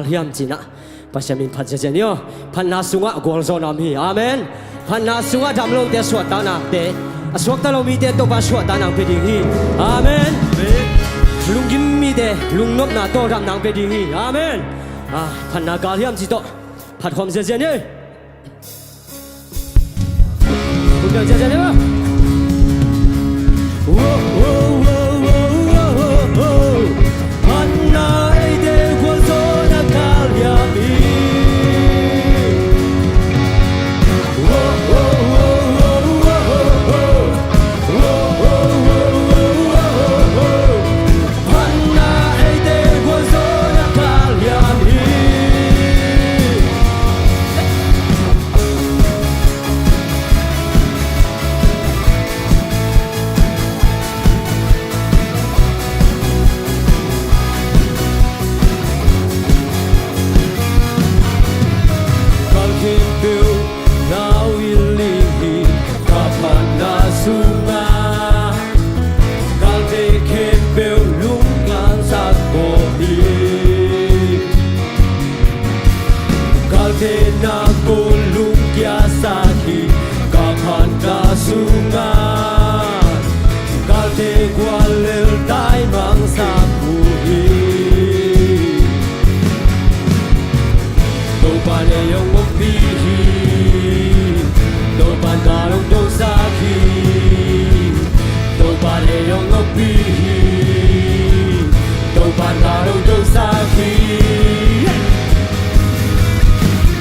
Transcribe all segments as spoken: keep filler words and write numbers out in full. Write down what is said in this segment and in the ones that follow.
hiam cinah Pasian min phat ziazia ni aw. Phatna sungah gualzawhna om hi. Amen. Phatna sungah dam lote suahtaknate, a suakta lo mite Topa suahtakna pia ding hi. Amen. Lunggim mite lungnopna tawldamna pia ding hi. Amen. Ah, phatna gal hiam ci tawh phatkhawm ziazia ni. Gal khempeuh lau in ling hi, ka phatna sungah. Galte khempeuh lungngaisak ko hi. Galte na ko lungkiasak hi, ka phatna sungah. Galte guallel taimangsak uh hi. Topa'n ei hong ompih hi. Topa'n gal hong dosak hi. Topa'n ei hong ompih hi. Topa'n gal hong dosak hi.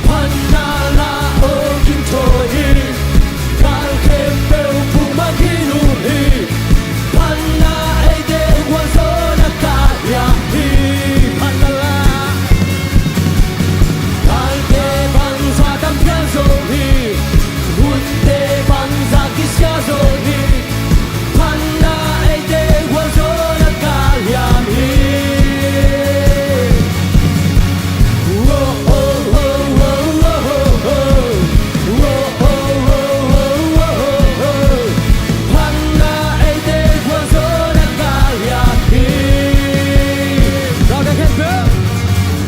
Phatna la hong kinthawn hi. Gal khempeuh pumang khin uh hi. Phatna eite gualzawhna kah hiam hi. Phatna la. Galte bangzah tam phial zong hi. Hunte bangzah kisia zong hi. Phatna eite gualzawhna kah hiam hi.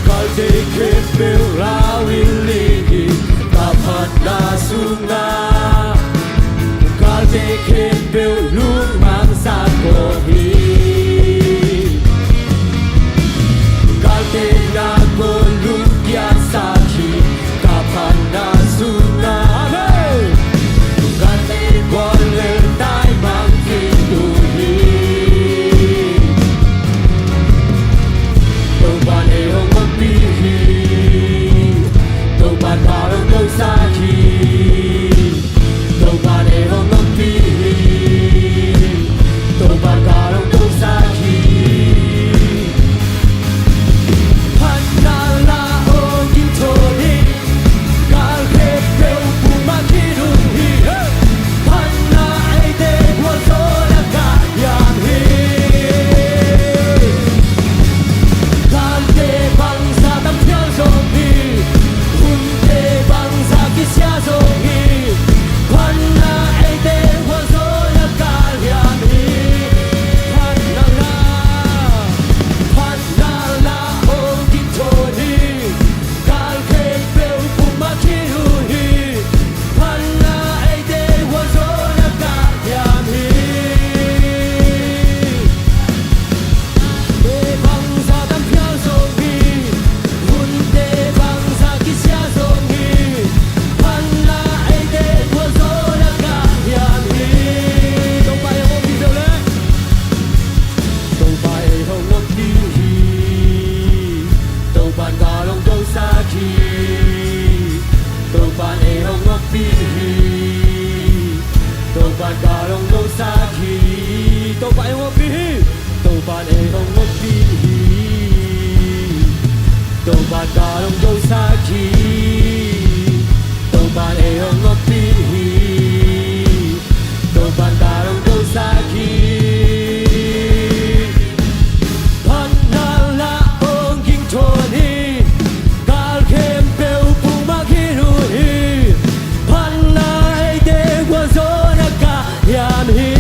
Galte khempeuh lau in ling hi, ka phatna sungah. Galte khempeuh lungmangsak ko hi. Galte na ko lungkiasak hi, ka phatna sungah. Amen. Galte guallel taimang khin uh hi. Topa'n ei hong ompih hi. Topa'n gal hong dosak hi. Topa'n ei hong ompih hi. Topa'n gal hong dosak hi. Phatna la hong kinthawn hi. Gal khempeuh pumang khin uh hi. Phatna eite gualzawhna kah hiam hi. Galte bangzah tam phial zong hi. Hunte bangzah kisia zong hi. Phatna eite gualzawhna kah hiam hi. Phatna la, phatna la hong kinthawn hi. Gal khempeuh pumang khin uh hi. Phatna eite gualzawhna kah hiam hi. Te bangzah tam phial zong hi. Hunte bangzah kisia zong hi. Phatna eite gualzawhna kah hiam hi. Topa ei hong ompih hi. Topa ei hong ompih hi. Topa'n gal hong dosak hi. Topa'n ei hong ompih hi. Topa'n gal hong dosak hi. Topa ei hong ompih hi. Topa'n ei hong ompih hi. Topa'n gal hong dosak hi. Topa'n ei hong ompih hi. Topa'n gal hong dosak hi. Phatna la hong kinthawn hi. Gal khempeuh pumang khin uh hi. Phatna eite gualzawhna kah hiam hi.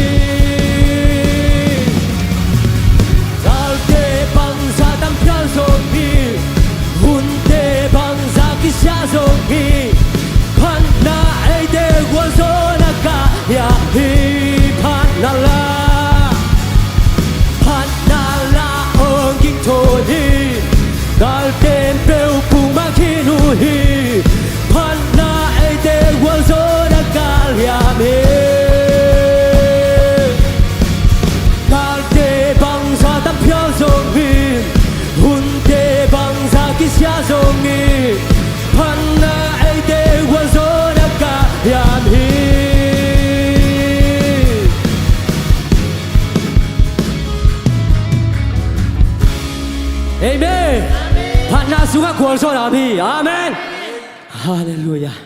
Galte bangzah tam phial zong hi. Hun hi. Phatna eite gualzawhna kal hiam hi. Galte bangzah tam phial zong hi. Hunte bangzah kisia zong hi. Phatna eite gualzawhna kal hiam hi. Amen. Phatna sungah gualzawhna hi. Amen. Halleluiah.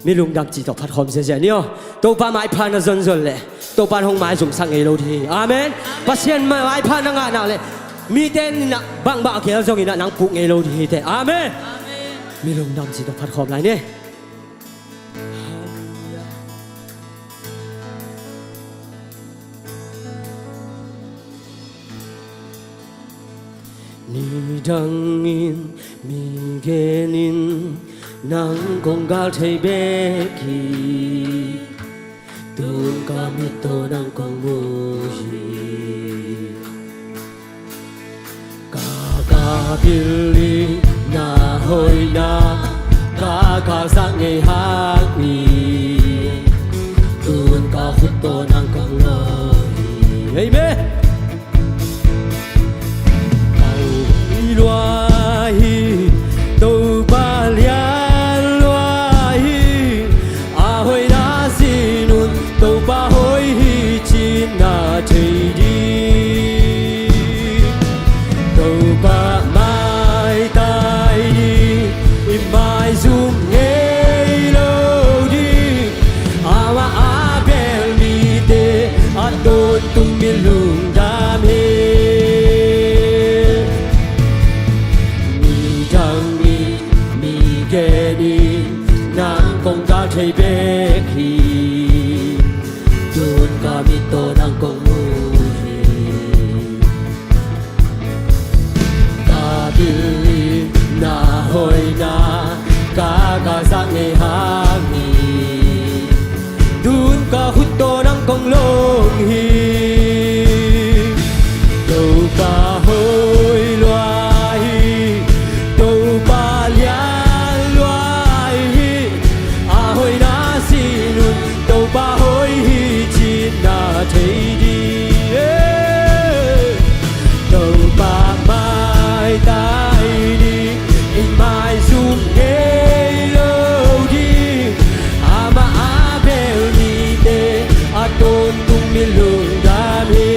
Mi lungdam cih tawh phatkhawm ziazia ni aw. Topa maipha na zonzon leh Topa in hong maizumsak ngei lo ding hi. Amen. Pasian maipha na ngah nak leh mite in bangbang a geel zongin nang puk ngei lo ding hi teh. Amen. Mi lungdam cih tawh phatkhawm lai ni. Nidangin mi genin nang kong gal thei bek hi. Tun ka mit tawh nang kong mu hi. Ka ka pil hi, na hoihna ka ka zak ngei hang hi. Tun ka khut tawh nang kong lawng hi. Amen. Ka hoih lua hi, Topa lian lua hi. A hoihna sin un Topa hoih hi cih na thei ding. Topa maitai ding, i maizum ngei lo ding. Amah a bel mite a tawntung mi lungdam hi. Nidangin mi genin nang kong gal thei bek hi. Tun ka mit tawh nang kong mu hi. Ka pil hi, na hoihna ka ka zak ngei hang hi. Tun ka khut tawh nang kong lawng hi. Topa hoih lua hi, Topa lian lua hi. A hoihna sin un Topa hoih hi cih na thei ding. Topa maitai ding, i maizum ngei lo ding. Amah a bel mite a tawntung mi lungdam hi.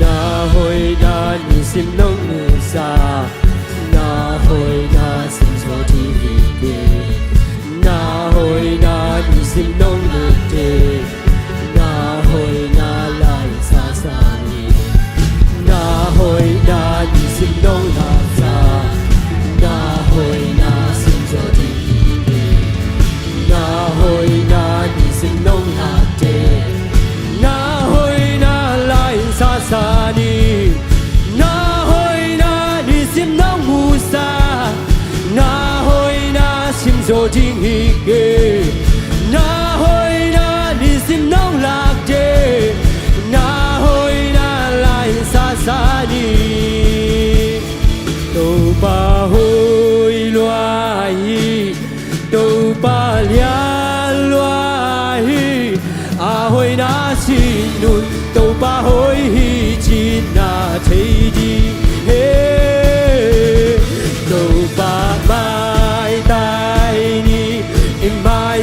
Na hoihna nisim nong musak, na hoihna sim zaw ding hi kei. Na hoihna nisim nong musak, na hoihna lai sasa ni. Na hoihna nisim nong laksak, na hoihna sim zaw ding hi kei. Na hoihna nisim nong laksak, na hoihna lai sasa ni. Na hoihna nisim nong musak, na hoihna sim zaw ding hi kei. Na hoihna nisim nong laksak, na hoihna lai sasa ni. Topa hoih lua hi, Topa lian lua hi. A hoihna sin un Topa hoih hi cih na thei ding hi. Topa maitai ni, i mai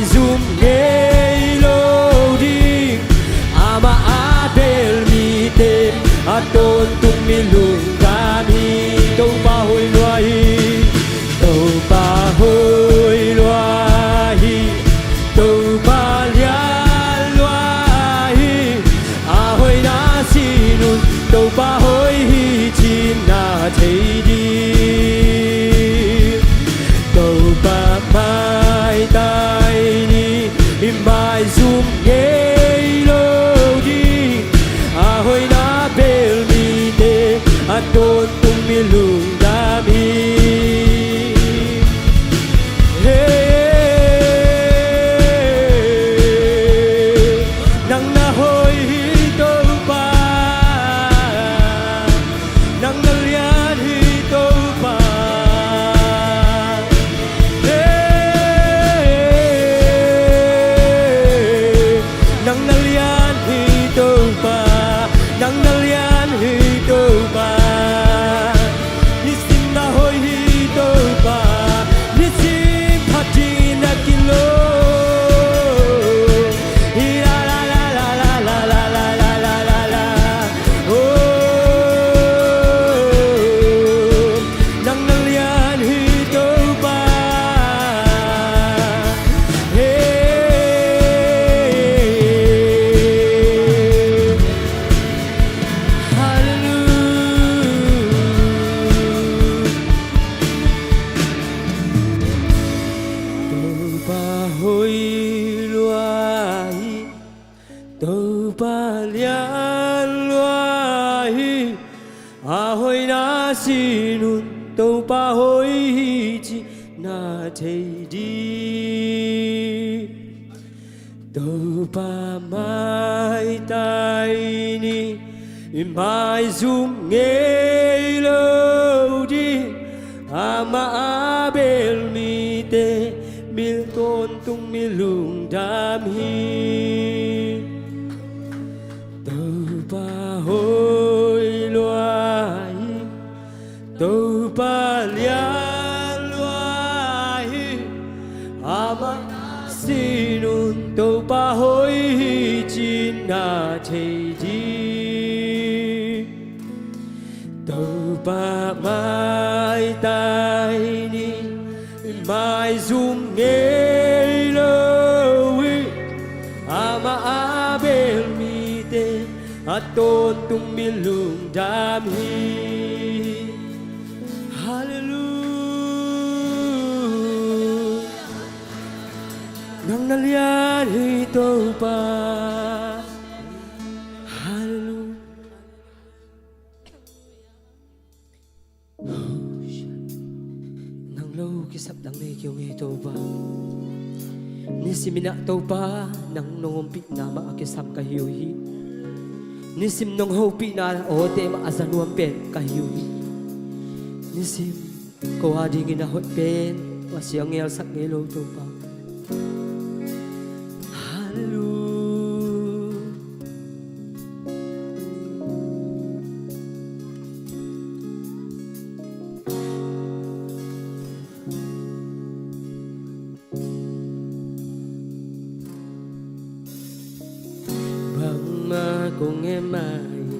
hoih lua hi, Topa lian lua hi. A hoihna sin un Topa hoih hi cih na thei ding. Topa maitai ni, i maizum ngei lo ding. Amah a bel mite mil tawntung, mil lungdam hi. Topa hoih lua hi, Topa lian lua hi. Amah sin un Topa hoih hi cih na thei ding. Topa maitai ni, maizum ngei lo hi. Amah a bel mite a tawntung, mil lungdam hi. Halleluiah. Nang na lian hi Topa. Halleluiah. Nang lo kisap dang nei kei ung ei Topa. Nisimin ah Topa, nang nong ompihna mah a kisam ka hi uh hi. Nisim nong hopihna awte mah a za nuam pen ka hi uh hi. Nisim ko a dingin a hoih pen a siang ngelsak ngei lo Topa. Halleluiah. Bangmah kong ngen mah in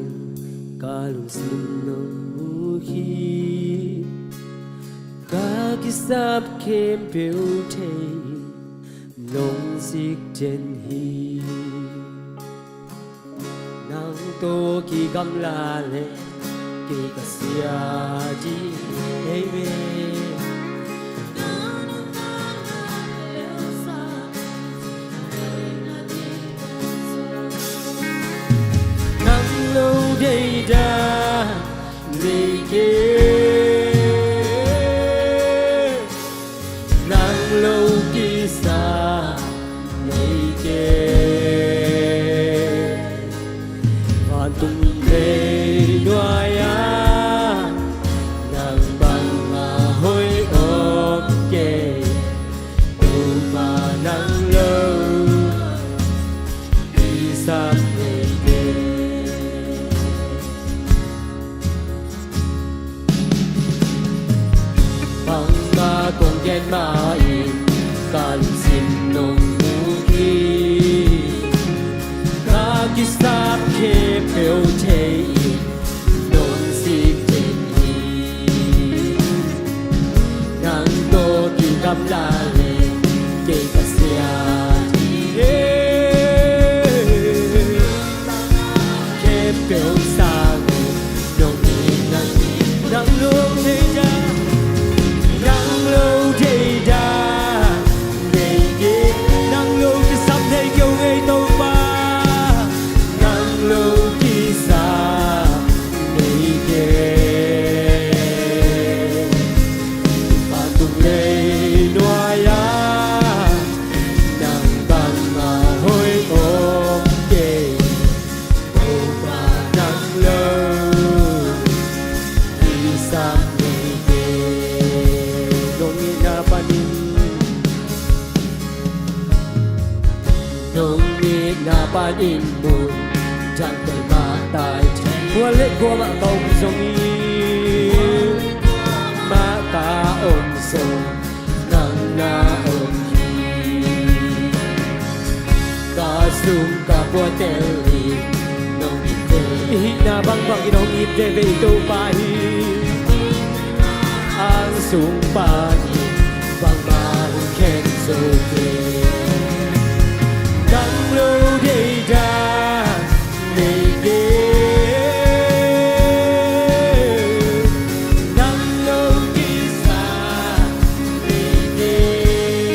ka lungsim nong mu hi. Ka kisap khempeuh thei in nong sik den hi. Nang tawh kigamla leh kei ka sia ding hi ve. Nang lo deihdan nei kei. Nang lo kisap nei kei. Vantung lei nuai-ah nang bangmah hoih om kei. Topa nang lo kisap nei kei. Bangmah kong gen mah in ka lungsim nong mu hi. Ka kisap khempeuh thei in nong sik den hi. Nang tawh kigamla leh kei ka sia ding hi. Khempeuh sang in nong itna, nang lo deihdan, nang lo deihdan nei kei. Nang lo kisap nei kei ung ei Topa. Nang lo kisap nei kei. Vantung lei nuai-ah nang bangmah hoih om kei. Topa nang lo kisap nei kei. Nong itna panin, nong itna panin mun dang tel mah tai. Kua le kua mah ka om zongin, mah ka om zong nang na om hi. Ka sum ka puatel in nong it ve. I hihna bangbang in hong it veve i Topa hi. Ang sung panin bangmah hong khen zo kei. Nang lo deihdan nei kei. Nang lo kisap nei kei.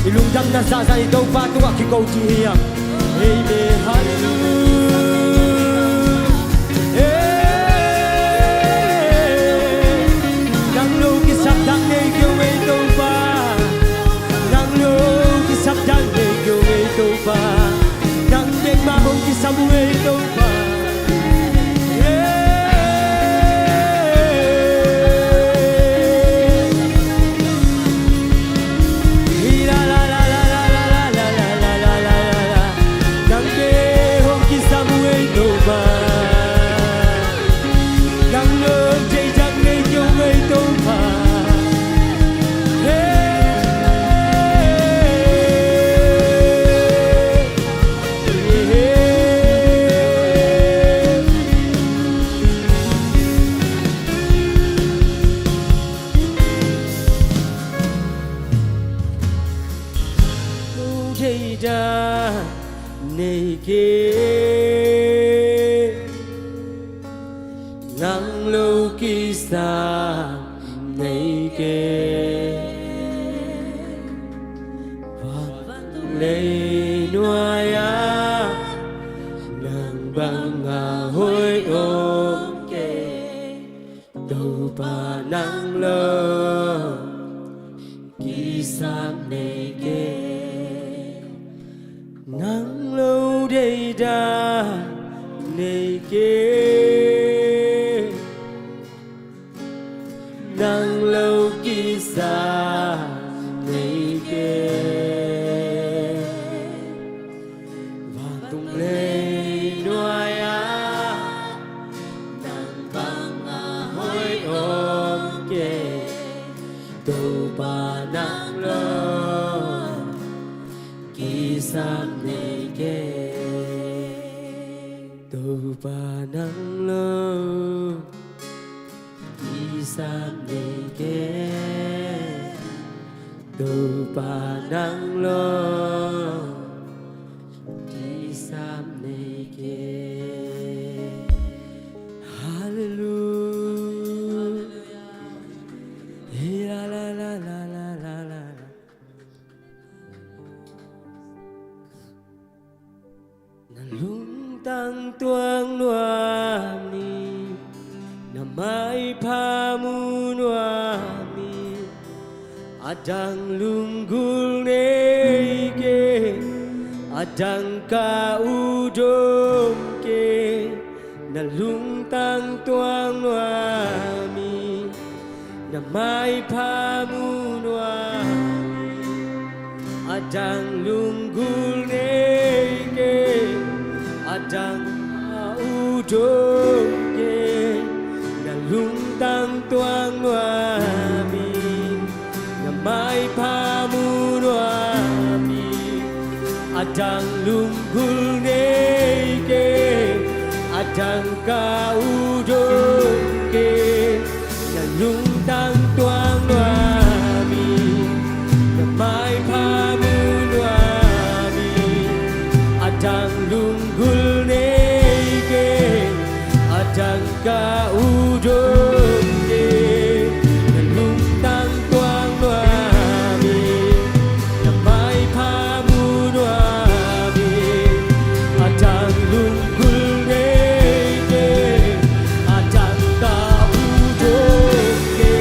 I lungdamna zahzah i Topa tungah kiko dih hi hang. Amen. Halleluiah. Nang lo kisap dang nei kei ung ei Topa. Nang lo kisap dang nei kei ung ei Topa. Nang bek mah hong kisam ung ei Topa. Lo deihdan nei kei, nang lo kisam nei kei. Vantung leinuai ah nang bang a hoih om kei. Topa nang lo kisam nei kei, nang lo deihdan nei kei, nang lo kisam nei kei. Vantung leinuai ah nang bang a hoih om kei. Topa nang lo kisam nei kei. Topa nang lo kisam nei kei. Topa nang lo kisam nei kei. Halleluiah. Hey, la, la, la. Na lungtang tuak nuam ing, na maipha mu nuam ing. A dang lunggulh nei kei, a dang ka ut om kei. Na lungtang tuak nuam ing, na maipha mu nuam ing. A dang lunggulh nei kei, a dang ka ut om kei. Na lungtang tuak nuam ing, na maipha mu nuam ing. A dang lunggulh nei kei, a dang ka ut om kei. Na lungtang tuak nuam ing, na maipha mu nuam ing. A dang lunggulh nei kei, a dang ka ut om kei. Na lungtang tuak nuam ing, na maipha mu nuam ing. A dang lunggulh nei kei, a dang ka ut om kei.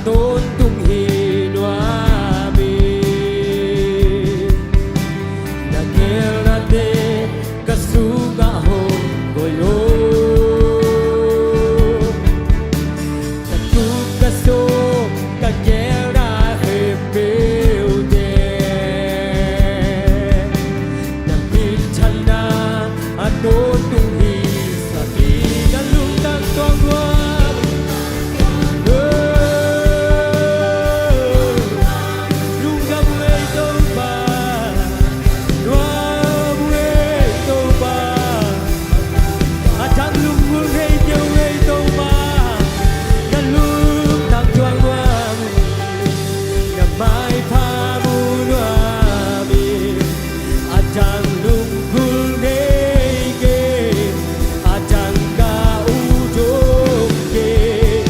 Tawntung hi nuam hi. Na geelnate ka sungah hong koih o. Ka tup ka sawm ka geelna khempeuhte na minthanna a tawntung hi. Sa hi. Na lungtang tuang nuam. Lungdam uh ei Topa. Nuam uh ei Topa. A dang lunggulh ngei kei uh ei Topa. Na lungtang tuang nuam. Na maipha mu nuam hi. A dang lunggulh ngei kei. A dang ka ut om kei.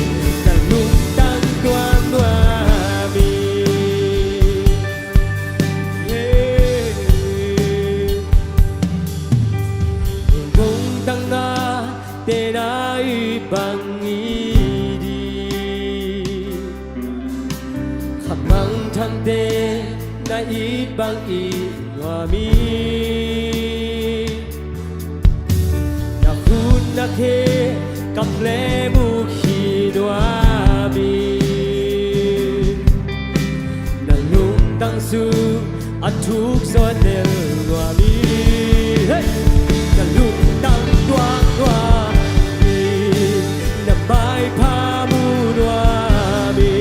Na lungtang tuang nuam hi. Yeah. Lungtang na te na it bang it ding. Khamangthangte na it bang it nuam hi. Na khut na khe kam le muk hi nuam hi. Na lungtang sung a thuk zaw tel nuam hi. Hey! Na lungtang tuang nuam hi. Na maipha mu nuam hi.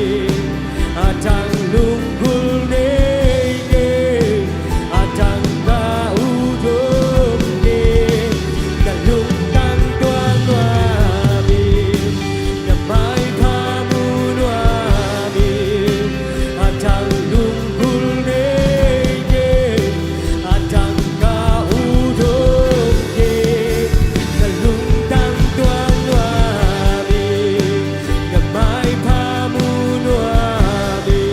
A dang lunggulh ngei kei. A dang ka ut om kei. Na lungtang tuang nuam hi. Na maipha mu nuam hi. A dang lunggulh ngei kei. A dang ka ut om kei. Na lungtang tuang nuam hi. Na maipha mu nuam hi.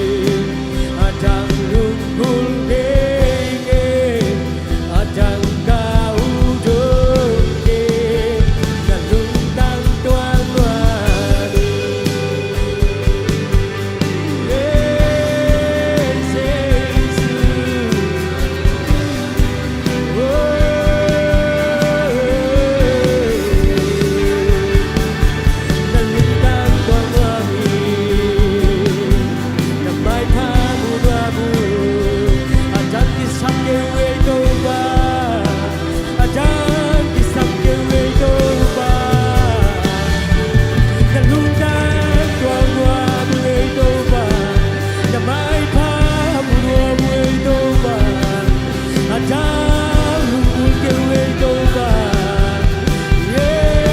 A dang lunggulh ngei kei. A dang ka ut om kei. Na lungtang tuang nuam hi. Hey, Jesu. Oh, na lungtang tuang nuam hi. Na maipha mu nuam uh. A dang kisap kei uh ei Topa. A dang kisap kei uh ei Topa. Na lungtang tuang nuam uh ei Topa. Na maipha mu nuam uh ei Topa. A dang lunggulh kei uh ei Topa. Yeah,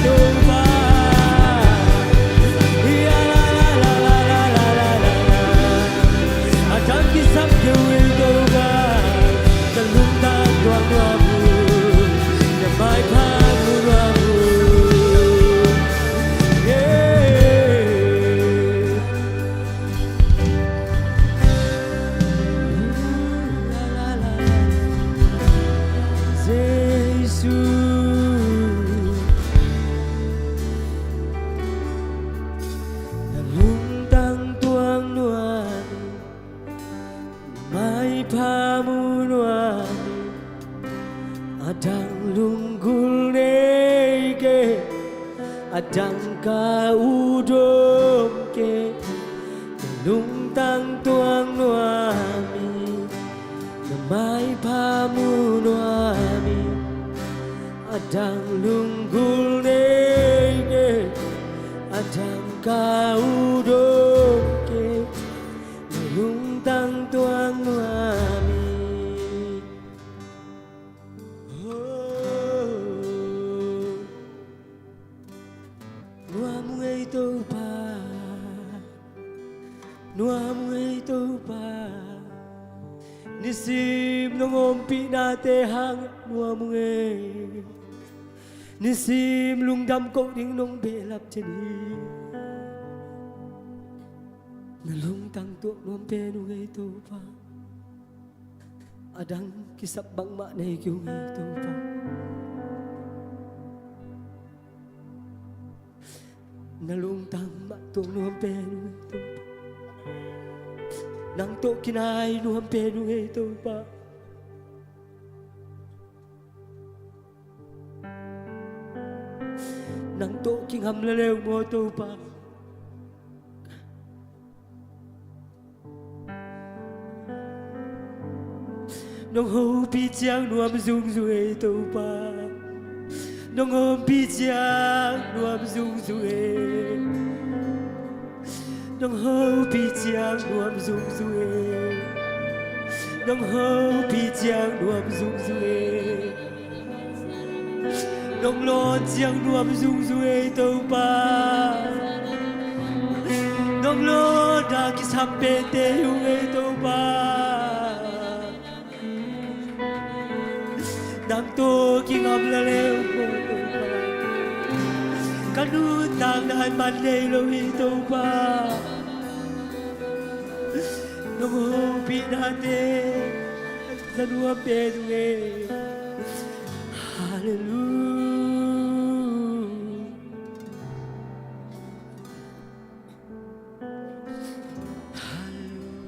Topa. Yeah, la, la. A dang kisap kei uh ei Topa. Na lungtang tuang nuam uh. Na maipha mu nuam uh. Yeah. Jesu, na lungtang tuang nuam hi. Maipha mu nuam hi. A dang lunggulh ngei kei. A dang ka ut om kei. Na lungtang tuang nuam hi. Na maipha mu nuam hi. A dang lunggulh ngei kei. A dang ka ut om kei. Na lungtang tuang nuam hi. Oh. Nuam uh ei Topa. Nuam uh ei Topa. Nisim nong ompihnate hang nuam uh ei. Nisim lungdam koh ding nong behlap ciang hi. Na lungtang tuak nuam pen uh ei Topa. A dang kisap bangmah nei kei ung ei Topa. Na lungtang mah tuak nuam pen uh ei Topa. Nang tawh kinai nuam pen uh ei Topa. Nang tawh kingam la leu maw Topa. Nong hopih ciang nuam zungzung ei Topa. Nong hopih ciang nuam zungzung ei. Nong hopih ciang nuam zungzung ei. Nong hopih ciang nuam zungzung ei. Nong lawn ciang nuam zungzung ei Topa. Nong lawn a kisam pente hi ung ei Topa. Nang tawh kingam la leu maw Topa. Ka nuntakna in man nei lo hi Topa. Nong hopihnate za nuam pen ung ei. Halleluia. Halleluia.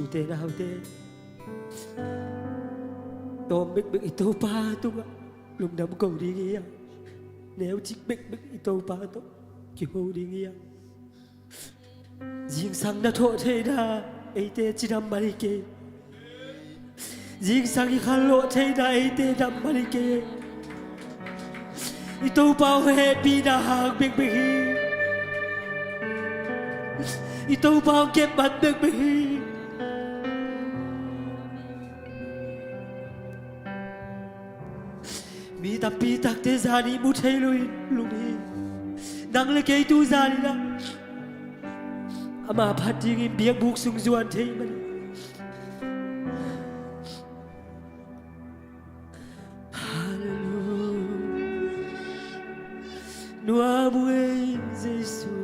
Ute naute, tawm bekbek i Topa tungah lungdam ko ding hi a, neucik bekbek i Topa tawh kiho ding hi a. Zingsang na thawh theihna eite cidam mah hi kei. Zingsang i khallawh theihna eite dam mah hi kei. I Topa hong hehpihna hang bekbek hi. I Topa hong kepman bekbek hi. Mi tampi takte zan i mu thei lo in lung hi. Nang le kei tu zan in ah ama phat dingin biakbuk sung zuan thei mah hi. Halleluia. Nuam ung ei Jesu.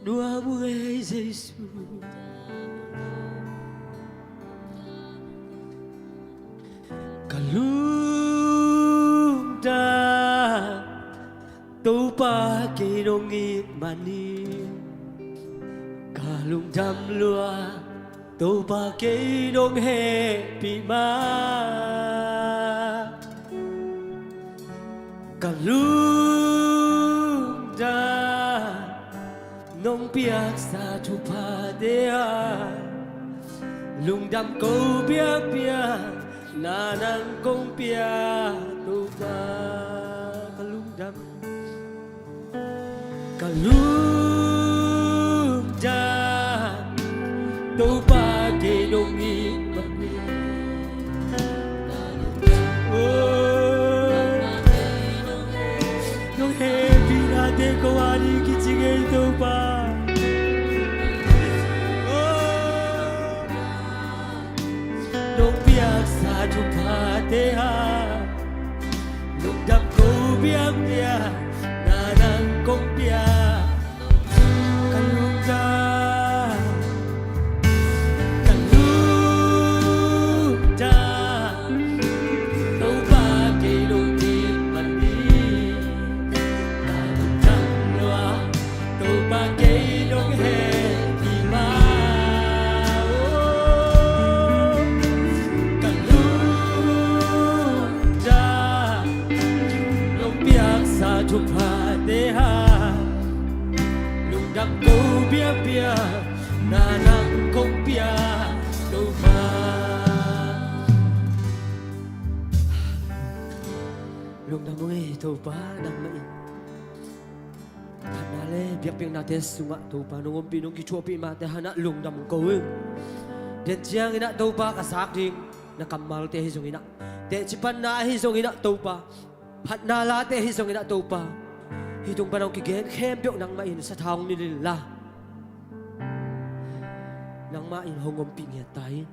Nuam ung ei Jesu. Ka lungdam Topa kei nong it manin, ka lungdam lua Topa kei nong hehpih ma. Ka lungdam nong piaksa thuphate ah, lungdam ko biakpiak na nang kong pia Topa. Ka lungdam, ka lungdam Topa kei nong it manin. Oh, nong hehpihnate ko a ding kicing ei Topa. Oh, nong piaksa thuphate ah, lungdam ko biakpiak na nang kong pia. Ka lungdam, ka lungdam Topa kei nong it manin, ka lungdam lua Topa kei nong hehpih ma. Oh, ka lungdam nong piaksa thuphate ah, lungdam ko biakpiak na nang kong pia Topa. Lungdam ung ei Topa, nangmah in phatna le biakpiaknate sungah Topa nong ompih nong kithuahpih mate hanah lungdam ko ung. Dencianginah Topa ka zak ding na kammalte ahi zonginah, teci panna ahi zonginah Topa, phatna late ahi zonginah Topa, hih tung pan hong kigen khempeuh nangmah in sathau hong nilh inla, nangmah in hong ompih ngiat ta in.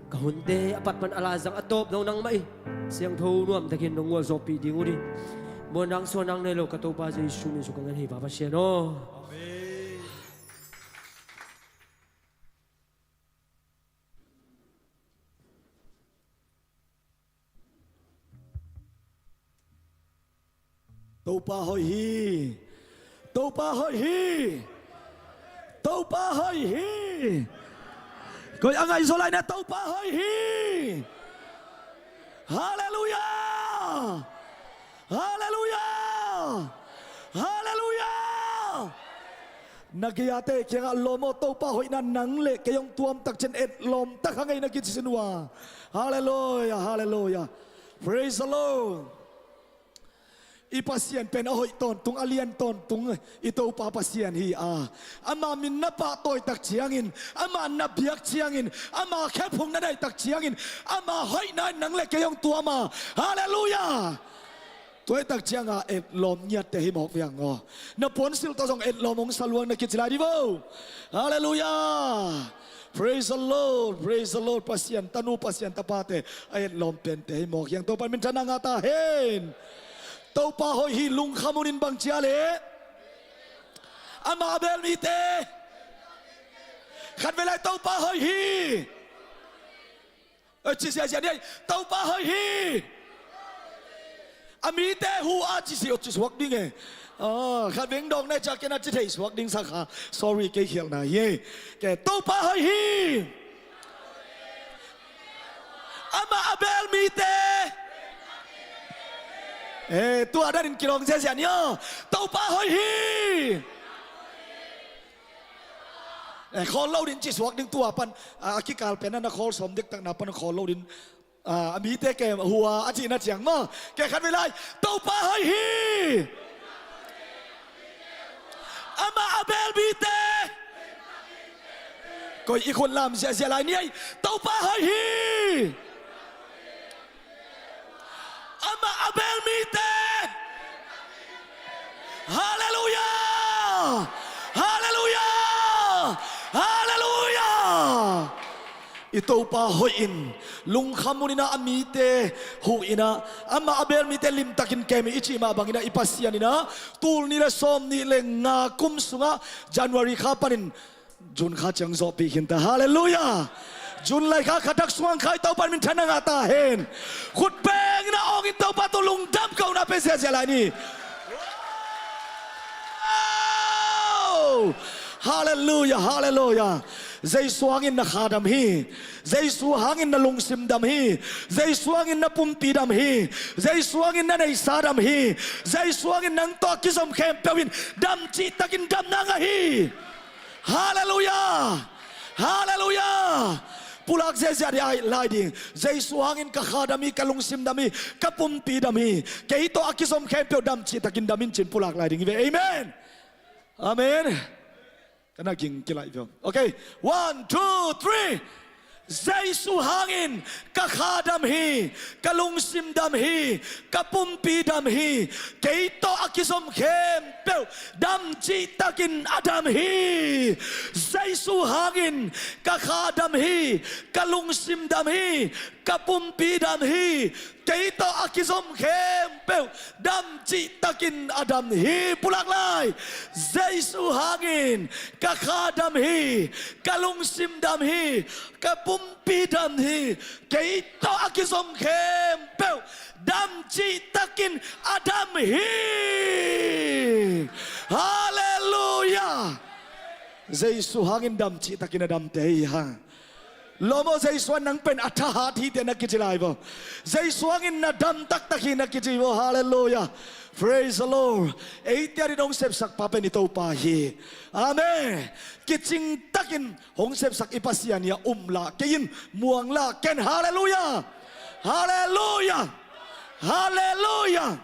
Ka hunte a pat pan a la zang a tawp zong nangmah in siangtho nuamtakin nong gualzawhpih ding uh hi. Muan nang suan nang nei lo ka Topa Jesu min sung ka ngen hi Pa Pasian aw. Amen. Topa hoih hi. Topa hoih hi. Topa hoih hi. Koi a ngaihsut lai na, Topa hoih hi. Halleluiah. Halleluiah. Halleluiah. Na gei-ate kiangah lawm aw, Topa hoihna nang le kei hong tuam tak ciang etlawm tak hang ei na kici sin uh a. Halleluiah. Halleluiah. Praise the Lord. I Pasian pen a hoih tawntung, a lian tawntung i Topa Pasian hi a. Ama min na pahtawi tak ciangin, ama na biak ciangin, ama khephung na neih tak ciangin, ama hoihna in nang le kei hong tuam a. Halleluiah. Tua hi tak cianga etlawm ngiatte hi mawk viang aw. Na puansilh tawh zong etlawm hong saluang na kici lai di vo. Halleluiah. Praise the Lord, praise the Lord. Pasian tanu, Pasian tapate a etlawm pente hi mawk hiang. Topa min thang a ngah ta hen. Topa hoih hi. Lungkham un in bang ci a leh, ama a bel mite. Khatvei lai, Topa hoih hi. Ci ziahziah ni ei. Topa hoih hi. A mite hu a ci si, ci suak ding e. Khat veng dawng na hi ciang ken a ci thei suak ding sa kha. Sorry, kei khialhna hi. Topa hoih hi. Ama a bel mite. Tua danin kilawng ziahziah ni aw. Topa hoih hi. Khawl lo din ci suak ding, tua pan a kikal pen na khawl sawm dektakna pan khawl lo din. A mite ke hua a cihna ciang maw. Ke khatvei lai. Topa hoih hi. Ama a bel mite. Koi i khut lam ziahziah lai ni ei. Topa hoih hi. Ama a bel mite. Halleluiah. Halleluiah. Halleluiah. I Topa hoih in, lungkham un in a mite hu in a, ama a bel mite limtakin kem hi i cih mah bangin a i Pasian in a, tul nih le sawm nih le nga kum sungah January kha panin June kha ciang zawhpih khin ta. Halleluiah. June lai kha khatak sungah kha i Topa min thang a ngah ta hen. Khut beng in a awng in Topa tawh lungdam kohna pe ziahziah lai ni. Halleluiah. Halleluiah. Jesu hangin na kha dam hi. Jesu hangin na lungsim dam hi. Jesu hangin na pumpi dam hi. Jesu hangin na neihsa dam hi. Jesu hangin nang tawh a kizom khempeuh in dam cihtakin damna ngah hi. Halleluiah. Halleluiah. Pulak ziahziah dih a hi lai ding. Jesu hangin ka kha dam hi, ka lungsim dam hi, ka pumpi dam hi. Kei tawh a kizom khempeuh dam cihtakin dam in cin pulak lai ding hi ve. Amen. Amen. Ka na ging kilaih viau. Okay. One, two, three. Jesu hangin ka kha dam hi, ka lungsim dam hi, ka pumpi dam hi. Kei tawh a kizom khempeuh dam cihtakin a dam hi. Jesu hangin ka kha dam hi, ka lungsim dam hi, ka pumpi dam hi. Kei tawh a kizom khempeuh dam cihtakin a dam hi. Pulak lai. Jesu hangin ka kha dam hi, ka lungsim dam hi, ka pumpi dam hi. Kei tawh a kizom khempeuh dam cihtakin a dam hi. Halleluiah. Jesu hangin dam cihtakin a damte hi hang. Lawm aw, Jesu hangin nang pen a thahat hi te na kici lai vo. Jesu hangin na dam taktak hi na kici vo. Halleluiah. Praise the Lord. Eite adingin hong sepsak pa pen i Topa hi. Amen. Kicing takin hong sepsak i Pasian hi a, um lah kei in, muang lah ken. Halleluiah. Halleluiah. Halleluiah.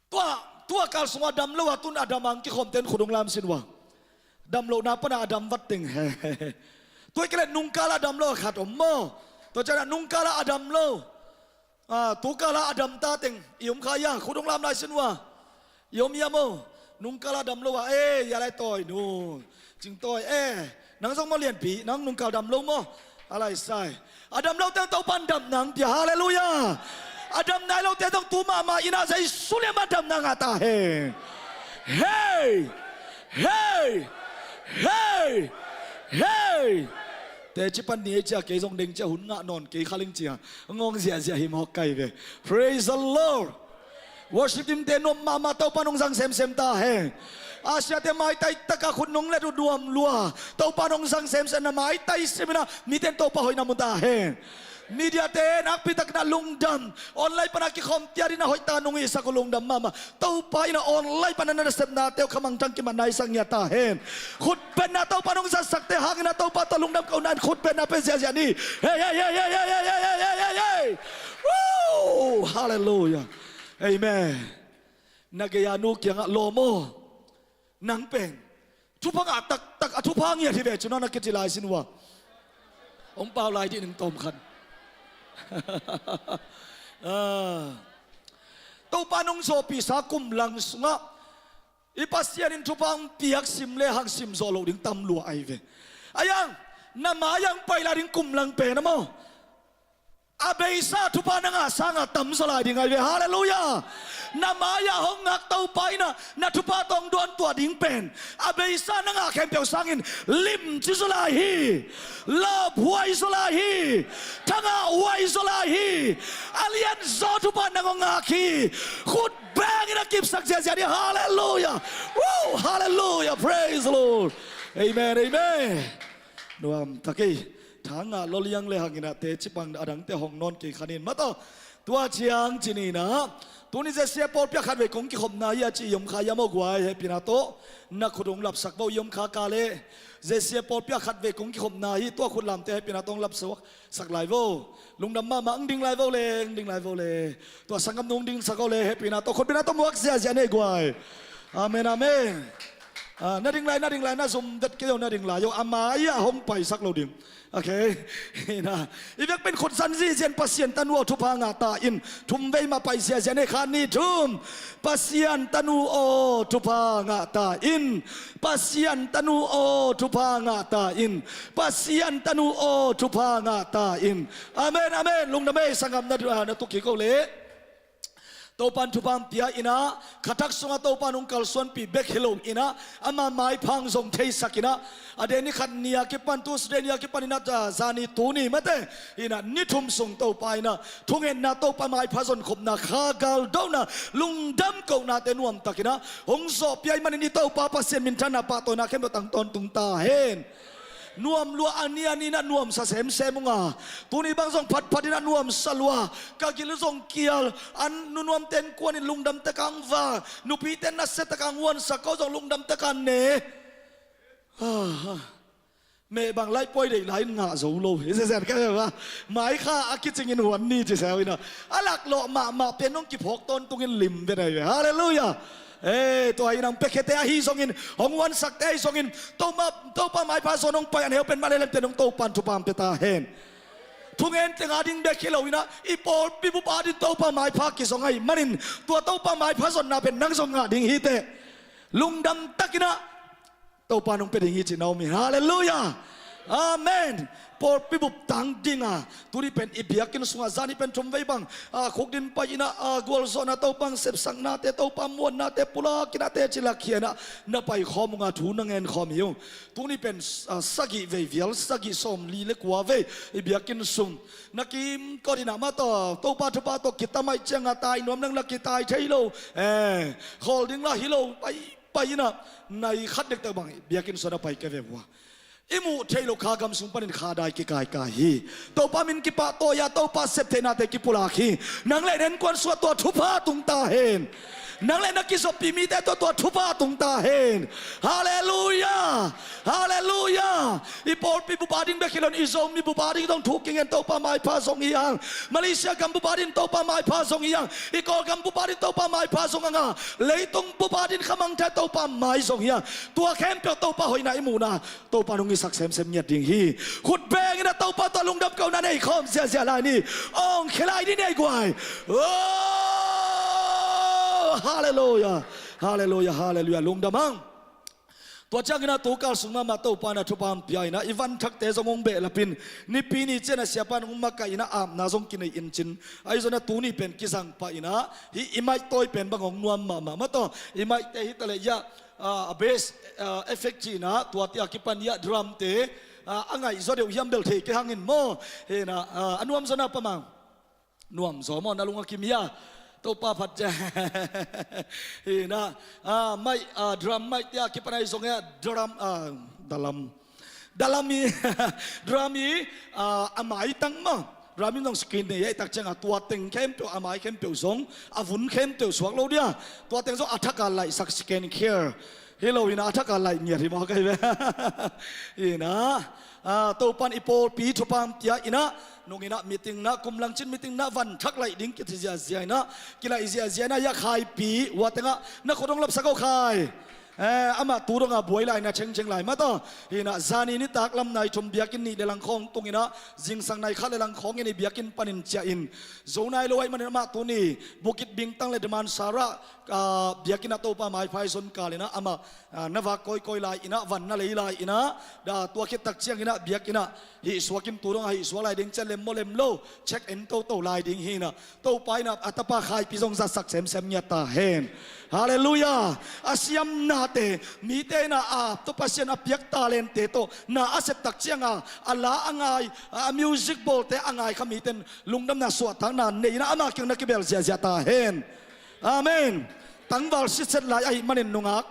Tua, tua kal sungah dam lo a, tun a dam a hong kikhawmte in khut hong lam sin uh a. Dam lohna pana a dam vat teng. Tua hi kei leh nungkal a dam lo a khat om maw. Tua ciangah nungkal a a dam lo, a, tukal a a dam ta teng i om kha hia, khut hong lam lai sin uh a. I om hia maw. Nungkal a dam lo a, eh, hia lai tawi nu. Cing tawi, eh, nang zong maw Lianpi, nang nungkal dam lo maw. A lai sai. A dam lote Topa'n damna hong pia. Halleluiah. A dam nai lote zong tu mahmah in a Jesu lian mah damna ngah ta hen. Hei! Hei! Hei! Hei! Teci pan ni ei cia, kei zong deng cia, hun ngah nawn kei kha leng cia. Ngawng ziahziah hi mawk kai ve. Praise the Lord. Worship team te nuam mahmah, Topa nong zang semsem ta hen. Asia te maitai taka khut nong let uh nuam lua, Topa nong zang semsem, na maitai simin ah mite in Topa hoihna mu ta hen. Media te nakpi takin ah lungdam, online pana kikhawm tiat in ah hoih ta nong hisak uh lungdam mahmah. Topa in ah online pana na nasepnate uh khamangthang kimatna hisak ngiat ta hen. Khutbetna Topa nong zatsakte hangin ah Topa tawh lungdam kohna in khutbetna pe ziahziah ni. Hei, hei, hei. Woo! Halleluiah. Amen. Na gei-a nu kiangah, lawm aw, nang pen thupha ngah taktak, a thupha ngiat hi ve cu, na na kici lai sin uh a, hong pau lai dih ning tawm khat. Ah. Topa nong zawhpihsa kum lang sungah i Pasian in thupha hong piak sim le hang sim zawh loh ding tam lua ahi ve. Ahi hang, na mai-ah hong pai lai ding kum lang pen a maw, a beisa thupha na ngah sangah tam zaw lai ding ahi ve. Halleluiah. Na mai-ah hong ngak Topa in ah na thupha tawh hong dawntuah ding pen a beisa na ngah khempeuh sangin limci zaw lai hi. Lawphuai zaw lai hi. Thangahhuai zaw lai hi. A lianzaw thupha nang hong ngak hi. Khut bengin a kipsak ziahziah ni. Halleluiah. Woo! Halleluiah. Praise the Lord. Amen. Amen. Nuam tak ei. Thangah lawliang le hangin ah teci pang a dangte hong nawn kei khanin mataw. Tua ciang cih ni in ah, tuni J C A pawlpi ah khatvei kong kikhopna hi a ci i om kha hiam aw guai, hehpihna tawh na khut hong lapsak vo. I om kha ka leh J C A pawlpi ah khatvei kong kikhopna hi, tua khut lamte hehpihna tawh hong lapsak sak lai vo. Lungdam mahmah. Hong ding lai vo le, hong ding lai vo le. Tua sanggam nu hong dingsak vo le, hehpihna tawh, khutbetna tawh muak ziahziah ni ei guai. Amen, amen. Ah, na ding lai, na ding lai, na zum vet kei aw, na ding lai aw, a mai-ah hong paisak lo ding. Okay. Ina, i biakpiak khut zan ziahziah in, Pasian tanu aw thupha ngah ta in. Thum vei mah pai ziahziah ni ei, khat, nih, thum. Pasian tanu aw thupha ngah ta in. Pasian tanu aw thupha ngah ta in. Pasian tanu aw thupha ngah ta in. Amen, amen. Lungdam ei, sanggam na, na tu kik vo le. Topa in thupha hong pia in ah, kha thak sungah Topa in hong kalsuanpih bek hi lo in ah, ama maipha hong zong theisak in ah, a deni khat ni a kipan, Tuesday ni a kipan in ah, zani tuni mate in ah, ni thum sung Topa in ah thungetna, Topa maipha zonkhopna, kha galdohna, lungdam kohnate nuamtak in ah hong zawhpia ahih manin i Topa Pasian minthanna pahtawina khempeuh tang tawntung ta hen. Nuam lua a ni a ni in ah nuamsa semsem ung a, tuni bang zong phatphat in ah nuamsa lua, ka gil zong kial, a nunuamte in kuanin lungdam takin hong vak, nupite in nasia takin hong huansak, ko zong lungdam takin ne. Ah, ah. Meh bang laih puai deih lai in ngah zo lo hi, zezen ka hia. Maikha a kicingin huan ni ci sau in ah, a laklawh mahmah pen hong kiphawk tawntungin lim vet ahi ve. Halleluiah. Eh, tua hi in ah hong piakhiate ahi zongin, hong huansakte ahi zongin, Topa, Topa maipha zong hong pai a neu pen mah leh lem pen hong Topa in thupha hong pia ta hen. Thungen teng a ding bek hi lo in ah, i pawlpi bup a ding Topa maipha kizong ahih manin, tua Topa maipha zonna pen nang zong ngah ding hi teh. Lungdam takin ah Topa in hong pia ding hi cih na om hi. Halleluiah. Amen. Pawlpi bup tang ding a, tuni pen i biakinn sungah zani pen thum vei bang, ah, khukdin pai in ah, ah, gualzawhna Topa hong sepsaknate, Topa muannate pulak in ah teci lakhia in ah na paikhawm ung a, thu na ngenkhawm hi ung. Tuni pen, ah, sagih vei vial, sagih sawmli le kua vei i biakinn sung na kimkot in ah mah tawh, Topa thupha tawh kitam ahih ciangin ah tai nuam leng lah kitai thei lo. Eh, khawl ding lah hi lo. Pai pai in ah, nai khat dektak bang biakinn sungah na pai kei ve vua. I muh theih loh kha gam sung panin kha dai kikaikai hi. Topa min kipahtawi a, Topa septheihnate kipulak hi. Nang le na innkuan sungah tua thupha tung ta hen. Nang le na kizopih mite tungah tua thupha tung ta hen. Halleluiah. Halleluiah. I pawlpi bup a ding bek hi lo in, i Zomi bup a ding zong thu kingen, Topa maipha zong hi hang. Malaysia gam bup a ding Topa maipha zong hi hang. I Kawlgam bup a ding Topa maipha zong hang a, leitung bup a ding khamangthai Topa mai zong hi hang. Tua khempeuh Topa hoihna i muhna, Topa in hong hisak semsem ngiat ding hi. Khut beng in ah Topa tawh lungdam kohna nei khawm ziahziah lai ni. Ong khia lai ni, nei guai. Oh, halleluiah. Halleluiah, halleluiah. Lungdam hang. Tua ciangin ah tu kal sung mahmah Topa in ah thupha hong pia in ah, i vanthakte zong hong behlap in, Nipi ni ciang ah Siapa in hong makaih in ah apna zong kinei in cin. Ahi zongin ah tuni pen kizang pah in ah, hih i mic tawi pen bang hong nuam mahmah mah tawh. I mic te hi ta leh, ya, ah, a bass, ah, effect cih in ah, tuate a kipan, ya, drum te, ah, a ngaih zaw deuh hiam bel thei kei hang in maw. Hi in ah, ah, a nuam zaw na Pa Mang. Nuam zaw maw, na lung a kim hia? Topa phat ciang. Hi na, ah, mic, ah, drum mic te a kipan ahi zongin ah, drum, ah, dalam. Dalam i, drum i, ah, a maitang mah. Drum in zong screen nei a, i tak ciang a tua teng khempeuh, a mai khempeuh zong, a vun khempeuh suak lo dia. Tua teng zong a thak a laihsak screen care. Hi lo hi na, a thak a laih ngiat hi maw kai ve. Hi na, ah, Topan i pawlpi thupha pia hi na, nung hi na meeting na, kum lang cin meeting na, van thak laih ding kici ziazia hi na, kilaih ziazia hi na, ya Khaipi, hua teng ah, na khut hong lapsak o Khai. Eh, amah tu dong a buai lai na, chengcheng lai mah ta. Hi na, zani nitak lam nai thum biakinn nih le lang khawng tung hi na, zingsang nai khat le lang khawng in i biakinn panin ciah in. Zo nai lo ahih manin amah tuni, Bukit Bintang le Damansara, ah, biakinn ah Topa maiphai zon kal hi na, amah, ah, na vak kawikawi lai hi na, van na lei lai hi na, da tua khit tak ciang hi na, biakinn ah hih suak in tu dong a hih suak lai ding ciah lem maw lem lo, check en toto lai ding hi na. Topa in ah a tapa Khaipi zong zatsak semsem ngiat ta hen. Halleluiah. A siamnate, mite in ah a, tua Pasian a piak talente tawh na a sep tak ciang a, a la a ngai, a music bawlte a ngai kha mite in lungdamna suahtakna nei in ah ama kiang na kibel ziahziah ta hen. Amen. Tangval sitset lai ahih manin nungak,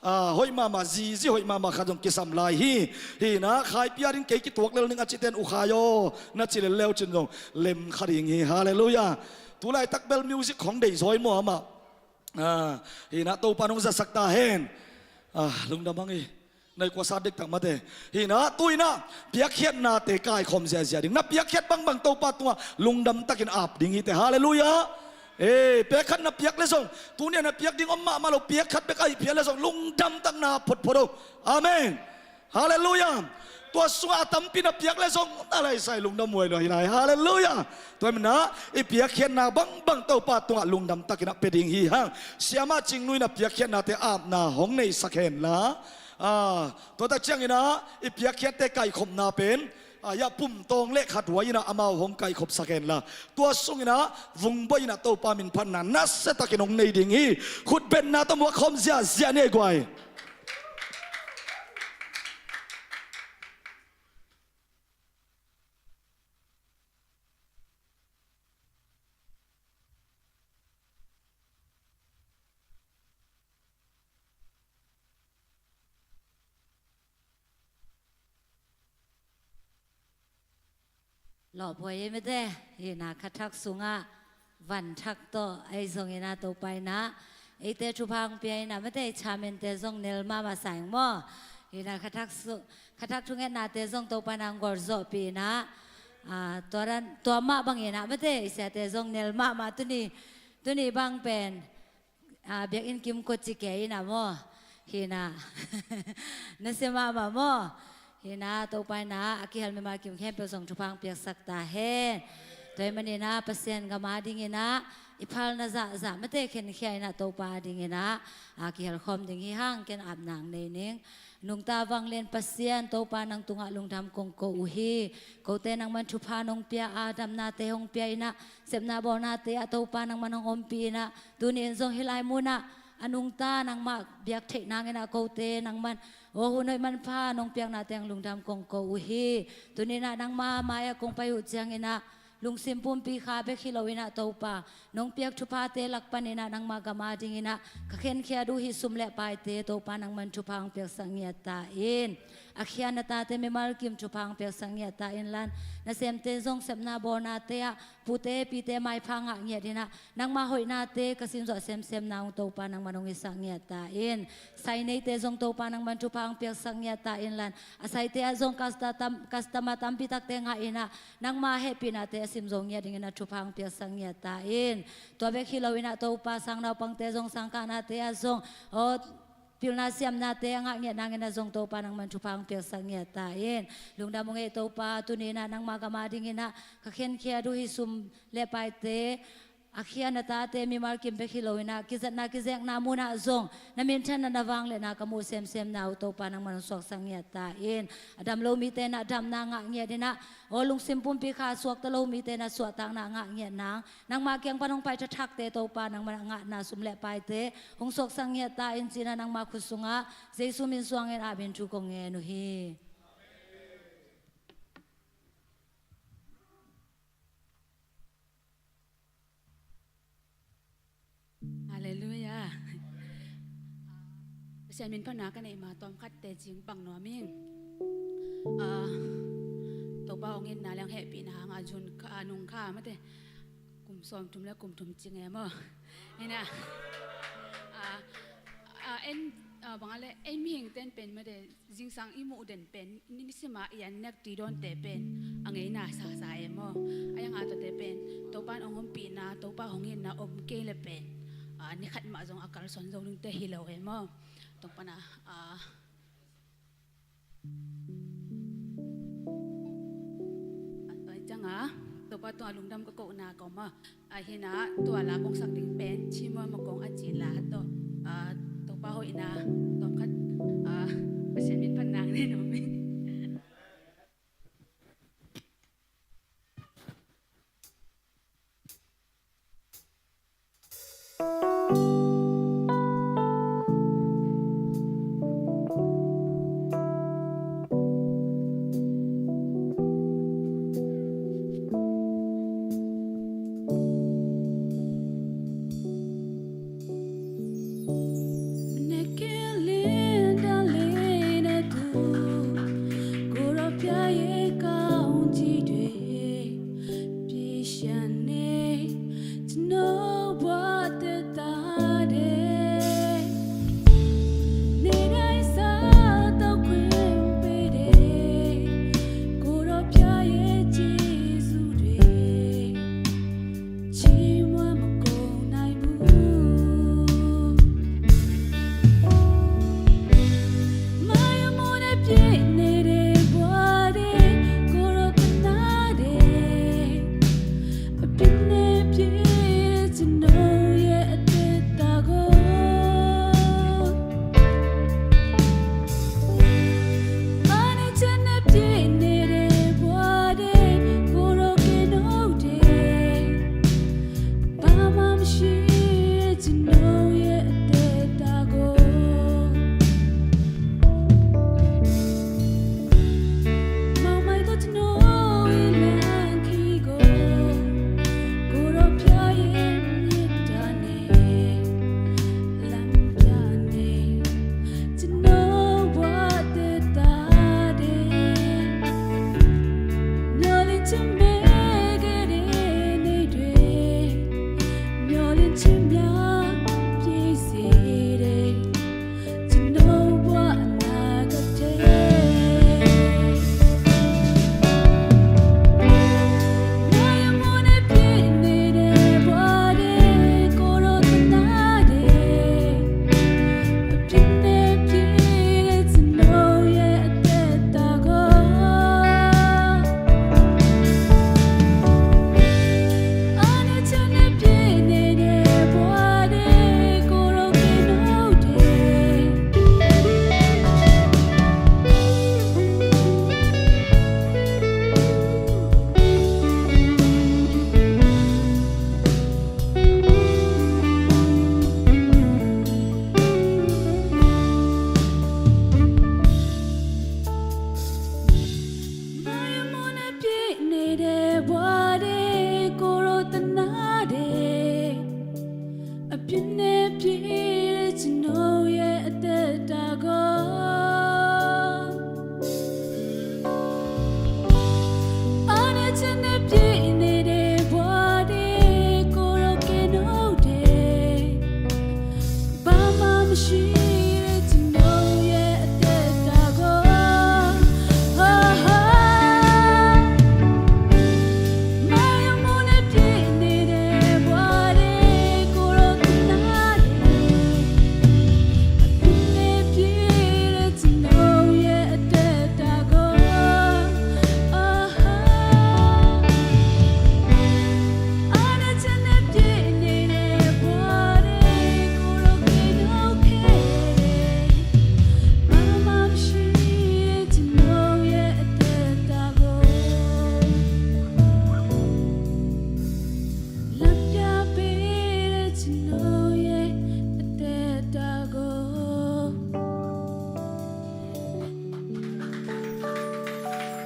ah, hoih mahmah, zizi hoih mahmah khat zong kisam lai hi. Hi na, Khaipi a ding kei kituak lel ning a cite in, u Khai aw, na ci lel le uh cin zong lem kha ding hi. Halleluiah. Tu laitak bel music khong deih zaw hi maw amah. Ah, hi na, Topa nong zatsak ta hen. Ah, lungdam hang hi. Nai kua sa diktak mate. Hi na, tu hi na, piakkhiatnate kaikhawm ziazia ding. Na piakkhiat bangbang Topa tungah lungdam takin ap ding hi te. Halleluiah. Eh, pek khat na piak le zong, tuni a na piak ding om mahmah lo, pek khat bek ahih phial le zong, lungdam tak na photphot o. Amen. Halleluiah. Tua sungah a tampi na piak le zong, a laisai lungdam huai lo hi lai. Halleluiah. Tua hi na, i piakkhiatna bangbang Topa tungah lungdam takin a pia ding hi hang. Siamah Cing Nu in a piakkhiatnate apna hong neisak hen la. Ah, tua tak ciangin ah, i piakkhiatte kaikhopna pen, ah, ya pumtawng le khathuai in ah amau hong kaikhopsak hen la. Tua sungin ah, vungbuai in ah Topa min phatna nasia takin hong nei ding hi. Khutbetna tawh muak khawm ziazia ni ei guai. Lawhphuai ei mate, hi na, kha thak sungah van thak tawh ahi zongin ah Topa in ah eite thupha hong pia in ah mate, i chairman-te zong nel mahmah sa ing maw. Hi na, kha thak su-, kha thak thungetnate zong Topa in ah hong gawrzawhpih in ah, ah, tua dan, tua mah bangin ah mate, i siate zong nel mahmah, tuni, tuni bang pen, ah, biakinn kim kawci kei in ah maw. Hi na, nasia mahmah maw. Hi na, Topa in ah a kihel mimal kim khempeuh zong thupha hong piaksak ta hen. Tua ahih manin ah Pasian gam a dingin ah i phalna zahzah mate khenkhia in ah Topa a dingin ah, ah, kihel khawm ding hi hang. Ken apna hong nei ning. Nungta vanglian Pasian Topa, nang tungah lungdam kong ko uh hi. Kote nangman thupha nong pia a, damnate hong pia in ah, sepna bawlnate ah Topa nangman hong ompih in ah, tuni in zong hih lai munah a nungta nangmah biak theih nangin ah kote nangman, aw, hun hoih manpha nong piaknate hang lungdam kong ko uh hi. Tuni in ah nangma mai-ah kong pai uh ciangin ah, lungsim pumpi kha bek hi lo in ah Topa, nong piak thuphate lak panin ah nangma gam a dingin ah ka khenkhia uh hih sum le paite Topa nangman thupha hong piaksak ngiat ta in. A khia na tate mimal kim thupha hong piaksak ngiat ta in lan. Nasemte zong sepna bawlnate ah pute pite maipha ngah ngiat in ah, nangma hoihnate ka simzuah semsem na hong Topa nangman hong hisak ngiat ta in. Sai neite zong Topa nangman thupha hong piaksak ngiat ta in lan. A saite ah zong customer tam-, customer tampi takte ngah in ah, nangma hehpihnate a sim zo ngiat dingin ah thupha hong piaksak ngiat ta in. Tua bek hi lo in ah Topa, sang naupangte zong sangkahnate ah zong, aw, pilna siamnate a ngah ngiat nangin ah zong Topa nangman thupha hong piaksak ngiat ta in. Lungdam ung ei Topa, tuni in ah nangma gam a dingin ah ka khenkhia uh hih sum le paite, a khia na tate mimal kim bek hi lo in ah, kizatna kizekna munah zong na minthanna, na vangliatna ka muh semsem na uh Topa nangman hong suaksak ngiat ta in. A dam lo mite in ah damna ngah ngiat in ah, aw, lungsim pumpi kha suakta lo mite in ah suahtakna ngah ngiat nang, nangma kiang pan hong pai thathakte Topa nangman a ngahna sum le paite hong suaksak ngiat ta in, ci-in ah nangma khut sungah Jesu min suangin amen thu kong ngen uh hi. Pasian min phatna ka neih ma tawmkhat teci bang nuam ing. A, Topa hong itna leh hehpihna hangah June kha, a, nung kha mate kum sawmthum leh kum thum cing e maw. Hi na, a, a, en, a, bang a leh ei mihingte'n pen mate zingsang i muh den pen, ni, nisim a i an nek tui dawnte pen a ngeina sasa e maw. Ahi hang a tuate pen Topa'n hong ompihna, Topa hong itna om kei leh pen, a, ni khat mah zong a kalsuan zo dingte hi lo e maw. Tua pan a, a, a, tua ciang a Topa tungah lungdam ka kohna ka om a. Ahi na, tua la kong sak ding pen Ci Mual Ma Kong a ci la tawh, a, Topa hoihna tawmkhat, a, Pasian min phatna nei nuam ing.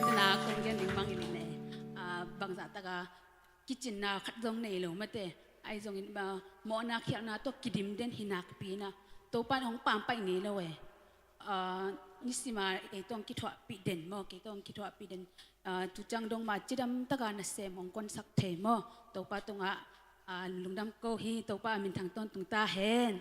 Tena kong gen ding bang hi leh, a, bangzah tak a kicinna khat zong nei lo mate. Ahi zongin, a, mawhna khialhna tawh kidim den hi nakpi in a, Topa'n hong pampaih ngei lo e. ah, nisima ei tawh kithuahpih den maw, kei tawh kithuahpih den, ah, tu ciang dong mah cidam taka nasem hong kuansak thei maw, Topa tungah, ah, lungdam ko hi. Topa a min thang tawntung ta hen.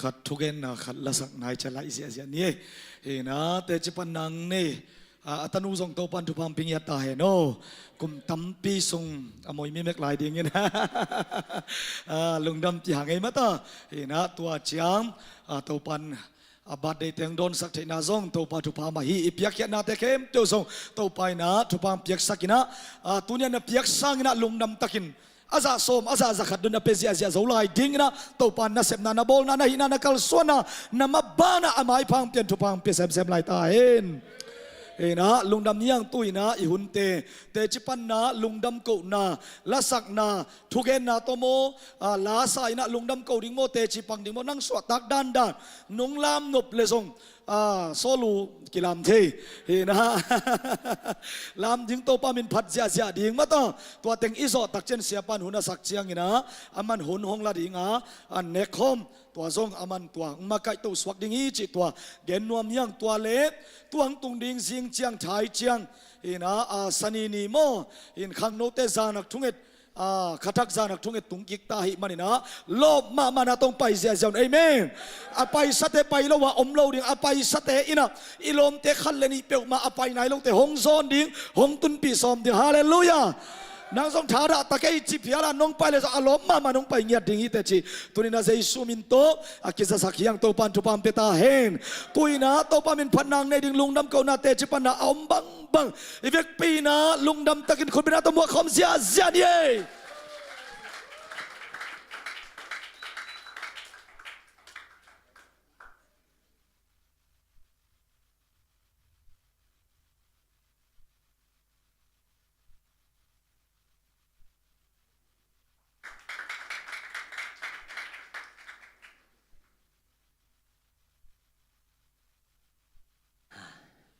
Khat thugenna, khat lasakna i ciah laih ziahziah ni ei. Hi na, teci pan nang nei. A, a tanu zong Topan thupha hong pia ngiat ta hen aw. Kum tampi sung a moi mimek lai dingin, a, lungdam pia hang ei mata. Hi na, tua ciang, a, Topan a birthday teng dawnsak theihna zong Topa thupha mah hi. I piakkhiatnate khempeuh zong Topa in ah thupha hong piaksak in ah, a, tuni-a na piak sangin ah lungdam takin a zah sawm, a zah za khat dong na pia ziahziah zo lai dingin ah, Topa nasepna, na bawlna, na hihna, na kalsuanna, na mabanah a maipha hong pia in, thupha hong pia semsem lai ta hen. Hi na, lungdam ni ang. Tu-in ah i hunte, teci panna, lungdam kohna, lasakna, thugenna tawh maw, a, lasa in ah lungdam ko ding maw, teci pang ding maw, nang suahtak dandan nong lam nop le zong, a, sawl uh kilam thei. Hi na, lam ding, Topa min phat ziahziah ding mata. Tua teng i zawh tak ciang siapan hun a sak ciangin ah, aman hun hong la ding a, a, nekhawm, tua zong aman tua makaih to suak ding hi cih tua gen nuam hi ang. Tua le tua hong tung ding zing ciang, thai ciang, hi na, a, Sani ni maw, in khangnote zanak thunget, a, khathak zanak thunget tung kik ta ahih manin ah, lawp mahmah na tawh hong pai ziahziah un. Amen. A paisate pai lo a om lo ding, a paisate in ah i lawmte khat le nih peuhmah a pai nai lote hong zawn ding, hong tunpih sawm ding. Halleluiah. Nang zong thadah ta kei ci phial a, nong pai le zong a lawp mahmah nong pai ngiat ding hi teci. Tuni-in ah Jesu min tawh a kizasak hi ang. Topan thupha hong pia ta hen. Tu-in ah Topa min phat nang nei ding lungdam kohna, teci panna a om bangbang i vekpi-in ah lungdam takin khutbetna tawh muak khawm ziahziah ni ei.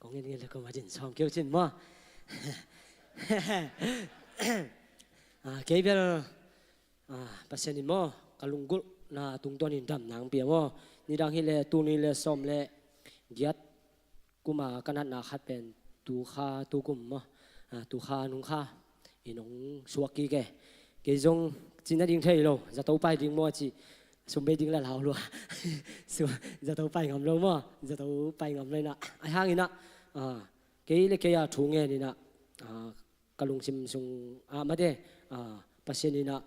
Kong en ngen le kong a din sawm keu cin maw? Ah, kei bel, ah, Pasian in maw, ka lunggulhna tungtawnin damna hong pia maw. Nidang hi le, tuni le sawm le giat kuma ka natna khat pen tu kha tu kum maw, ah, tu kha nung kha in hong suak kik e. Kei zong cin a ding thei lo, zato pai ding maw ci, sum bei ding la lau lua. Zato pai ngam lo maw, zato pai ngam lo in ah, ahi hangin ah, ah, kei le kei a thu ngen in ah, ah, ka lungsim sung ah mate, ah, Pasian in ah,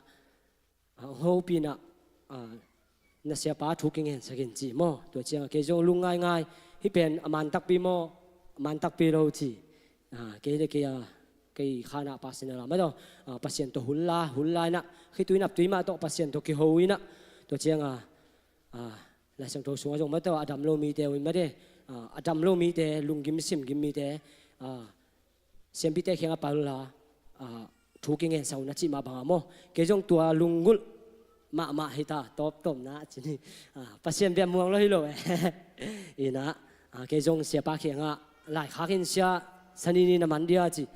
ah, hopih in ah, ah, na siapa thu kingensak in ci maw. Tua ciang kei zong lungngaingai, hih pen a man takpi maw, a man takpi lo ci. Ah, kei le kei a, kei khan ah Pasian a la mah tawh, ah, Pasian tawh hun la, hun la in ah, khitui naptui mah tawh Pasian tawh kiho in ah. Tua ciang a, ah, Lai Siangtho sungah zong mah tawh a dam lo mite uh in mate, ah, a dam lo mite, lunggim simgim mite, ah, siampite kiangah pai unla, ah, thu kingensak un a cih mah bangah maw. Kei zong tua lunggulh mahmah hi ta, tawptawpna ci ni. Ah, Pasian bia muang lo hi lo e. In ah, ah, kei zong siapa kiangah laikhak in, sia, Sani ni na man dia ci.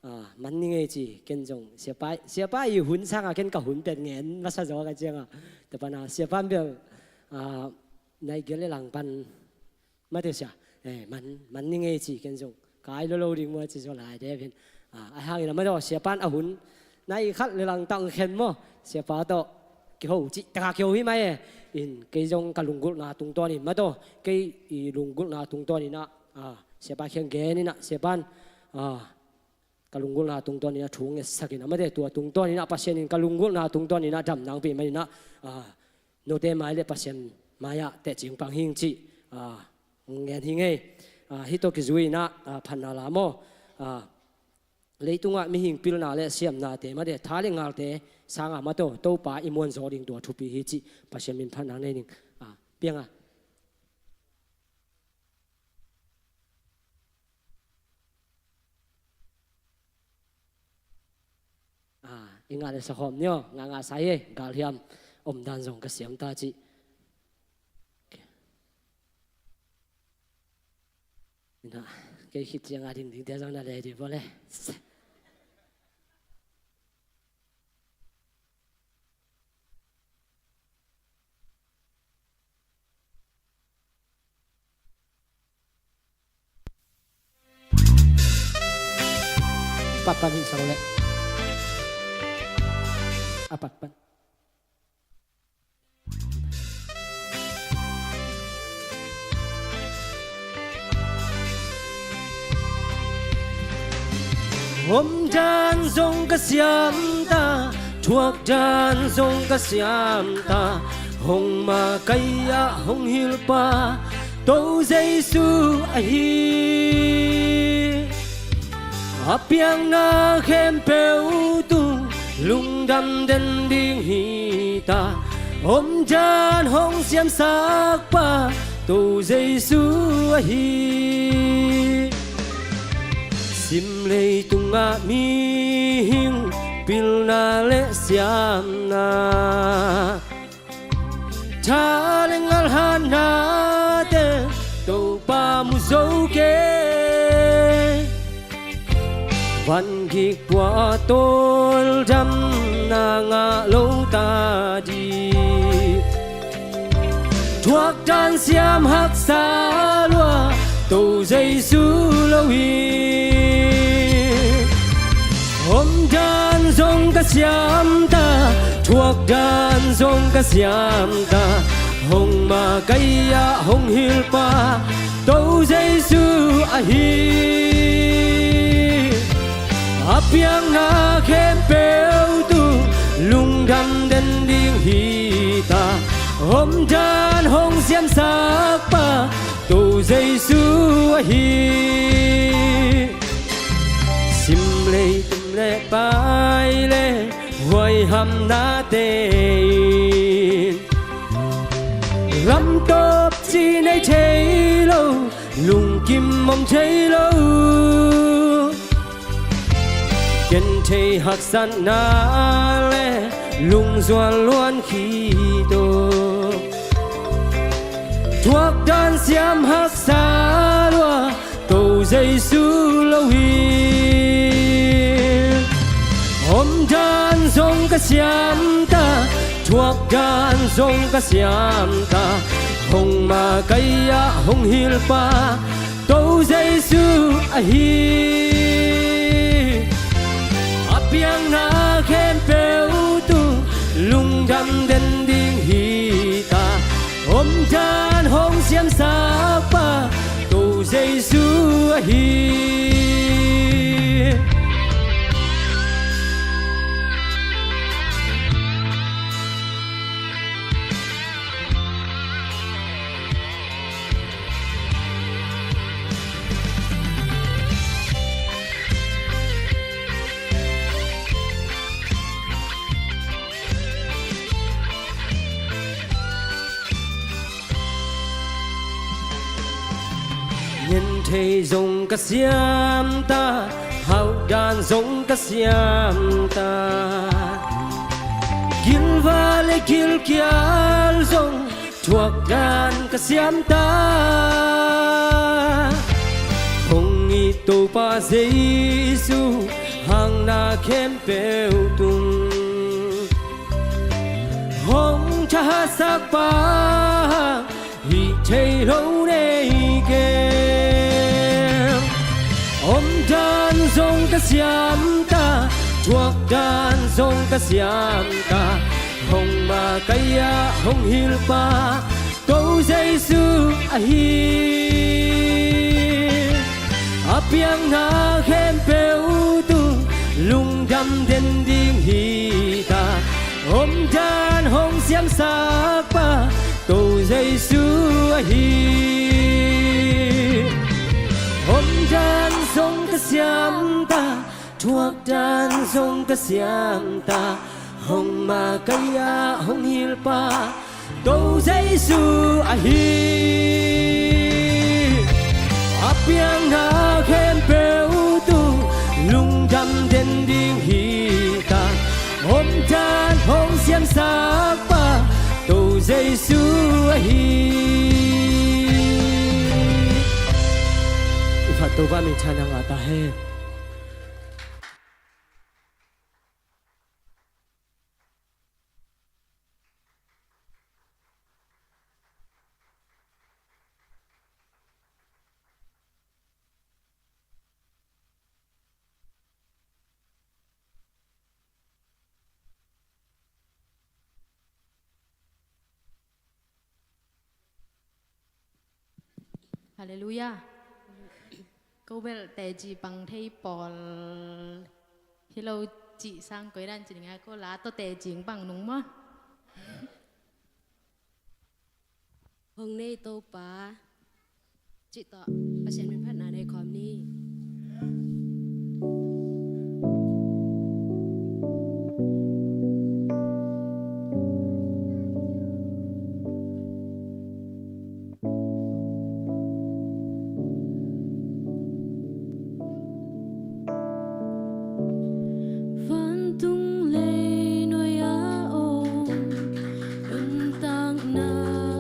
Ah, man ni ngei ci, ken zong siapa, siapa i hun sangah ken ka hun pen ngen masa zaw ka ciangah. Tua pan ah siapa bia, ah, nai gel le langpan mate sia, eh, man, man ni ngei ci, ken zong kai lo lo ding maw ci zaw lai de pen. Ah, ahi hangin a mah tawh siapan a hun nai khat le langtang khen maw, siapa tawh kiho cih taka kiho hi mai e. In kei zong ka lunggulhna tungtawnin mah tawh, kei i lunggulhna tungtawnin ah, ah, siapa kiang gen in ah, siapan, ah, ka lunggulhna tungtawnin ah thu ngetsak in a mate, tua tungtawnin ah Pasian in ka lunggulhna tungtawnin ah damna hong pia manin ah, ah, note mai le Pasian mai-ah tehcing pang hing cih, ah, ngen hi ngei. Ah, hih tawh kizui in ah, ah, phatna la maw. Ah, leitungah mihing pilna le siamnate mate, tha le ngalte sangah mah tawh Topa i muanzaw ding tua thupi hi cih Pasian min phatna nei ning. Ah, piang a. Ah, i ngah le sakhawm ni aw, ngah ngah sa hi e, galhiam omdan zong ka siam ta cih. Kei khit ciang a ding ding te zong na le di bo le. Pat pan hi sang le. A pat pan. Omdan zong ka siam ta, thuakdan zong ka siam ta, hong makaih ah hong hilhpa To Jesu ahi. A piakna khempeuh tung lungdam den ding hi ta, omdan hong siamsakpa To Jesu ahi. Sim leitungah mihing pilna le siamna, tha le ngalhannate Topa mu zo kei. Van gik pua tawldamna ngah lo ta dih. Thuakdan siam haksa lua To Jesu lo hi. Omdan zong ka siam ta, thuakdan zong ka siam ta, hong makaih ah hong hilhpa To Jesu ahi. A piakna khempeuh tung lungdam den ding hi ta, omdan hong siamsakpa To Jesu ahi. Sim leitung le pai le huaihamnate in lamtawp ci nei thei lo, lungkim om thei lo. Genthei haksatna le lungzual luan khit uh, thuakdan siam haksa lua To Jesu lo hi. Omdan zong ka siam ta, thuakdan zong ka siam ta, hong makaih ah hong hilhpa To Jesu ahi. A piakna khempeuh tung lungdam den ding hi ta, omdan hong siamsakpa To Jesu ahi. Genthei zong ka siam ta, hauhdan zong ka siam ta, gilvah le gilkial zong thuakdan ka siam ta. Hong it Topa Jesu hangna khempeuh tung hong thahatsak pa hih thei lo nei keng. Omdan zong ka siam ta, thuakdan zong ka siam ta, hong makaih ah hong hilhpa To Jesu ahi. A piakna khempeuh tung lungdam den ding hi ta, omdan hong siamsak pa To Jesu ahi. Omdan zong ka siam ta, thuakdan zong ka siam ta, hong makaih ah hong hilhpa To Jesu ahi. A piakna khempeuh tung lungdam den ding hi ta, omdan hong siamsak pa To Jesu ahi. Topa minthanna ngah ta hen. Halleluiah. Ko bel teci pang thei pawl hi lo cih sang koi dan ci ding a, ko la tawh teci pang nung maw? Hong nei Topa cih tawh Pasian min phatna nei khawm ni. Vantung leinuai a om, nuntakna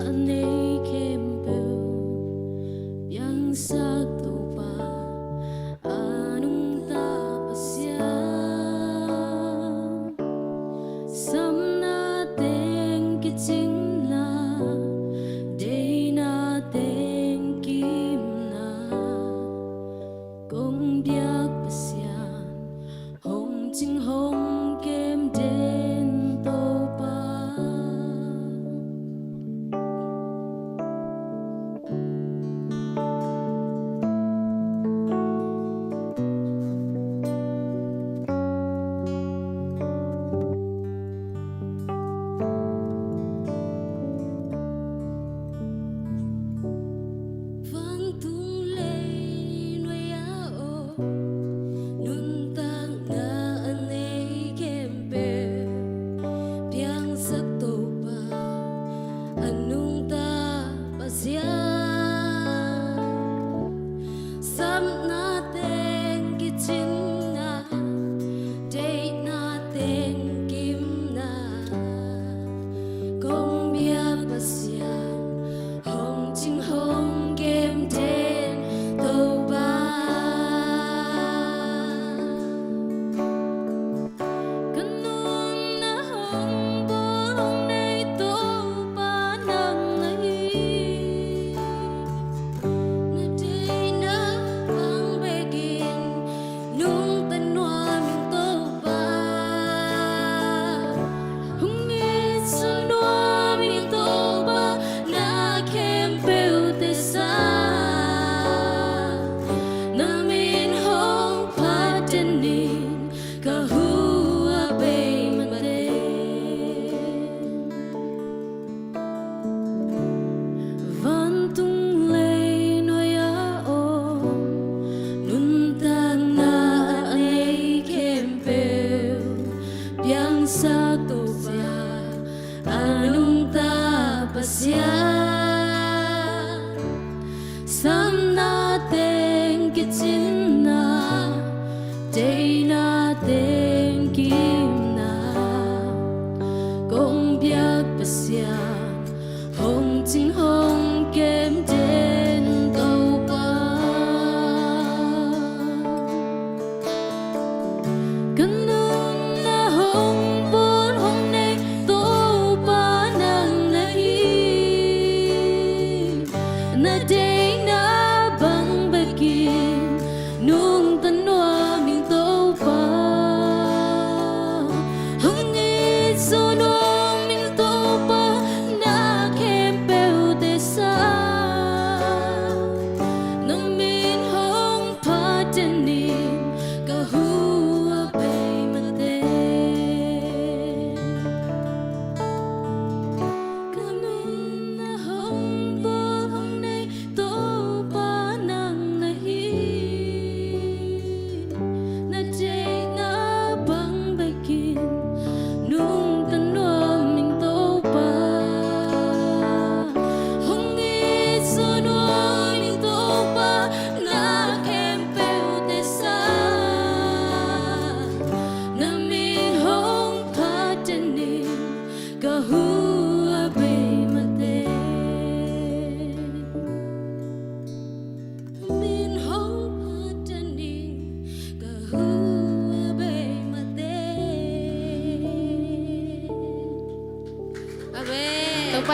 a nei khempeuh piangsak Topa, a nungta Pasian. Samna teng kicingna, deina teng kimna, kong biak Pasian, hong cing hong kem den Topa. Vantung leinuai a om,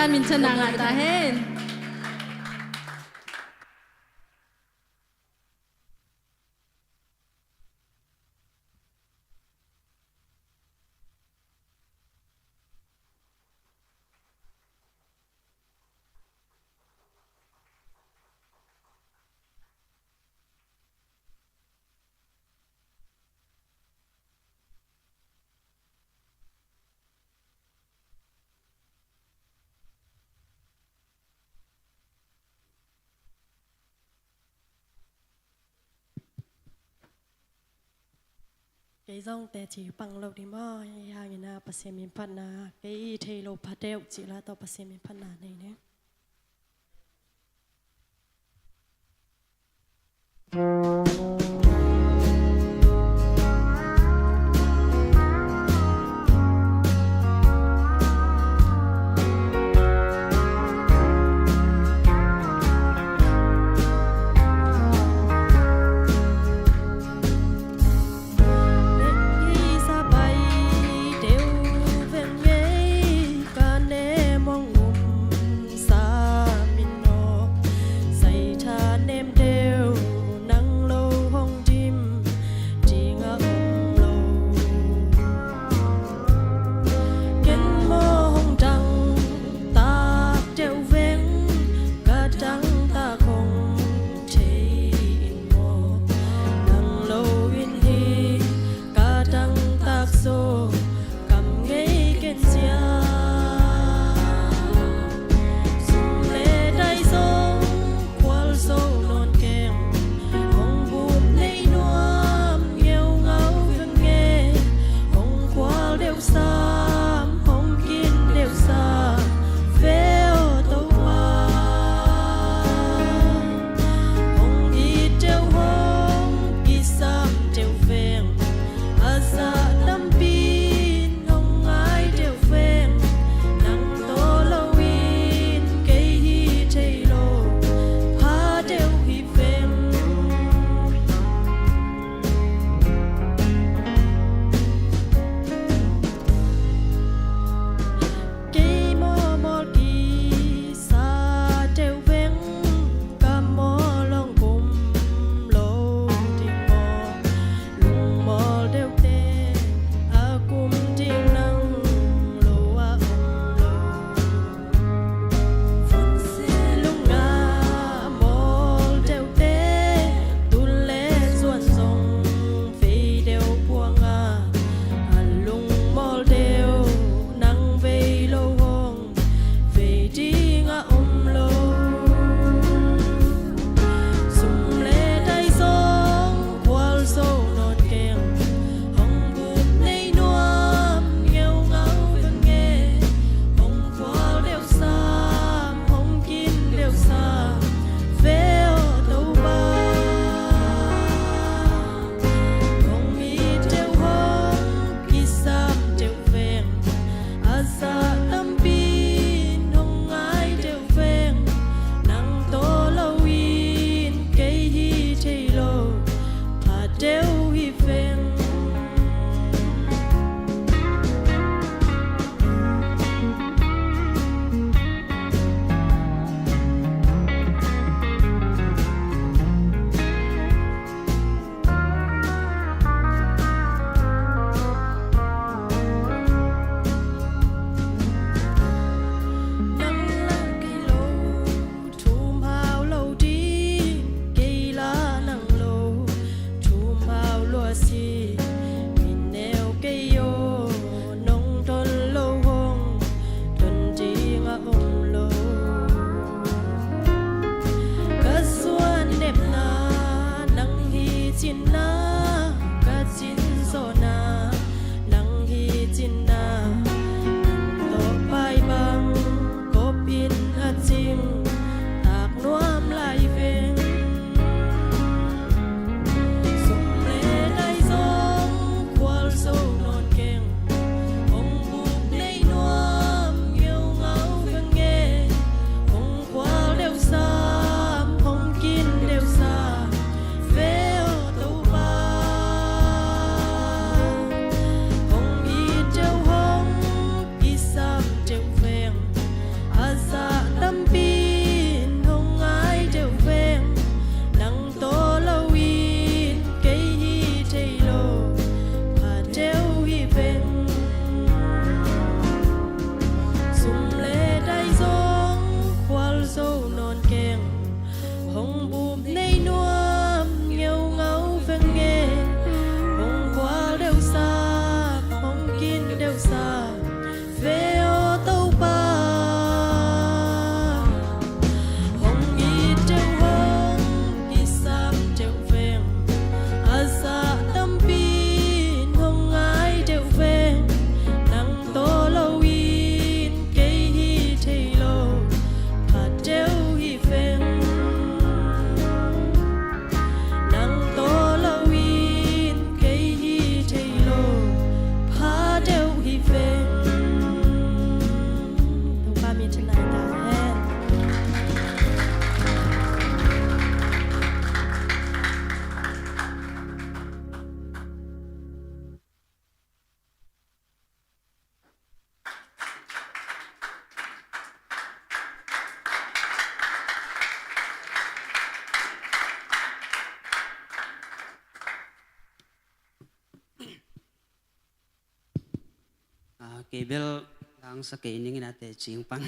Minthanna ngah ta hen. Kei zong teci pang lo ding maw? Ahi hangin ah Pasian min phatna, kei i thei lo pha deuh cih la tawh Pasian min phatna nei ni. Sa min aw, saitha nem deuh nang lo hong dim ding a om lo. Ken maw hong dangtak deuh veng, ka dangtak hong thei in maw, nang lo in hi ka dangtak zaw. Kam ngei ken sia, sum le dai zong khual zo nawn keng. Hong bup nei nuam ngeungau veng e, hong khual deuh sam, hong kin deuh sam ve aw Topa. Hong it deuh hong kisam deuh veng, a zah tampi in hong ngai deuh veng. Nang tawh lo in kei hi thei lo, pha deuh hi veng. Kei maw mawl kisa deuh veng, ka mawl hong kum lo ding maw? Lungmawl deuhte a kum ding nang lo a om lo. Vun se lungngah mawl deuhte, tul le zuan zong vei deuh puang a, a lungmawl deuh nang vei lo hong vei ding a om lo. Sum le dai zong khual zo nawn keng, hong bup nei nuam ngeungau veng e, hong khual deuh sam, hong kin deuh sam ve aw Topa. Hong it deuh hong kisam deuh veng, a zah tampi in hong ngai deuh veng. Nang tawh lo in kei hi thei lo, pha deuh hi veng. Nang la kei lo, thum hau lo ding, kei la nang lo, thum hau lua si. Min neu kei aw, nong don lo hong don ding a om lo. Ka suan nepna nang hi cinna, ka cin zawhna nang hi cinna. Nang tawh pai bang kop in a cing tak nuam lai veng. Sum le dai zaw Ah, kei bel langsa kei ning ina teci pan.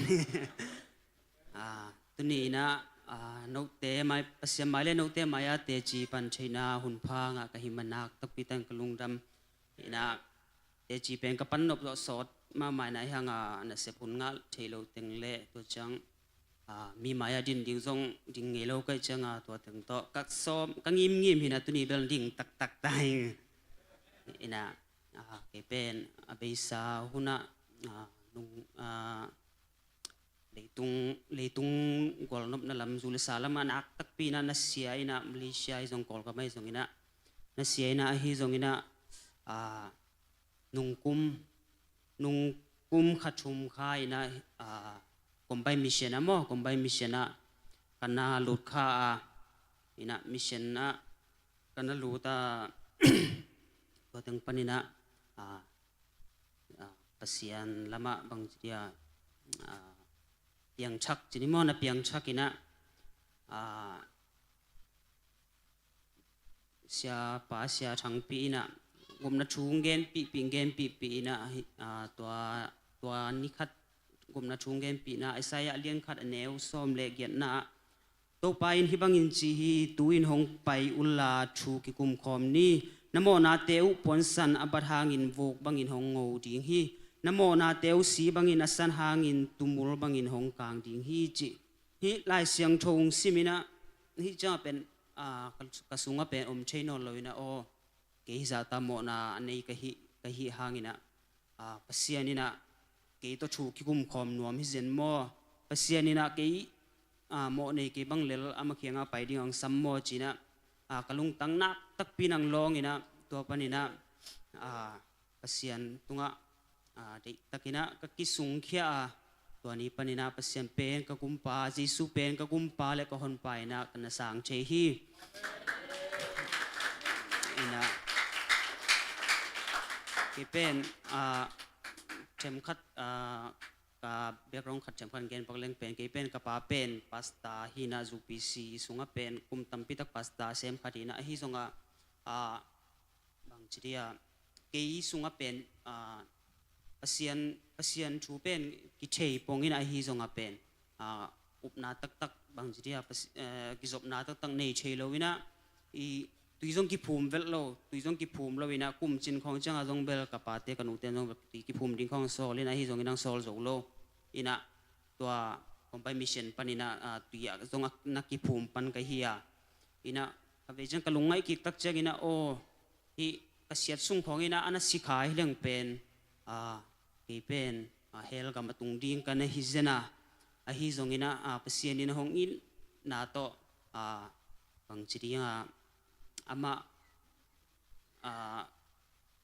Ah, tuni ina, ah, note mai, Pasian mai le note mai a teci pan theihna hun pha ngah ka hih manin nakpi takin ka lungdam. Ina teci pen ka pan nop zawh sawt mahmah ina, ahi hanga nasep hun ngah thei lo teng le tua ciang, ah, mi mai-ah din ding zong ding ngei lo ka hih cianga tua teng tawh ka sawm, ka ngimngim hi ina, tuni bel ding taktak ta hi ina. Ah, kei pen a beisa hunah, ah, nung, ah, leitung, leitung gualnopna lam, zu le sa lamah nak takpi ina na sia ina, Malaysia hi zong, Kawlgam ahi zong ina na sia ina, ahi zong ina, ah, nungkum, nungkum khat thum kha ina, ah, Combined Mission ah maw, Combined Mission ah ka na lut kha a, ina mission ah ka na lut a, tua teng pan ina, ah, ah, Pasian lamah bang ci dia, ah, piangthak ci ni maw, na piangthak ina, ah, Siapa Sia Thangpi ina gupna thu genpihpih, genpihpih ina, ah, tua, tua ni khat gupna thu genpihna, Isaiah a lian khat a neu sawm le giatna ah, Topa in hih bangin ci hi: Tu-in hong pai unla thu kikum khawm ni. Na mawhnate uh puansan a bat hangin vuk bangin hong ngo ding hi. Na mawhnate uh si bangin a san hangin tumul bangin hong kang ding hi, ci. Hih Lai Siangtho hong sim ina, hih ciangah pen, ah, ka, ka sungah pen om thei nawn lo ina, aw, kei hih zahta mawhna a nei ka hih, ka hih hang ina, ah, Pasian ina kei tawh thu kikum khawm nuam hi zen maw, Pasian ina kei, ah, mawh nei kei bang lel ama kiangah pai ding hong sam maw ci ina, ah, ka lungtang nak takpi in hong lawng ina, tua pan ina, ah, Pasian tungah, ah, deihtak ina ka kisungkhia a, tua ni pan ina Pasian pen ka Kumpa, Jesu pen ka Kumpa le ka Honpa ina ka na sang thei hi. Ina, kei pen, ah, themkhat, ah, ka background khat themkhat gen pak leng pen, kei pen ka pa pen pastor hi ina, zu P C sungah pen kum tampi tak pastor sem khat hi ina, ahi zongah, ah, bang ci dia, kei sungah pen, ah, Pasian, Pasian thu pen kithei pong ina, ahi zongah pen, ah, upna taktak bang ci dia, Pasi-, eh, kizopna taktak nei thei lo ina, i tui zong kiphum velh lo, tui zong kiphum lo ina, kum cin khawng ciangah zong bel ka pate ka nute zong bel tui kiphum ding khawng sawl ina, ahi zong ina hong sawl zo lo ina, tua Combined Mission pan ina, ah, tui ah zong a na kiphum pan ka hi a, ina, ka vei ciang ka lungngaih kik tak ciang ina, aw, hih ka siat sung khawng ina a na si kha hi leng pen, ah, kei pen, ah, hell gam a tung ding ka na hi zen a, ahi zong ina, ah, Pasian ina hong itna tawh, ah, bang ci ding a, amah, ah,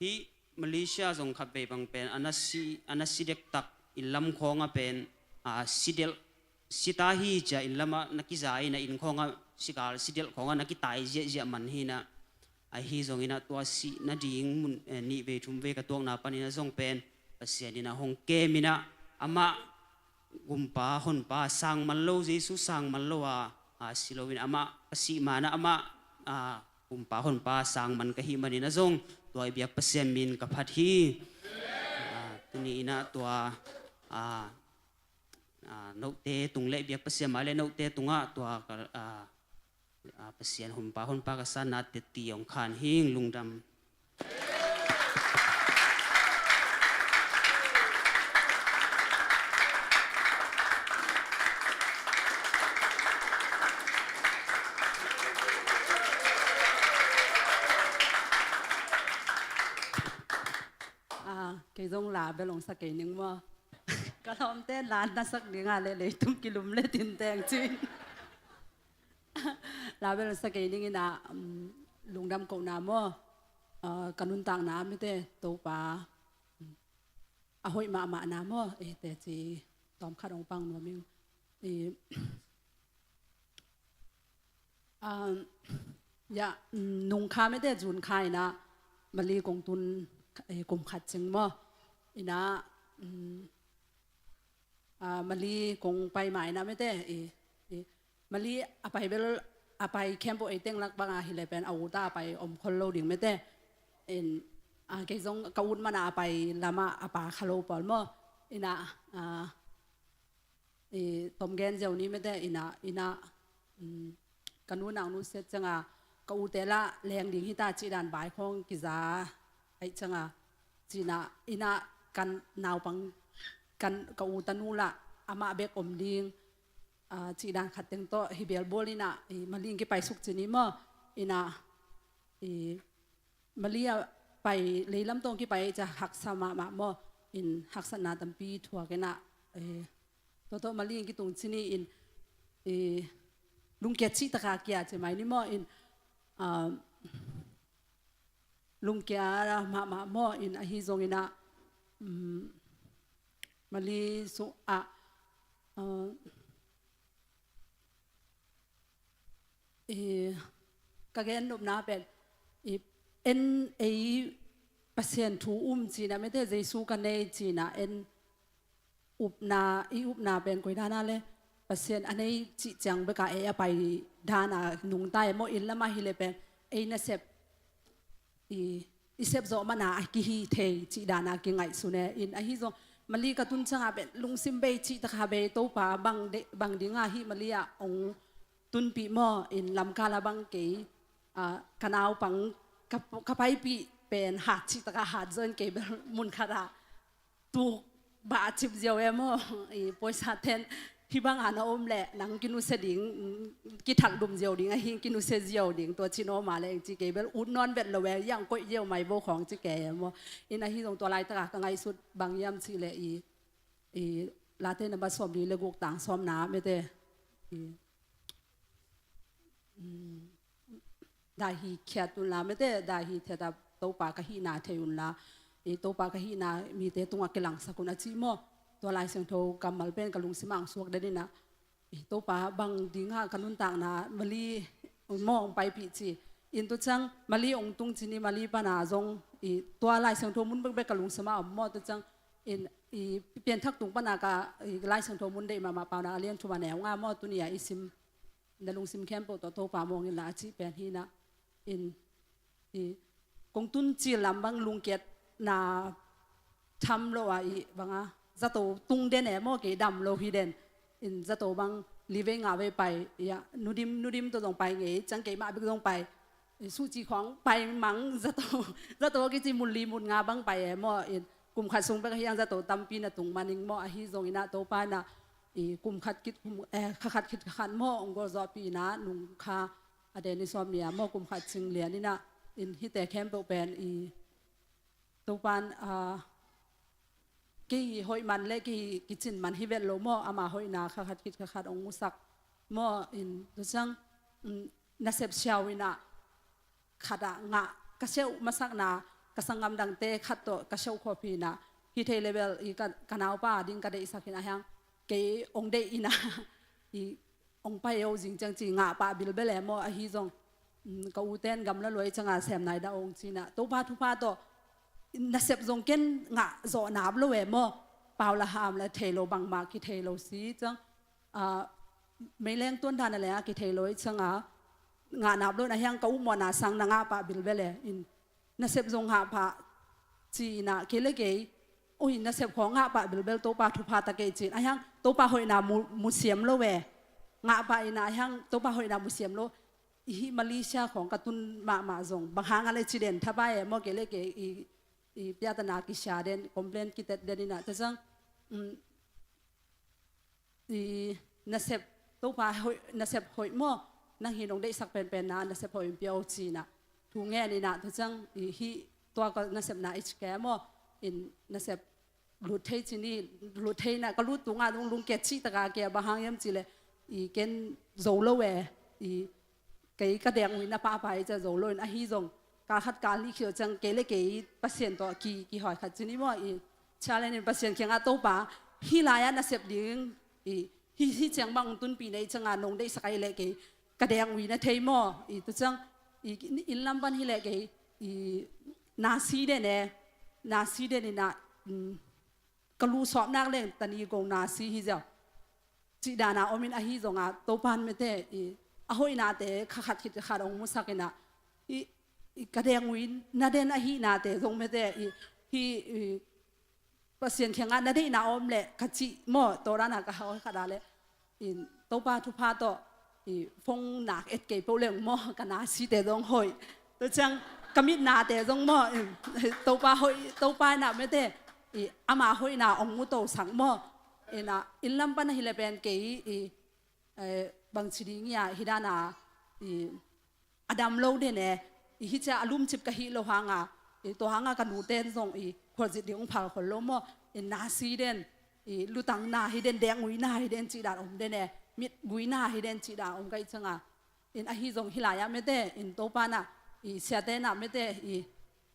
hih Malaysia zong khat vei bang pen a na si, a na si dektak inn lam khawngah pen, ah, si delh, si ta hi ci a inn lamah na kiza ina, inn khawngah si kal, si delh khawngah na kitai ziahziah man hi ina, ahi zong ina tua sih nading mun, eh, nih vei thum vei ka tuakna pan ina zong pen Pasian ina hong kem ina, amah Kumpa Honpa sang man lo, Jesu sang man lo a, a si lo ina amah ka sih ma ina amah, a, Kumpa Honpa sang man ka hih man ina zong tua i biak Pasian min ka phat hi. A, tuni ina tua, a, a, note tung le i biak Pasian mai le note tungah tua ka, a, a, Pasian Honpa, Honpa ka sanna teti hong khan hing. Lungdam. A, kei zong la bel hong sa kei ning maw. Ka lawmte la na sak ding a le leitung kilum le tinteng cin. La bel sa kei ning ina, um, lungdam kohna maw, uh, ka nuntakna mite Topa, um, a hoih mahmahna maw, eh, teci tawmkhat hong pang nuam ing. Eh, um, ya, um, nung kha mite June kha ina Mali kong tun, eh, kum khat cing maw. Ina, um, a, Mali kong pai ma ina mite, i, i, Mali a pai bel, a pai khempeuh ei teng lak banga hi le pen a uta a pai om khol lo ding mite. In, a, kei zong ka ut mana a pai lama a pa kha lo pawl maw. Ina, a, i, tom gen ziau ni mete ina, ina, um, ka nu nak nu set cianga ka ute la leng ding hita cih dan vai khong kiza aih cianga cina ina kan naupang kan ka u tanu la amah bek om ding, a, cih dan khat teng tawh hi belbawl ina, i, maling kipai suk cini maw ina, i, Mali a pai leilam tawng kipai ca haksa mahmah maw in haksatna tampi thuak ina, eh, toto Mali in kitung cini in, eh, lungkia cih taka kia ci mai ni maw in, ah, lungkia mahmah maw in ahi zong ina, um, Mali sung ah, ah, I, ka gen nopna pen i, en ei Pasian thu um cina mete Jesu ka nei cina en upna, i upna pen koi dana le Pasian a nei cih ciang beka ei a pai dana nungta e maw in lama hi le pen ei nasep i, i sep zawh mana a kihi thei cih dana kingaihsun e in ahi zong Mali ka tun cianga pen lungsim bei cih taka bei Topa bang, de, bang dinga hi Mali a ong tunpih maw in lamkala bang kei, a, ka naupang ka, ka paipih pen hat cih taka hat zaw in kei bel mun khat a tuk bah cip ziau e maw i poisa ten hi banga na om le nang kinusia ding, kithal dum ziau ding ahi kinusia ziau ding tua cin oma le eng ci kei bel ut nawn vet lo e yang koih ziau mai bo khong ci kei e maw in ahi zong tua laitaka ka ngaihsut bang hiam cih le i, i Late namba sawmli le guk tang sawmna mete i, um, dai hi khiat unla mete dai hi thiata Topa ka hihna thei unla i Topa ka hihna mite tunga kilangsak un a cih maw tua Lai Siangtho kammal pen ka lungsim ang suak den ina i Topa bang dinga ka nuntakna Mali maw ong paipih ci in tu ciang Mali ong tung cini Mali pana zong i tua Lai Siangtho mun bekbek ka lungsim a om maw tu ciang in i pianthak tung pana ka i Lai Siangtho mun deih mahmah Paunak a lian thum a neu nga maw tuni a i sim na lungsim khempeuh tawh Topa mawng inla a cih pen hi ina in i kong tun cil lam bang lungkiatna tham lo a i banga zato tung den e maw kei dam lo hi den in zato bang livei nga vei pai ia nudim nudim tawh zong pai ngei ciang kei mah bik zong pai i suci khong pai mang zato zato kici mun li mun nga bang pai e maw in kum khat sung bek hiang zato tampi na tung maning maw ahi zong ina Topa ina i kum khat kit kum, eh, kha khat kit kha khat maw ong gol zawhpih ina nung kha a den i sawm nia maw kum khat cing lian ina in hite khempeuh pen i Topan, ah, kei hoih man le kei kicin man hi vet lo maw ama hoihna kha khat kit kha khat ong musak maw in tu ciang, um, nasep siau ina khat ah ngah ka seuh masakna ka sanggam dangte khat tawh ka seuh khawp hi ina hi thei level i ka, ka naupa ding ka deihsak ina hiang kei ong deih ina i ong pai o zing ciang ci ngah pah bilbel e maw ahi zong, um, ka uten gamla luai cianga sem nai dah ong cina Topa thupha tawh nasep zong ken ngah zawh nap lo e maw pau la ham la thei lo bangmah kithei lo si ciang, ah, meileng tuan dana le a kithei lo i cianga ngah nap lo na hiang ka umawhna sang na ngah pah bilbel e in nasep zong ngah pah ci ina kei le kei ui nasep khawng ngah pah bilbel Topa thupha ta kei cin a hiang Topa hoihna mu, musiam lo e ngah pah ina a hiang Topa hoihna musiam lo i hi Malaysia khawng ka tun mahmah zong bang hanga le ci den thabai e maw kei le kei i, i piatana kisia den complain kitet den ina ta ciang, um, i nasep Topa hoih nasep hoih maw nang hi nong deihsak penpenna nasep hoih in pia o cina thu ngen ina tu ciang i hi tua ka nasepna i cike maw in nasep lut thei cini lut thei na ka lut tunga dong lungkia cih taka kia bang hang hiam cile i ken zo lo e i kei ka deng ui na pahpah i ca zo lo in ahi zong kal khat kal nih khio ciang kei le kei Pasian tawh ki, kihoi khat cin i maw i challenge in Pasian kiangah Topa hih lai-ah nasep ding i hih, hih ciang bang tunpih nei cianga nong deihsak ai le kei ka deng ui na thei maw i tu ciang i inn lam pan hi le kei i nasi den e nasi den ina, um, ka luh sawpnak leng tani go nasi hi ziau cih dana om in ahi zonga Topan mete i a hoihnate kha khat khit khat ong musak ina i, i ka dengui na den ahihnate zong mete i, hi, i, Pasian kiangah na deihna om leh ka cih maw, tua dana ka hau khat a leh in Topa thupha tawh i phone nak et kei peuh leng maw, ka nasite zong hoih. Tua ciang ka mitnate zong maw, in Topa hoih, Topa inah mete i ama hoihna ong mutosak maw. Inah inn lam pan ahileh pen kei i, eh, bangci ding ia hi dana i a dam lo den e. I hi cia a lumcip ka hih lo hanga, i tua hanga ka nuten zong i khualzin ding ong phal khol lo maw. I nasi den, i lutang na hi den, dengui na hi den, cih dan om den e. Mitgui na hi den, cih dan om ka hih cianga. In ahi zong hi lai-ah mete, in Topa na, i siate na mete, i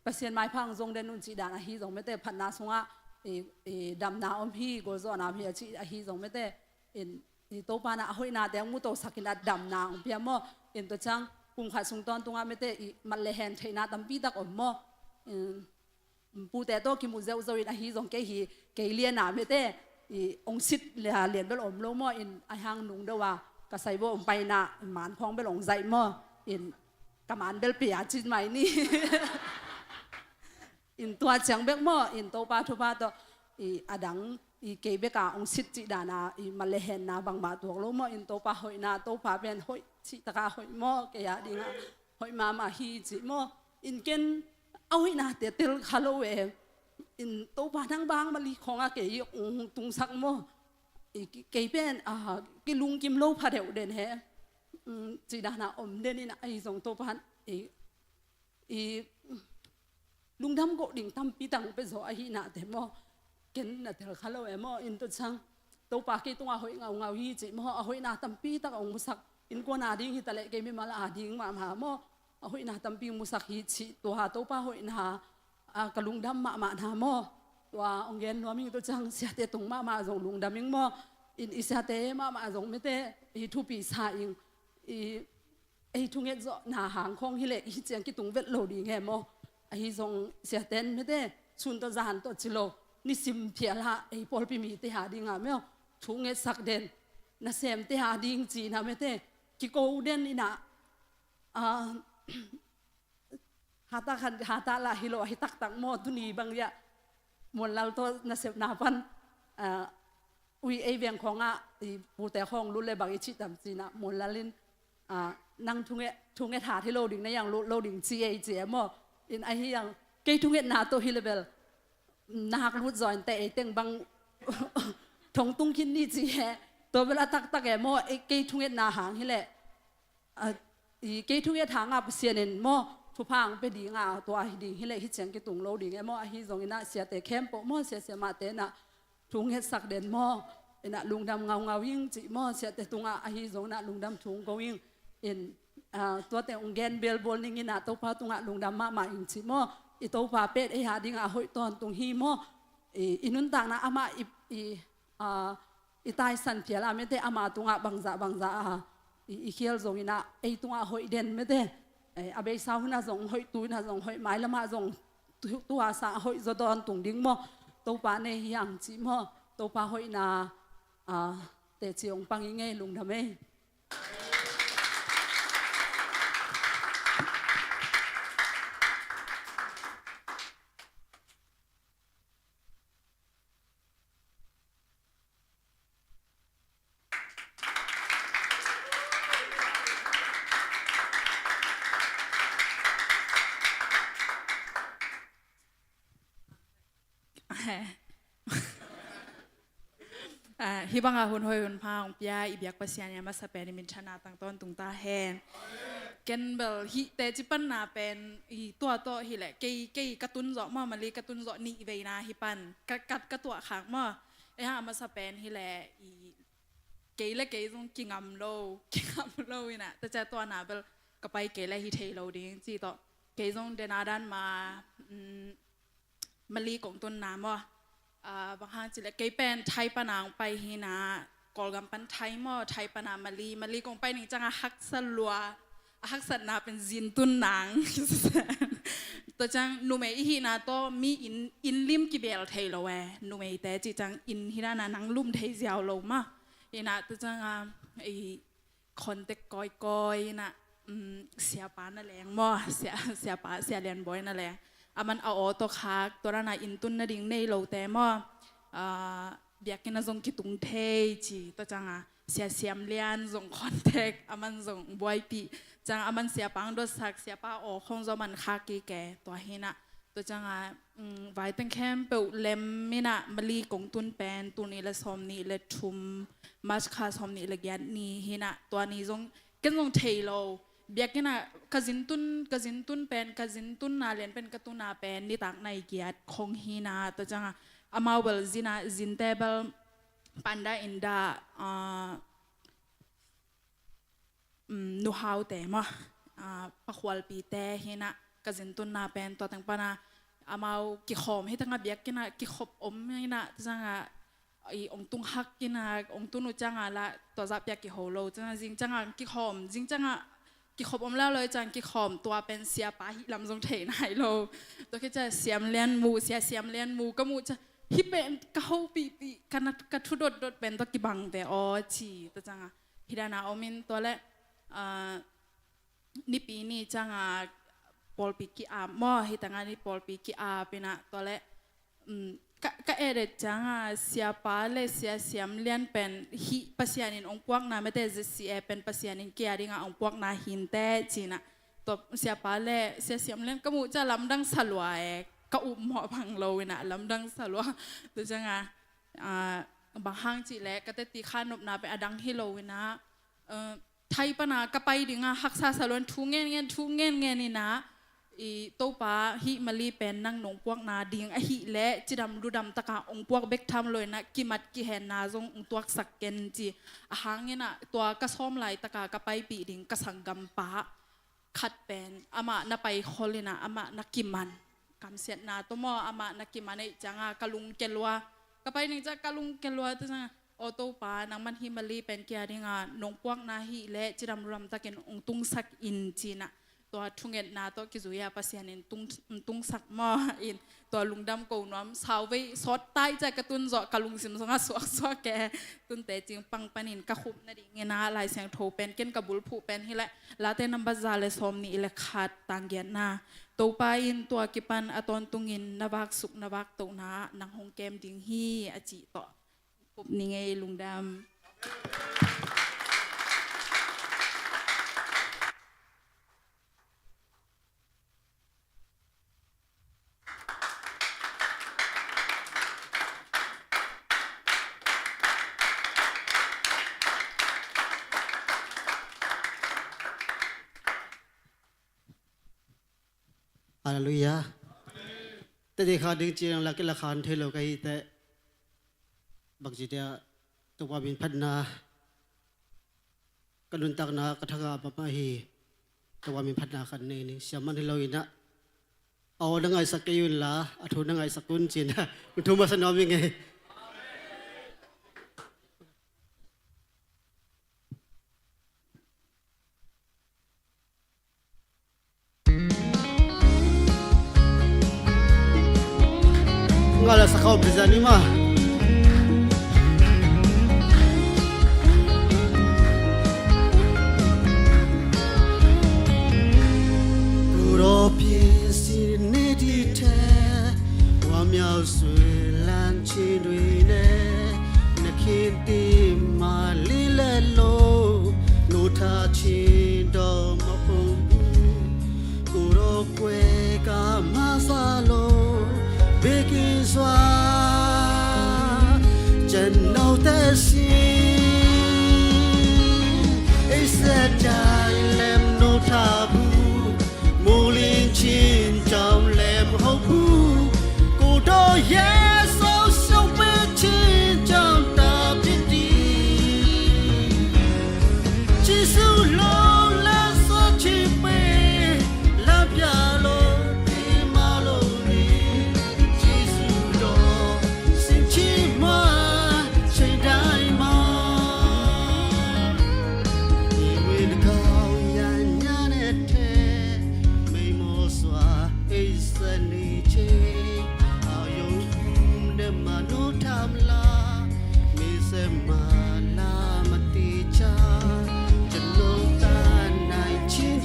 Pasian maipha ong zong den un cih dan ahi zong mete, phatna sungah i, i damna om hi, gualzawhna om hi a cih ahi zong mete, in i Topa na a hoihnate ong mutosak in a damna ong pia maw. In tua ciang kum khat sung tawntungah mete i mat le hen theihna tampi tak om maw. In pute tawh kimu zeuhzeuh in ahi zong kei hi, kei liana mete i ong sit lia lian bel om lo maw. In ahi hang nung deuh a ka saibo ong paina man khawng bel ong zaih maw. In ka man bel pia cin mai ni. In tua ciang bek maw, in Topa thupha tawh i a dang i kei beka ong sit cih dana i mat le henna bangmah tuak lo maw. In Topa hoihna, Topa pen hoih cih taka hoih maw, kei a dinga hoih mahmah hi cih maw. In ken a hoihnate tel kha lo e. In Topa nang bang mali khawngah kei ong tungsak maw. I kei pen a kilungkim lo pha deuh den he. Cih dana om den in ahi zong Topa i i lungdam goh ding tampi tang pia zaw ahihnate maw. Ken na tel kha lo e maw. In tua ciang Topa kei tungah hoih ngaungau hi cih maw, a hoihna tampi tak ong musak. Innkuan a ding hi taleh kei mimal a ding mahmah maw, a hoihna tampi musak hi cih tua Topa hoihna a ka lungdam mahmah na maw. Tua ong gen nuam ing. Tua ciang siate tung mahmah zong lungdam ing maw. In i siate mahmah zong mete i thupi sa ing. I ei thunget zawhna hang khawng hileh i ciang kitung vet lo ding he maw. Ahi zong siaten mete sun tawh zan tawh ci lo, nisim phialha ei pawlpi mite a dinga maw thungetsak den, nasemte a ding cina mete kiko den inah, a, hata khan hata lah hi lo ahi taktak maw. Tuni bang ia Muanlal tawh nasepna pan, a, ui ei veng khawngah i pute khawng lut le bang i cih tam cina Muanlal in, a, nang thunget, thunget hat hi lo ding na iang lut lo ding ci ei ci e maw. In ahi iang kei thungetna tawh hi le bel nak lut zawin te ei teng bang thong tung khin ni ci he. Tua bel a taktak e maw, kei thungetna hang hileh a, i kei thunget hanga Pasian in maw thupha ang pia dinga tua hi ding hileh hi ciang kitung lo ding e maw. Ahi zong inah siate khempeuh maw, siasia mahte inah thungetsak den maw. Inah lungdam ngaungau ing cih maw, siate tungah ahi zong inah lungdam thung ko ing. In, a, tuate ong gen belbual ning inah Topa tungah lungdam mahmah ing cih maw. I Topa pet ei a dinga hoih tawntung hi maw. I, i nuntakna amah i, i, a, i taisan phial a mete ama tungah bangzah bangzah a i, i khial zong inah ei tungah hoih den mete, a beisa hunah zong hoih, tu inah zong hoih, mailamah zong tu, tua sang a hoih zaw dawn tung ding maw. Topa nei hi ang cih maw. Topa hoihna, a, teci ong pang i ngei lungdam ei. Hih banga hun hoih hun pha hong pia i biak Pasian i a masa pen i minthanna tang tawntung ta hen. Ken bel hih teci panna pen i tua tawh hileh kei, kei ka tun zawh maw, Mali ka tun zawh nih veina hi pan ka, ka, ka tuah khak maw. Ei a masa pen hileh i kei le kei zong kingam lo, kingam lo inah. Tua cia tuana bel ka pai kei le hi thei lo ding ci tawh. Kei zong dena dan ma, mm, Mali kong tunna maw. A, bang hang cileh kei pen Thai pana ong pai hina, Kawlgam pan Thai maw, Thai pana Mali, Mali kong pai ning cianga haksa lua. A haksatna pen zin tun nang. Tua ciang numei i hihna tawh mi inn, inn lim kibel thei lo e. Numeite cih ciang inn hi dana nang lum thei ziau lo mah. Inah tua cianga i contact kawikawi inah um, siapa na leng maw, sia, siapa, Sia Lian Bawi na leng. Aman a aw tawh khak, tua dana inn tun nading nei lote maw. Ah, biakinn ah zong kitung thei ci, tua cianga Sia Siam Lian zong contact, aman zong buaipih. Cianga aman siapa hong dotsak, siapa aw khawng zong aman khak kik e, tua hi na. Tua cianga, um, vaiteng khempeuh lem hi na, Mali kong tun pen, tul nih le sawm nih le thum, March kha sawm nih le giat ni hi na, tua ni zong, ken zong thei lo. Biakinn ah ka zin tun, ka zin tun pen, ka zin tunna lian pen ka tunna pen nitak nai giat khong hi na, tua cianga amau bel zin ah, zinte bel panda inda, ah, um, nuhaute maw, ah, pakhualpite hi na, ka zin tunna pen tua teng pana amau kikhawm hi tanga biakinn ah kikhop om hi na, tua cianga i ong tung hak hi na, ong tun uh cianga la tua zah pia kiho lo, cianga zing cianga kikhawm, zing cianga kikhop om lalo i cianga kikhawm, tua pen siapa hih lam zong thei nai lo. Tua khit cianga Siam Lian mu, Sia Siam Lian mu ka muh cianga hih pen ka hopihpih, ka na, ka thu dotdot pen tua kibang ve aw ci, tua cianga hih dana om in tua le, ah, Nipi ni cianga pawlpi ki-ap maw, hi tanga ni pawlpi ki-ap hi na, tua le, um, ka, ka et et cianga siapa le Sia Siam Lian pen hih Pasian in ong puakna mete Z C A pen Pasian in kia dinga ong puakna hinte ci na. Tua siapa le Sia Siam Lian ka muh cianga lamdang salua e, ka up mawh bang lo hi na, lamdang salua. Tua cianga, ah, bang hang cih le ka teti kha nopna pen a dang hi lo hi na, ah, Thai pana ka pai dinga haksa salua in thu ngen ngen, thu ngen ngen hi na, i Topa hih Mali pen nang nong puakna ding ahih le cidam ludam taka ong puak bek tham lo hi na, kimat kihenna zong ong tuaksak ken ci. A hang hi na tua ka sawm laitaka ka paipih ding ka sanggampa khat pen amah na pai khol hi na, amah na kiman, kamsiatna tawh maw, amah na kiman ei cianga ka lungkia lua. Ka pai ning cianga ka lungkia lua, tua cianga aw Topa, nangman hih Mali pen kia dinga nong puakna hih le cidam ludam takin ong tungsak in ci na. Tua thungetna tawh kizui a Pasian in tung, tungsak maw in, tua lungdam ko nuam, sauvei sawt tai cianga ka tun zawh ka lungsim zong a suaksuak e. Tunte cing pang panin ka khup nading hi na, Lai Siangtho pen ken ka bulphuh pen hi le, Late nambat za le sawm nih le khat tang giatna. Topa in tua kipan a tawntungin na vaksuk na vaktohna ah nang hong kem ding hi a cih tawh. Khup ni ngei, lungdam. Halleluiah. Tete kha ding ci nang la kila khan thei lo ka hi teh. Bangci dia Topa min phatna ka nuntakna ka thanga a pamah hi. Topa min phatna kan nei ni, siaman hi lo inah. Aw na ngaihsak kei un la a thu na ngaihsak un cinah thu masa nuam hi ngei. Nga la sakau pizani ma. Kuropi sinidite wamiau suilan chinduine. Nakinti malilelo nuta chindo mapumbu. Kuro kwe ka masalo bikizwa. Janau tesi isa jai lem no tabu. Mulin chin jam lem hobu. Kudo ye so so pe chin jam ta piti. Jisu lo la sa chi pe la pia lo ti ma lo ni. Jisu lo sin chi ma chi dai ma. Iwin kau ya nya ne te mei mo swa ei sa ni chi. Au yo um de ma nu tam la. Mi se ma la ma ti cha. Chan lo ta nai chin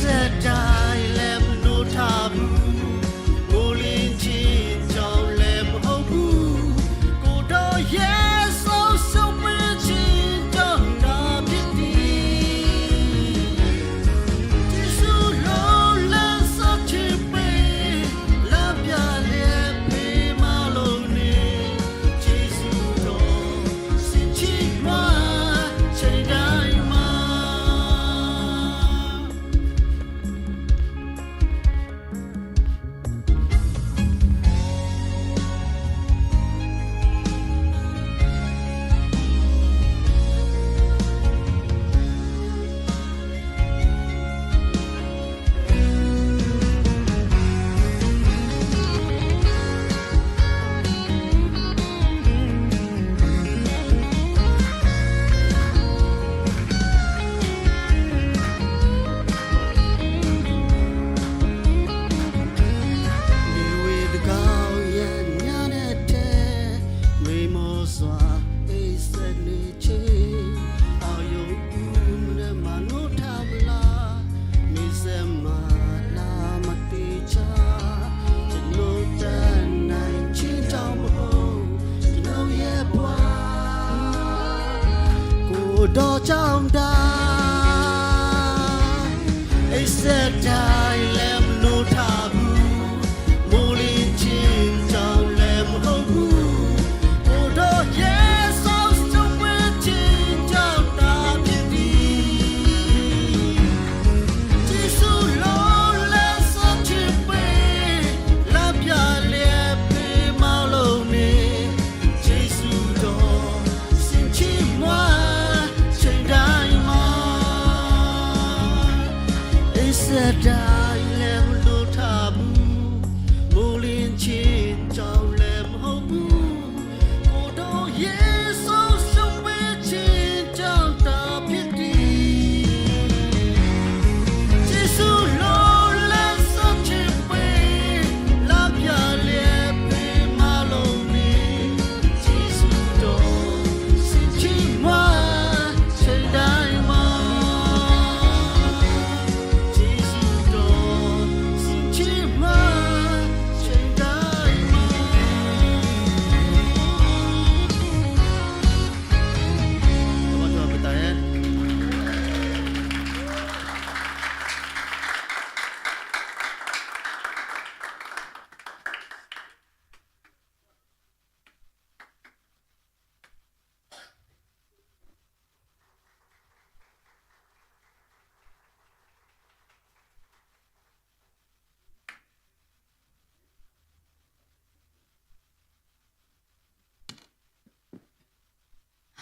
在带来不落踏步，我领进到来不后步，我到耶稣手背进到那片地。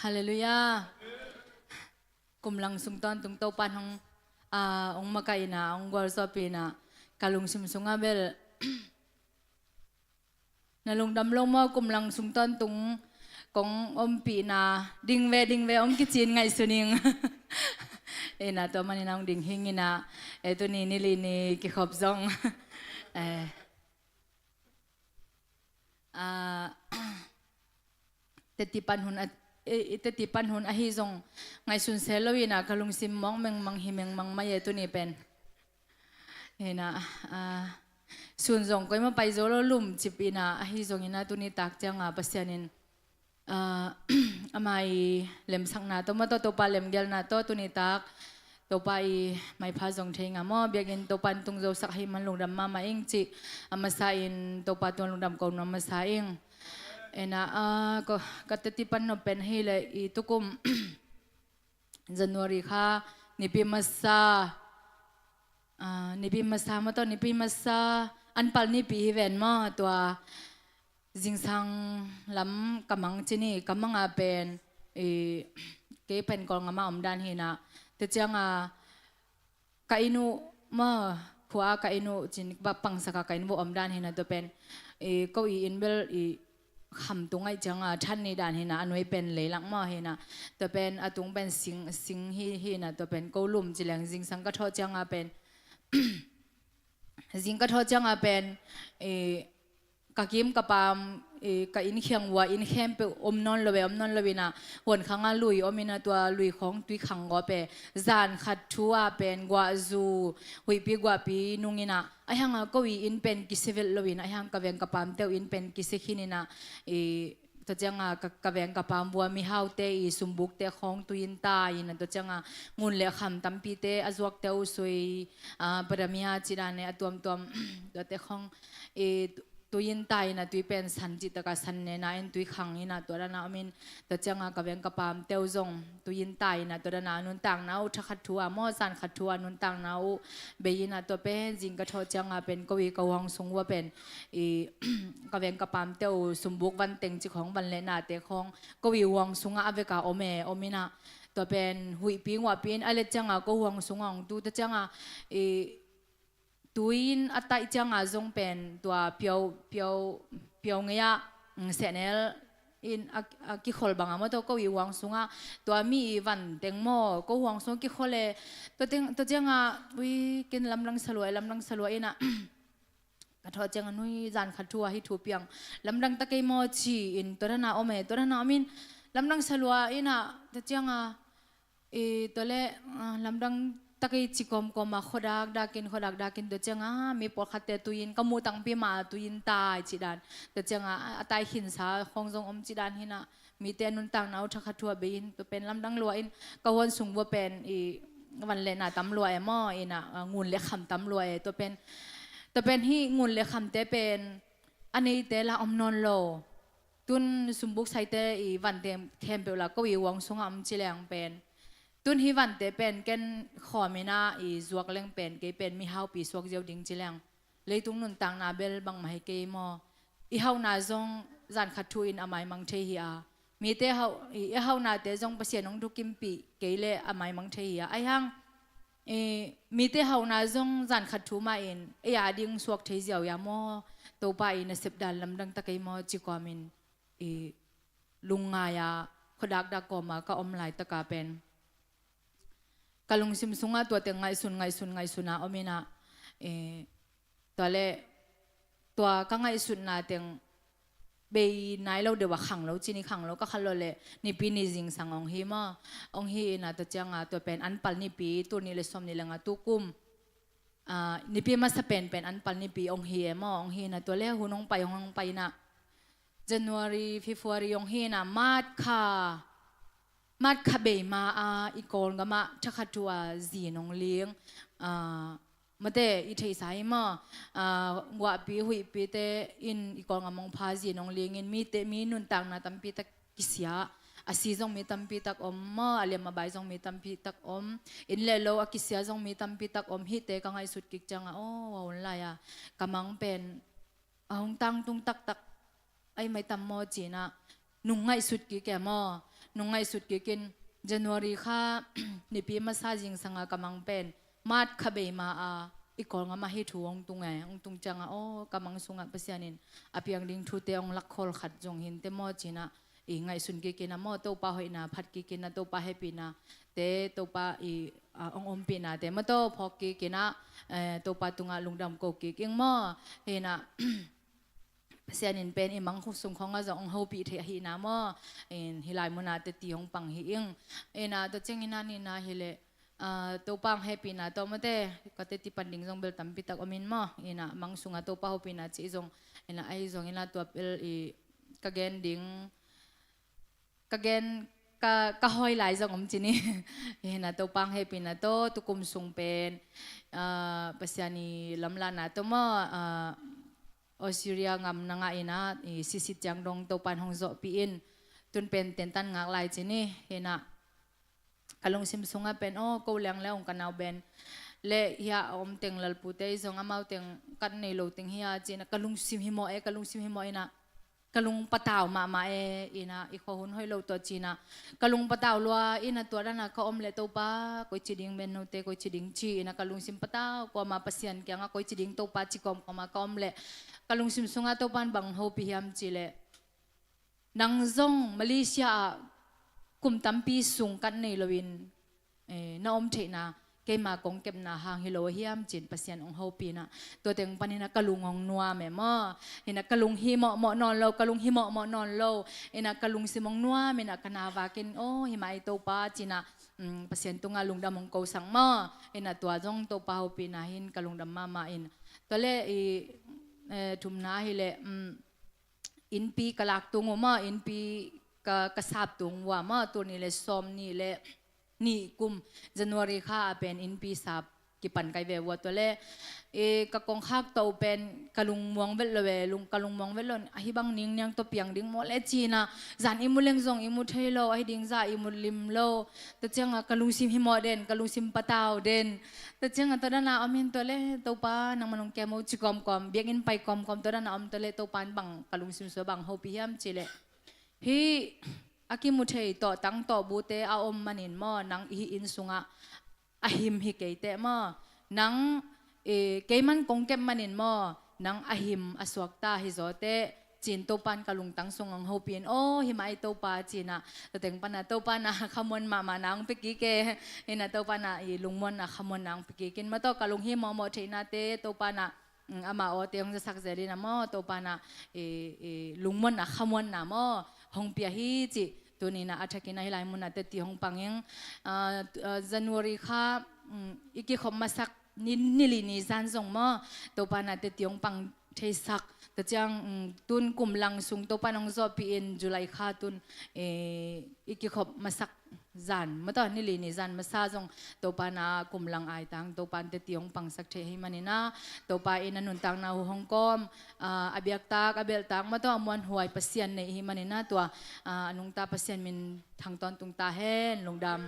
Halleluiah. Kum lang sung tawntung Topan hong, ah, hong makaihna, hong gualzawhpihna, ka lungsim sungah bel na lungdam lo maw, kum lang sung tawntung kong ompihna ding ve, ding ve hong kici in ngaihsun ing. Ina, tua manin hong ding hing ina, e, tuni ni li ni kikhop zong. Eh. Ah, teti pan hun a, i, i teti pan hun ahi zong ngaihsun se lo ina, ka lungsim mawng mengmang hi mengmang mai e tuni pen. Ina, ah, sun zong koima pai zo lo lum cip ina, ahi zong ina tuni tak cianga Pasian in, ah, ama i lemsakna tawh maw, tawh Topa lemgelna tawh tuni tak Topa i maipha zong thei nga maw, biakinn Topa in tung zosak hi man lungdam mahmah ing cih a masa in Topa tuan lungdam ko nuam masa ing. Ena, ah, ko, ka teti pan nop pen hi le i tukum January kha nipi masa, ah, nipi masa maw, tawh nipi masa anpal nipi hi ven maw, tua zingsang lam ka mang cini, ka manga pen, i, kei pen Kawlngam a omdan hina. Tua cianga ka inn uh maw, khua ka inn uh cin, ba pangsaka ka inn uh omdan hina tua pen, i, ko i inn bel i kham tung aih cianga than ni dan hina, a nuai pen leilak maw hina. Tua pen a tung pen sing, sing hi, hina tua pen ko lum ci leng zingsang ka thawh cianga pen, zing ka thawh cianga pen, i, ka kim ka pam, eh, ka inn khiang uh ah inn khempeuh om nawn lo e, om nawn lo in ah, huan khang ah lui om in ah, tua lui khawng tui khang gawp e. Zan khat thu ah pen guahzu, huihpi guahpi nung in ah, ahi hang a ko i inn pen kisia vet lo in, ahi hang ka veng ka pamte uh inn pen kisia khin in ah, eh, tua ciang a ka, ka veng ka pam uh a mihaute i sumbukte khawng tui in tai in ah, tua ciang a ngun le kham tampite a zuakte uh sui, ah, padamia ci dan e, a tuamtuam tuate khawng, eh, tui in tai in ah, tui pen san cih tak a san ne na in tui khang in ah, tua dan a om in, tua ciang a ka veng ka pamte uh zong tui in tai in ah, tua dan a nuntakna uh thakhat thu ah maw, zan khat thu ah nuntakna uh bei in ah, tua pen zing ka thawh ciang a pen ko i ka huang sung uh a pen i ka veng ka pamte uh sumbuk van teng cih khawng, van le nate khawng ko i huang sung ah a vek a om e, om in ah, tua pen huihpi guahpi in a let ciang a ko huang sung ah hong tu, tua ciang a i tui in a taih ciang a zong pen tua piau, piau, piau ngei ah, mm, sehnel in a, a kikhol bang a maw, tua ko i huang sung ah tua mi i van teng maw, ko huang sung ah kikhol e. Tua teng, tua ciang a, ui, ken lamdang sa lua e, lamdang sa lua in ah, ka thawh ciang a nui, zan khat thu ah hih thu piang, lamdang ta kei maw ci in, tua dan a om e, tua dan a om in, lamdang sa lua in ah, tua ciang a, eh, tua leh, ah, lamdang ta kei ci kawmkawm a khuadak dak in, khuadak dak in, tua ciang a mi pawlkhatte tui in, ka muh tangpi mah a tui in tai ci dan. Tua ciang a, a tai khinsa khawng zong om ci dan hi in ah, mite a nuntakna uh thakhat thu ah bei in, tua pen lamdang lua in, ka huan sung uh a pen i van le na tam lua e maw, in ah, ah, ngun le kham tam lua e, tua pen, tua pen hih ngun le khamte pen a neite la om nawn lo. Tun sumbuk saite i vante khempeuh la ko i huang sung ah om ci leng pen, tun hih vante pen ken khawm in ah i zuak leng pen, kei pen mihaupi suak ziau ding ci leng, leitung nuntakna bel bangmah hi kei maw. I hauhna zong zan khat thu in a maimang thei hi a, mite hauh, i, i hauhnate zong Pasian hong thukimpih kei leh a maimang thei hi a, ahi hang, i, mite hauhna zong zan khat thu mah in ei a ding suak thei ziau hi a maw, Topa i nasep dan lamdang ta kei maw ci kawm in, i, lungngai a khuadak dak kawm a ka om laitak a pen ka lungsim sung ah tua teng ngaihsun, ngaihsun, ngaihsun a om in ah, eh, tua leh tua ka ngaihsutna teng bei nai lo deuh a khang lo, cih ni khang lo, ka khat lo leh Nipi ni zingsang hong hi maw, hong hi in ah, tua ciang a tua pen an pal nipi, tul nih le sawm nih le nga, tu kum, ah, Nipi masa pen pen an pal nipi hong hi e maw, hong hi in ah, tua leh hun hong pai, hong, hong pai in ah, January, February hong hi in ah, March kha, March kha bei ma a i Kawlgam ah thakhat thu a zin hong ling, ah, mate i theihsa hi maw, ah, guahpi huihpite in i Kawlgam hong pha, zin hong ling in mite, mi nuntakna tampi tak kisia, a si zong mi tampi tak om maw, a lem a bai zong mi tampi tak om, inn le lo a kisia zong mi tampi tak om, hihte ka ngaihsut kik ciang a, aw, a hun lai a ka mang pen a hong tangtung taktak ahi mai tam maw ci in ah, nung ngaihsut kik e maw, nung ngaihsut kik in, January kha Nipi masa zingsang a ka mang pen March kha bei ma a i Kawlgam ah hih thu hong tung e, hong tung ciang a, aw, ka mang sung ah Pasian in a piang ding thute hong lak khol khat zong hi inteh maw ci in ah, i ngaihsun kik in ah maw, Topa hoihna phat kik in ah, Topa hehpihna te, Topa i, ah, hong ompihna te maw, to phawk kik in ah, eh, Topa tungah lungdam ko kik ing maw, hi in ah, Pasian in pen i mang sung khawng ah zong hong hopih thei ahi in ah maw, in hih lai mun ah teci hong pang hi ing. In ah, tua ciang in ah, ni in ah hi leh, ah, Topa hong hehpihna tawh mate, ka teci pan ding zong bel tampi tak om in maw, in ah mang sung ah Topa hopihna cih zong, in ah ahi zong in ah tua bel i ka gen ding, ka gen, ka, ka hawi lai zong om ci ni. In ah Topa hong hehpihna tawh tu kum sung pen, ah, Pasian i lamlahna tawh maw, ah, Australia gam na ngah in ah, i sisit ciang dong Topa in hong zawhpih in, tun pen tentan ngak lai ci ni. In ah ka lungsim sung ah pen, aw, ko leng le ong ka nau ben le hiah a om teng lalpute i zong amau teng kat nei lo teng hi a ci in ah, ka lungsim hi mawh e, ka lungsim hi mawh in ah, ka lung patau mahmah e, in ah i khua hun hoih lo tawh ci in ah, ka lung patau lua in ah, tua dan ah ka om leh Topa, koici ding, men note koici ding ci in ah ka lungsim patau kuamah, Pasian kiangah koici ding Topa ci kawmkawmah ka om leh, ka lungsim sungah Topa in bang hopih hiam cih leh, nang zong Malaysia ah kum tampi sung kat nei loin, eh, na om theihna, keima kong kepna hang hi lo a hiam ci-in Pasian hong hopih in ah, tua teng panin ah ka lung hong nuam e maw. In ah ka lung hi mawhmawh nawn lo, ka lung hi mawhmawh nawn lo. In ah ka lungsim hong nuam in ah ka na vak in, aw, hi mah ei Topa ci-in ah, um, Pasian tungah lungdam hong kosak maw. In ah tua zong Topa hopihna hi-in ka lungdam mahmah in. Tua leh i, eh, thumna hi leh, um, innpi ka lak tung uh maw, innpi ka, ka sap tung uh a maw, tul nih leh sawm nih leh nih kum January kha ah pen innpi sap kipan ka hi ve uh a. Tua leh, eh, ka kongkhak tawh uh pen ka lungmuang vet lo e, lung, ka lungmuang vet lo in, ahi bang ningniang tawh piang ding maw leh ci-in ah, zan i mu leng zong i mu thei lo, ahi ding zah i mu lim lo. Tua ciangah ka lungsim hi mawh den, ka lungsim patau den. Tua ciangah tua dan a om in, tua leh Topa nangman hong kem o ci kawmkawm, biakinn pai kawmkawm tua dan a om, tua leh Topa in bang ka lungsim sungah bang hopih hiam cih leh, hih a kimu thei tawhtang tawhbute a om manin maw, nang i hih inn sungah a him hi kei teh maw. Nang, eh, keiman kong kep manin maw, nang a him a suakta hi zaw teh ci-in Topa in ka lungtang sung hong hopih in, aw, hi mah ei Topa ci-in ah, tua teng pan ah Topa in ah khamuan mahmahna hong pia kik e. In ah Topa in ah i lungmuanna khamuanna hong pia kik in, mah tawh ka lung hi mawhmawh theihnate Topa in ah, mm, amah awte hong zasak zel in ah maw, Topa in ah i, i lungmuanna khamuanna maw hong pia hi cih tuni-in ah a thakin ah hih lai mun ah teci hong pang ing. Ah, ah, January kha, mm, i kikhop masak ni, ni li ni zan zong maw, Topa in ah teci hong pang theisak. Tua ciang, mm, tun kum lang sung Topa in hong zawhpih in July kha tun, eh, i kikhop masak zan, mah tawh ni li ni zan masa zong Topa in ah kum lang ai tang Topa in teci hong pangsak thei ahih manin ah, Topa in a nuntakna uh hong kawm, ah, a biaktak, a belhtak, mah tawh a muanhuai Pasian nei ahih manin ah, tua, ah, a nungta Pasian min thang tawntung ta hen. Lungdam.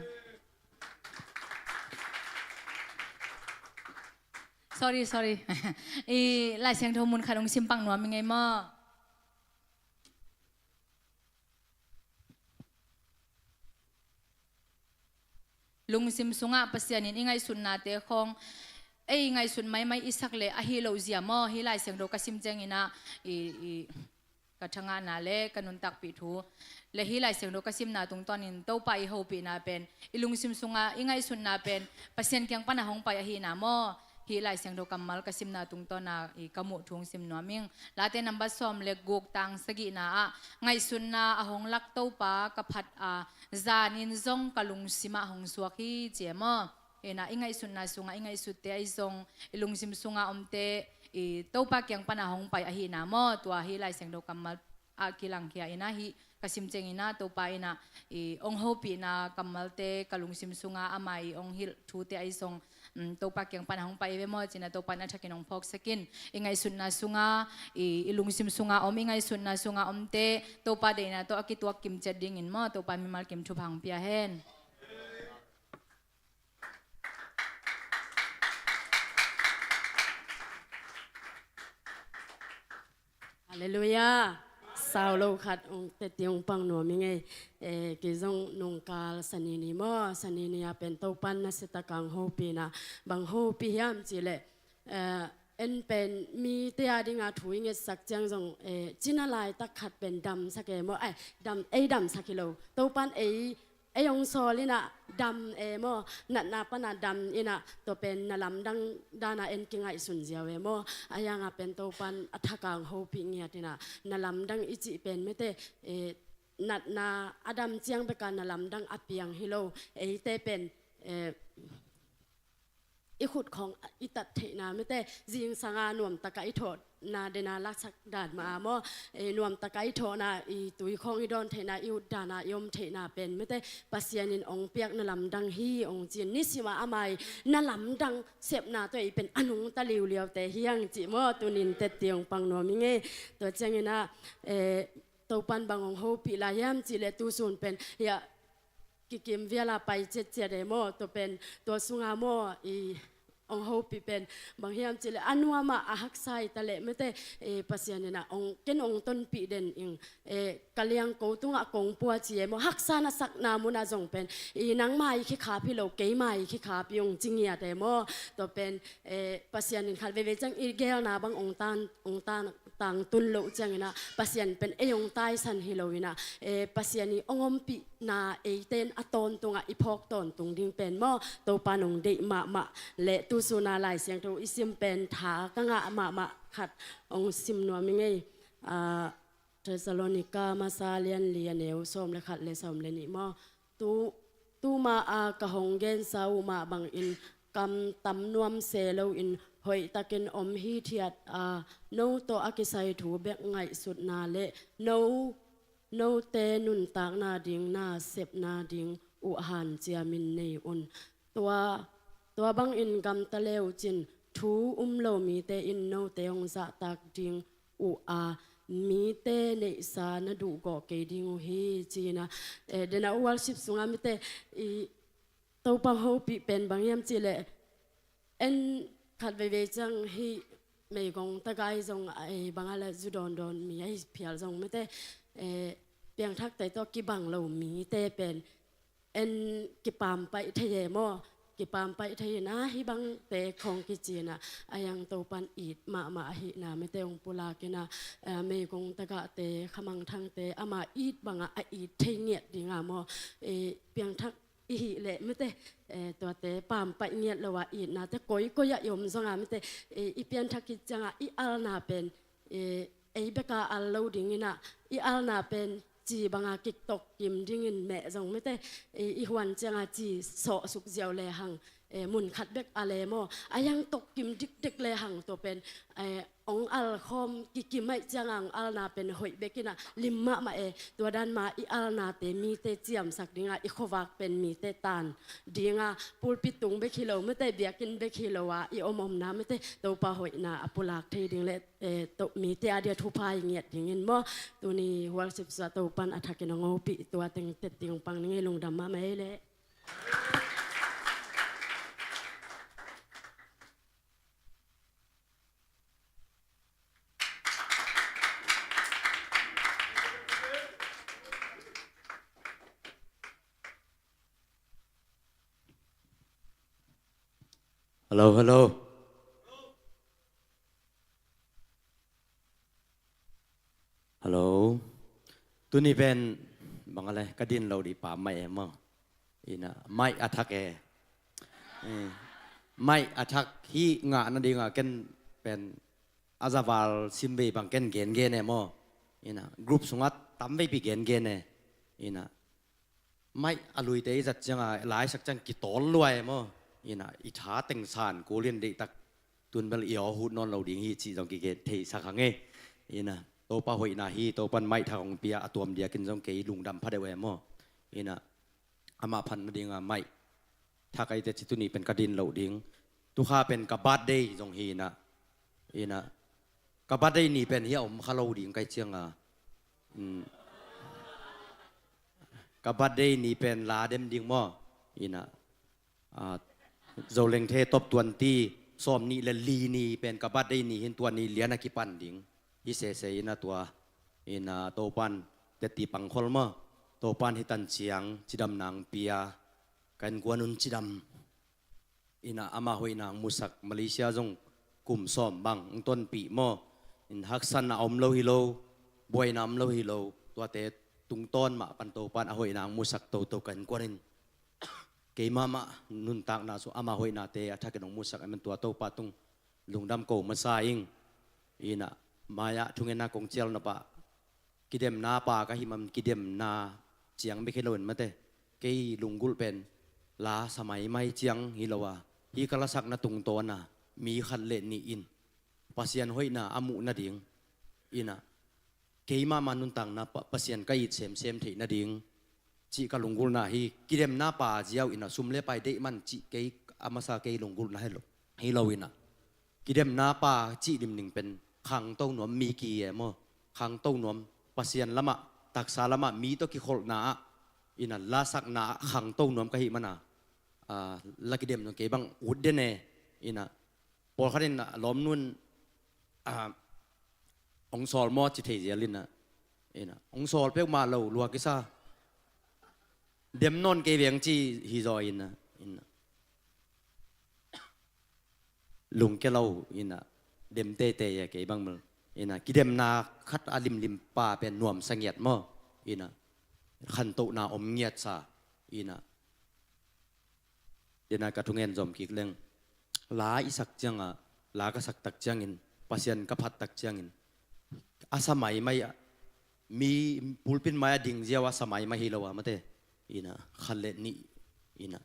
Sorry, sorry. I Lai Siangtho mun khat hong sim pang nuam ing ei maw. Lungsim sungah Pasian in i ngaihsutnate khawng ei ngaihsut maimai i sak leh ahi lohzia maw, hih Lai Siangtho ka sim ciangin ah i, i ka thangahna leh ka nuntakpih thu leh hih Lai Siangtho ka simna tungtawnin Topa i hopihna pen, i lungsim sungah i ngaihsutna pen Pasian kiang pan ah hong pai ahihna maw, hih Lai Siangtho kammal ka simna tungtawn ah i ka muh thu hong sim nuam ing. Late nambat sawm leh guk, tang sagihna ah, ngaihsutna a hong lak Topa ka phat a, zanin zong ka lungsim ah hong suak hi, ci e maw. In ah i ngaihsutna sungah i ngaihsutte ahi zong, i lungsim sungah omte i Topa kiang pan ah hong pai ahihna maw, tua hih Lai Siangtho kammal ah kilangkhia in ah, hih ka sim ciangin ah Topa in ah i hong hopihna kammalte ka lungsim sungah, ama i hong hilh thute ahi zong, um, Topa kiang pan ah hong pai ve maw ci-in ah Topa in a thakin hong phawksak in. I ngaihsutna sungah, i, i lungsim sungah om, i ngaihsutna sungah omte Topa deihna tawh a kituak kimciat dingin maw, Topa in mimal kim thupha hong pia hen. Halleluiah. Sau lo khat hong teci hong pang nuam ing ei. Eh, kei zong nungkal Sani ni maw, Sani ni a pen Topa in nasia takin hong hopihna, bang hopih hiam cih leh, eh, en pen mite a dingin thu i ngetsak ciang zong, eh, cina laitak khat pen damsak e maw, ai, dam, ei damsak hi lo. Topa in ei, ei hong sawl in ah dam e maw, natna pan ah dam in ah, tua pen na lamdang dan ah en kingaihsun ziau e maw. Ahi hangin pen Topa in a thak hong hopih ngiat in ah, na lamdang i cih pen mite, eh, natna a dam ciang bek a na lamdang a piang hi lo. Eite pen, eh, i khut khawng i tat theihna, mite zingsang a nuamtak a i thawhna den a laksak dan mah a maw, eh, nuamtak a i thawhna, i tui khawng i dawn theihna, i ut dan a i om theihna pen mite Pasian in hong piak na lamdang hi hong ci-in, nisim a ama i na lamdang sepna tawh i pen a nungta liuliaute hi hang cih maw, tuni-in teci hong pang nuam ing ei. Tua ciangin ah, eh, Topa in bang hong hopih lai hiam cih leh tu sun pen, hiah kikim vial a pai ciatciat e maw, tua pen, tua sungah maw, i hong hopih pen bang hiam cih leh a nuam ah a haksa hi ta leh mite, eh, Pasian in ah hong, ken hong tonpih den ing, eh, ka liangko tungah kong pua ci e maw, haksa na sakna mun ah zong pen, i nangma i khikhap hi lo, keima i khikhap hi hong ci ngiat e maw. Tua pen, eh, Pasian in khat veivei ciang i geelna bang hong tan, hong tan tangtun loh ciangin ah Pasian pen ei hong taisan hi lo in ah, eh, Pasian i hong ompihna eite in a tawntungah i phawk tawntung ding pen maw, Topa in hong deih mahmah. Le tu sun a Lai Siangtho i sim pen tha ka ngah mahmah khat hong sim nuam ing ei. Ah, Thessalonika masa lian li a neu sawm le khat le sawm le nih maw. Tu, tuma a ka hong gensa uh mah bangin kam tam nuam se loin hoihtakin om hithiat a, no tawh a kisai thu bek ngaihsutna le no, note nuntakna ding nasepna ding uh hanciamin nei un. Tua, tua bangin gamta le uh cin thu um lo mite in note hong zahtak ding uh a, mite neihsa na duhgawh kei ding uh hi, ci-in ah. Eh, dena worship sungah mite i Topa hopih pen bang hiam cih leh, en khat veivei ciang hih meigong tagai zong, eh, bang a le zu dawndawn mi ahi phial zong mite, eh, piangthakte tawh kibang lo mite pen en kipampaih thei e maw? Kipampaih thei in ah hih bangte khawng kici in ah, a yang Topan it mahmah ahihna mite hong pulak in ah, eh, meigong tagahte, khamangthangte ama it bangah a it thei ngiat ding a maw? Eh, piangthak i hih leh mite, eh, tuate pampaih ngiat lo a itnate koikoi ah i om zong a mite, eh, i pianthak khit ciangah i alna pen, eh, ei beka al lo ding in ah, i alna pen ci banga kiktok kim dingin meh zong mite, eh, i huan cianga ci sawhsuk ziau lehang, eh, mun khat bek a le maw, a yang tok kim dikdek lehang tua pen, eh, hong al khawm kikim aih cianga hong alna pen hoih bek in ah lim mahmah e. Tua dan ma i alnate mite ciamsak dinga i khuavak pen mite tan dinga pulpit tung bek hi lo mite, biakinn bek hi lo a i om omna mite Topa hoihna a pulak thei ding le, eh, to, mite a dia thupha i ngiat dingin maw, tuni worship sua Topan a thakin a ngopih tua teng tet ding pang ning ei. Lungdam mahmah ei leh. Hello, hello. Hello. Tuni pen bang a le ka din lo dih pam mai e maw. Ina, mic a thak e. Eh, mic a thak hi ngah nadinga ken pen a zaval sim vei bang ken gengen e maw. Ina, group sungah tam veipi gengen e. Ina, mic a luite i zat cianga laisak ciang kitawl lua e maw. Ina, i tha teng san kulin deihtak tun bel i aw hut nawn lo ding hi cih zong kigen theisak hang e. Ina, Topa hoihna hi, Topan mic thak hong pia a tuam diakin zong kei lungdam pha deuh e maw. Ina, amah phan nadinga mic thak aite ci tuni pen ka din lo ding. Tukha pen ka birthday zong hi ina. Ina, ka birthday ni pen hi a om kha lo ding kai cianga. Mm. Ka birthday ni pen la dem ding maw. Ina, ah, Zolengthe top twenty, sawm nih le li ni pen ka birthday ni hin tua ni lian a kipan ding. Hi sese ina tua. Ina, Topan teti pangkhol maw. Topan hi tan ciang cidam nang pia. Kan guan un cidam. Ina, ama hoihna hong musak Malaysia zong kum sawm bang hong tonpih maw. In, haksatna a om lo hi lo, buaina om lo hi lo, tuate tungtawn mah pan Topan a hoihna hong musak toto kan kuan in. Keimah mah nuntakna sung ama hoihnate a thakin hong musak a man tua Topa tung lungdam ko masa ing. Ina, mai-ah thungetna kong cial nop ah kidemna pa ka hih man kidemna ciang bek hi loin mate. Kei lunggulh pen la sa maimai ciang hi lo a, hih ka lasakna tungtawn a mi khat le nih in Pasian hoihna a muh nading, ina, keimah mah nuntakna Pa-, Pasian ka it semsem theih nading cih ka lunggulhna hi. Kidemna pa ziau ina sum le pai deih man cih kei a masa kei lunggulhna hi lo, hi lo ina. Kidemna pa cih limning pen khangto nuam mi ki e maw. Khangto nuam Pasian lamah, taksa lamah, mi tawh kikholhna ah, ina, lasakna ah khangto nuam ka hih mana, ah, la kidem zong kei bang ut den e, ina. Pawlkhat in a lawmnun, ah, hong sawl maw ci thei zial ina. Ina, hong sawl peuhmah lo lua kisa. Dem nawn kei veng ci hi zaw ina. Ina. Lungkia lo ina, dem teitei a kei bang mal. Ina, kidemna khat a limlim pa pen nuamsa ngiat maw? Ina, khantohna om ngiatsa. Ina, dena ka thungen zom kik leng, la i sak cianga, la ka sak tak ciangin, Pasian ka phat tak ciangin, a sa maimai a, mi pulpit mai a ding ziau a sa maimai hi lo a mate. Ina, khat le nih, ina,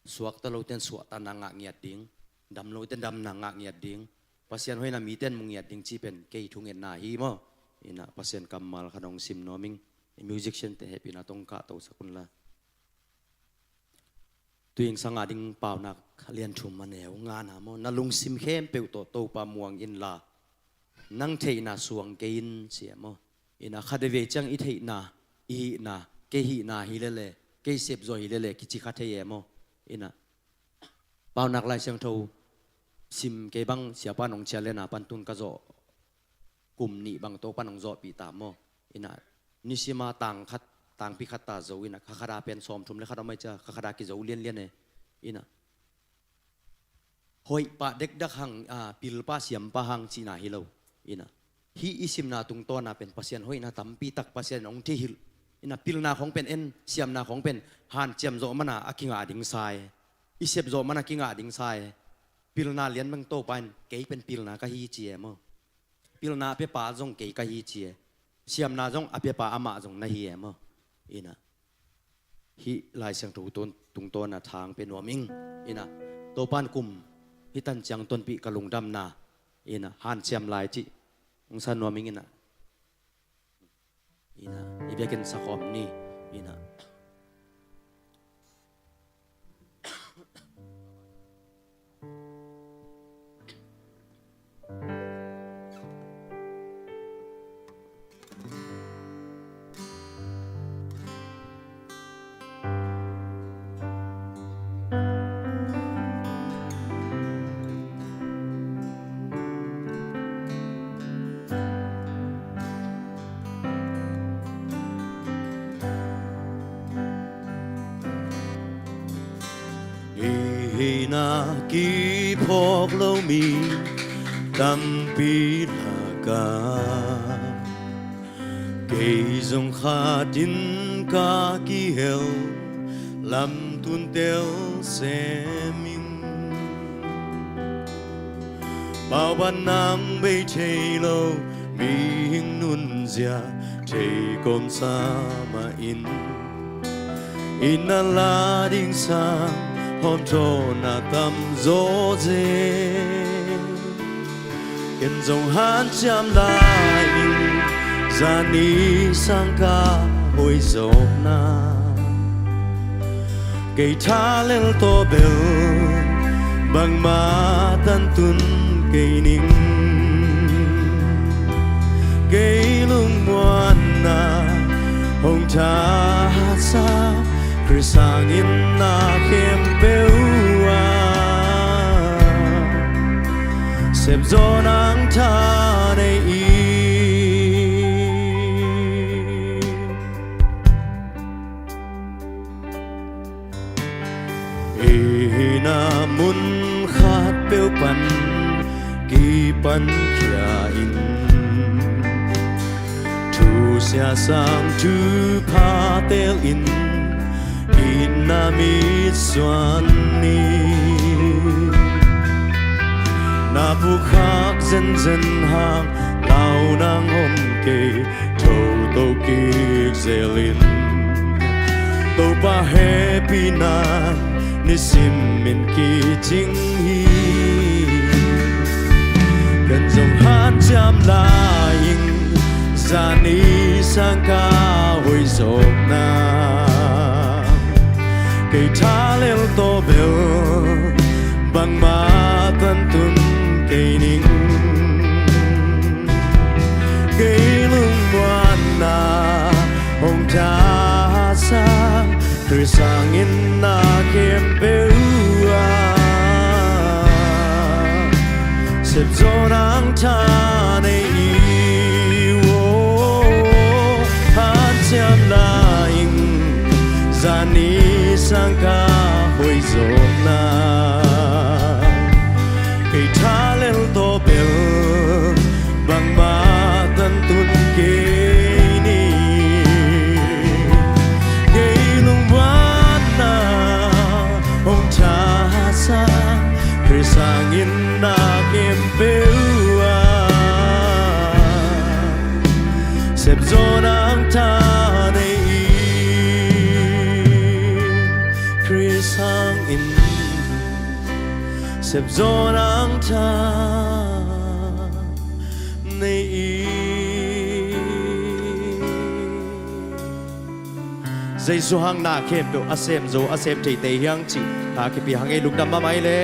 suakta loten suahtakna ngah ngiat ding, dam loten damna ngah ngiat ding, Pasian hoihna miten mu ngiat ding cih pen kei thungetna hi maw? Ina, Pasian kammal khat hong sim nuam ing. Musician te hehpihna tawh kah tosak unla. Tuing sanga ding Paunak lian thum a neu ngana maw? Na lungsim khempeuh tawh Topa muang inla, nang theihna suang kei in, ci e maw? Ina, khat veve ciang i theihna, i hihna, kei hihna hi lele, kei sepzawh hi lele kici kha thei e maw? Ina, Paunak Lai Siangtho sim kei bang siapa nong cial lena pan tun ka zawh kum nih bang Topa nong zawhpih ta maw? Ina, nisima tang khat, tangpi khat ta zo ina, kha khada pen sawmthum le khat om ai cia, kha khada kizo lianlian e. Ina, hoih pah dekdak hang, a, pil pah siam pah hang cihna hi lo. Ina, hih i simna tungtawna pen Pasian hoihna tampi tak Pasian in hong thihilh. Ina, pilna khong pen en, siamna khong pen hanciam zawh mana a kingah ding sa e. I sep zawh mana kingah ding sa e. Pilna lian bang Topa in kei pen pilna ka hi ci e maw? Pilna a piapa zong kei ka hi ci e. Siamna zong a piapa amah zong na hi e maw? Ina, hih Lai Siangtho tungtawna thang pe nuam ing. Ina, Topan kum hih tan ciang tonpih ka lungdamna, ina, hanciam lai cih hong sa nuam ing. Ina, ina, i biakinn sakhawm ni. Ina, i hihna kiphawk lo mi tampi lakah kei zong khatin ka kihel lamtun tel sem ing. Pauban nang bei thei lo mihing nunzia thei kawmsa mah in, i na la ding sang hawmthawhna tam zawzen. Ken zong hanciam lai ing, zani sang ka hoih zawkna. Kei thalel tawh bel bangmah tantun kei ning. Kei lungmuanna hong thahatsa Khrih sangin na khempeuh ah sepzaw nang tha nei in. I hihna mun khatpeuh pan kipankhia in, thusia sang thupha tel in, itna mitsuan ni. Na pukkhak zenzen hang lau nang om kei, thoto kik zelin Topa hehpihna nisim in kicing hi. Ken zong hanciam lai ing, zani sang ka hoih zawkna. Kei thalel tawh bel bangmah tantun kei ning. Kei lungmuanna hong thahatsa Khrih sangin na khempeuh ah sepzaw nang tha nei i. Aw, hanciam lai ing, zani sang ka hoih zawkna. Kei thalel tawh bel bangmah Sangin sepzaw nang tha nei i. Jesu hang na khempeuh a sem zo a sem theite hiang cih a kipia hang ei lungdam mahmah ei le.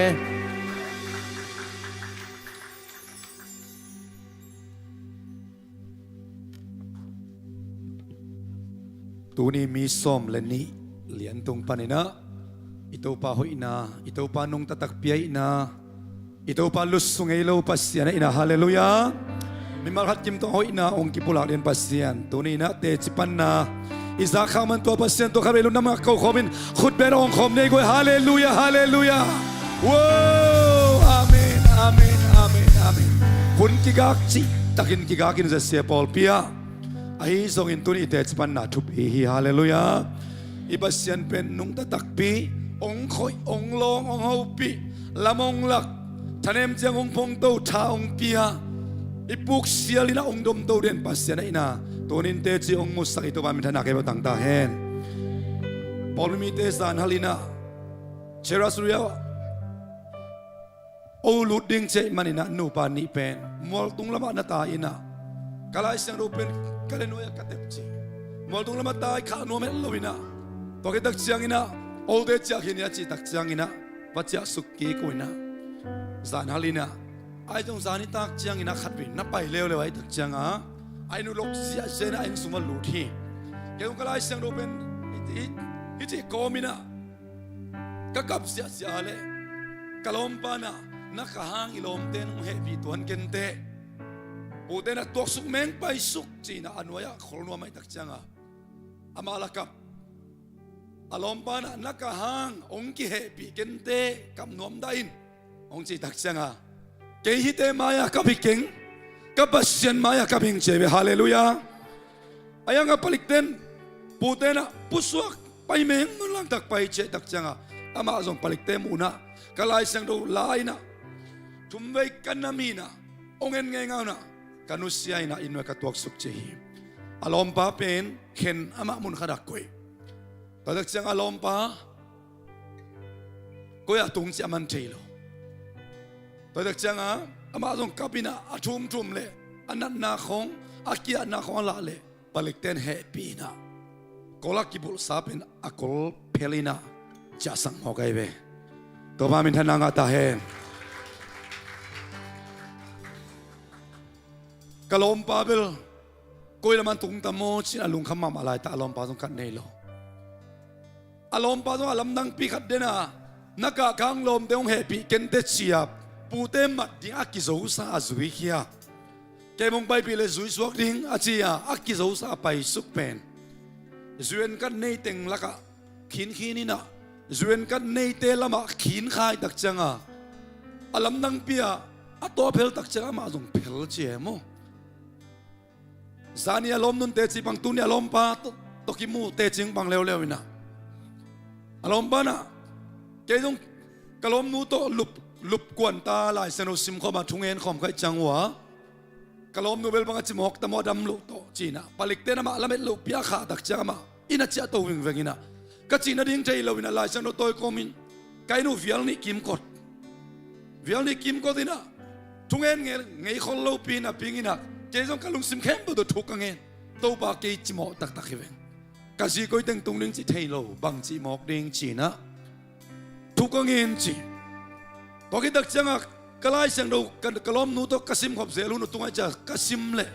Tuni mi sawm le nih liantung paninah i Topa hoihna, i Topa nungta takpi a ihna, i Topa lusu ngei lo Pasian a ihna, halleluiah. Mimal khat kim tawh hoihna hong kipulak lian Pasian tuninah teci panna i zak khak man tua Pasian tua khat vei lungdam ngak ko khawmin khut beng hong khawm nei guai, halleluiah, halleluiah. Wo, amen, amen, amen, amen. Hun kigak cih takin kigakin zasia pawlpi ah ahi zongin tuni i teci panna thupi hi, halleluiah. I Pasian pen nungta takpi, hong khoih, hong lawng, hong hopih, lam hong lak, thanem ciang hong phongto, tha hong pia, i puk sialinah hong domto den Pasian a ihna tunin teci hong musak i Topa minthanna kei bawh tangta hen. Pawlpi mite zan halinah Cherasria o lut ding ciah ih maninah nupa nih pen mualtung lamah na tai inah ka Lai Siangtho pen ka le nuai-ah ka tep ci. Mualtung lamah tai khah nuam het lo inah tua khit tak cianginah olte ciah khin ia cih tak cianginah va ciah suk kik uh inah zan halinah ai zong zan i tak cianginah khat vei na pai leuleu ai tak cianga ai nu lok ziahziah inah inn sung va lut hi. Kei zong ka Lai Siangtho pen hih cih kawm inah ka kap ziahziah le ka lawmpa nah na ka hang i lawmte nung hehpih tuan kente. Pute na tuaksuk meng paisuk cinah a nuai-ah khol nuam aih tak cianga amah la kap. A lawmpa nah na ka hang hong kihehpih kente kap nuam dah in hong cih tak cianga kei hihte mai-ah kap hi keng, ka Pasian mai-ah kap hing ci ve, halleluiah. A ianga palikten pute nah pusuak pai meng mun langtak pai ciah tak cianga amah zong palikte muhnah ka Lai Siangtho la inah thumvei ka nam hinah hong en ngeingaunah ka nusia inah inn nuai ka tuaksuk ci hi. A lawmpa pen khen amah mun khatah koih. Tua tak cianga a lawmpa koi-ah tung cih a man thei lo. Tua tak cianga amah zong kap inah a thumthum le a natna khawng a kiatna khawng a lah le palikten hehpih inah kol a kibulhsa pen a kol phel inah ciahsak mawk ahi ve. Topa minthanna ngah ta hen. Ka lawmpa bel koi lam an tungta maw cin a lungkham mahmah laita a lawmpa zong khat nei lo. A lawmpa zong a lamdangpi khat dena na kahkang lawmte hong hehpih kente cia pute mat ding a kizosa a zuikhia. Kei mong paipih le zuisuak ding a cia a kizosa a paisuk pen zuian kan nei teng lakah khinkhin inah zuian kan neite lamah khinkhai tak cianga a lamdangpi-ah a tawh a phel tak cianga amah zong phel ci e maw? Zani a lawmnun teci pang tuni a lawmpa tawh kimu teci pang leuleu inah a lawmpa nah kei zong ka lawmnu tawh lup, lup kuanta Lai Siangtho simkhawma thungen khawm kaih ciang uh a ka lawmnu bel bang a cimawk ta maw a dam loh tawh cinah palikten amah lamet loh piahkhah tak ciang amah inn a ciahto vingveng inah ka cih nading thei lo inah Lai Siangtho tawi kawmin ka inn uh vial nih kimkot. Vial nih kimkot inah thungen ngei khol lopi inah ping inah kei zong ka lungsim khempeuh tawh thu ka ngen. Topa kei cimawh taktak hi veng. Ka zi koi teng tung ding cih thei lo bang cih mawk ding cinah thu ka ngen ci. Tua khit tak cianga ka Lai Siangtho ka lawmnu tawh ka simkhop zel hun uh tungah cia ka sim leh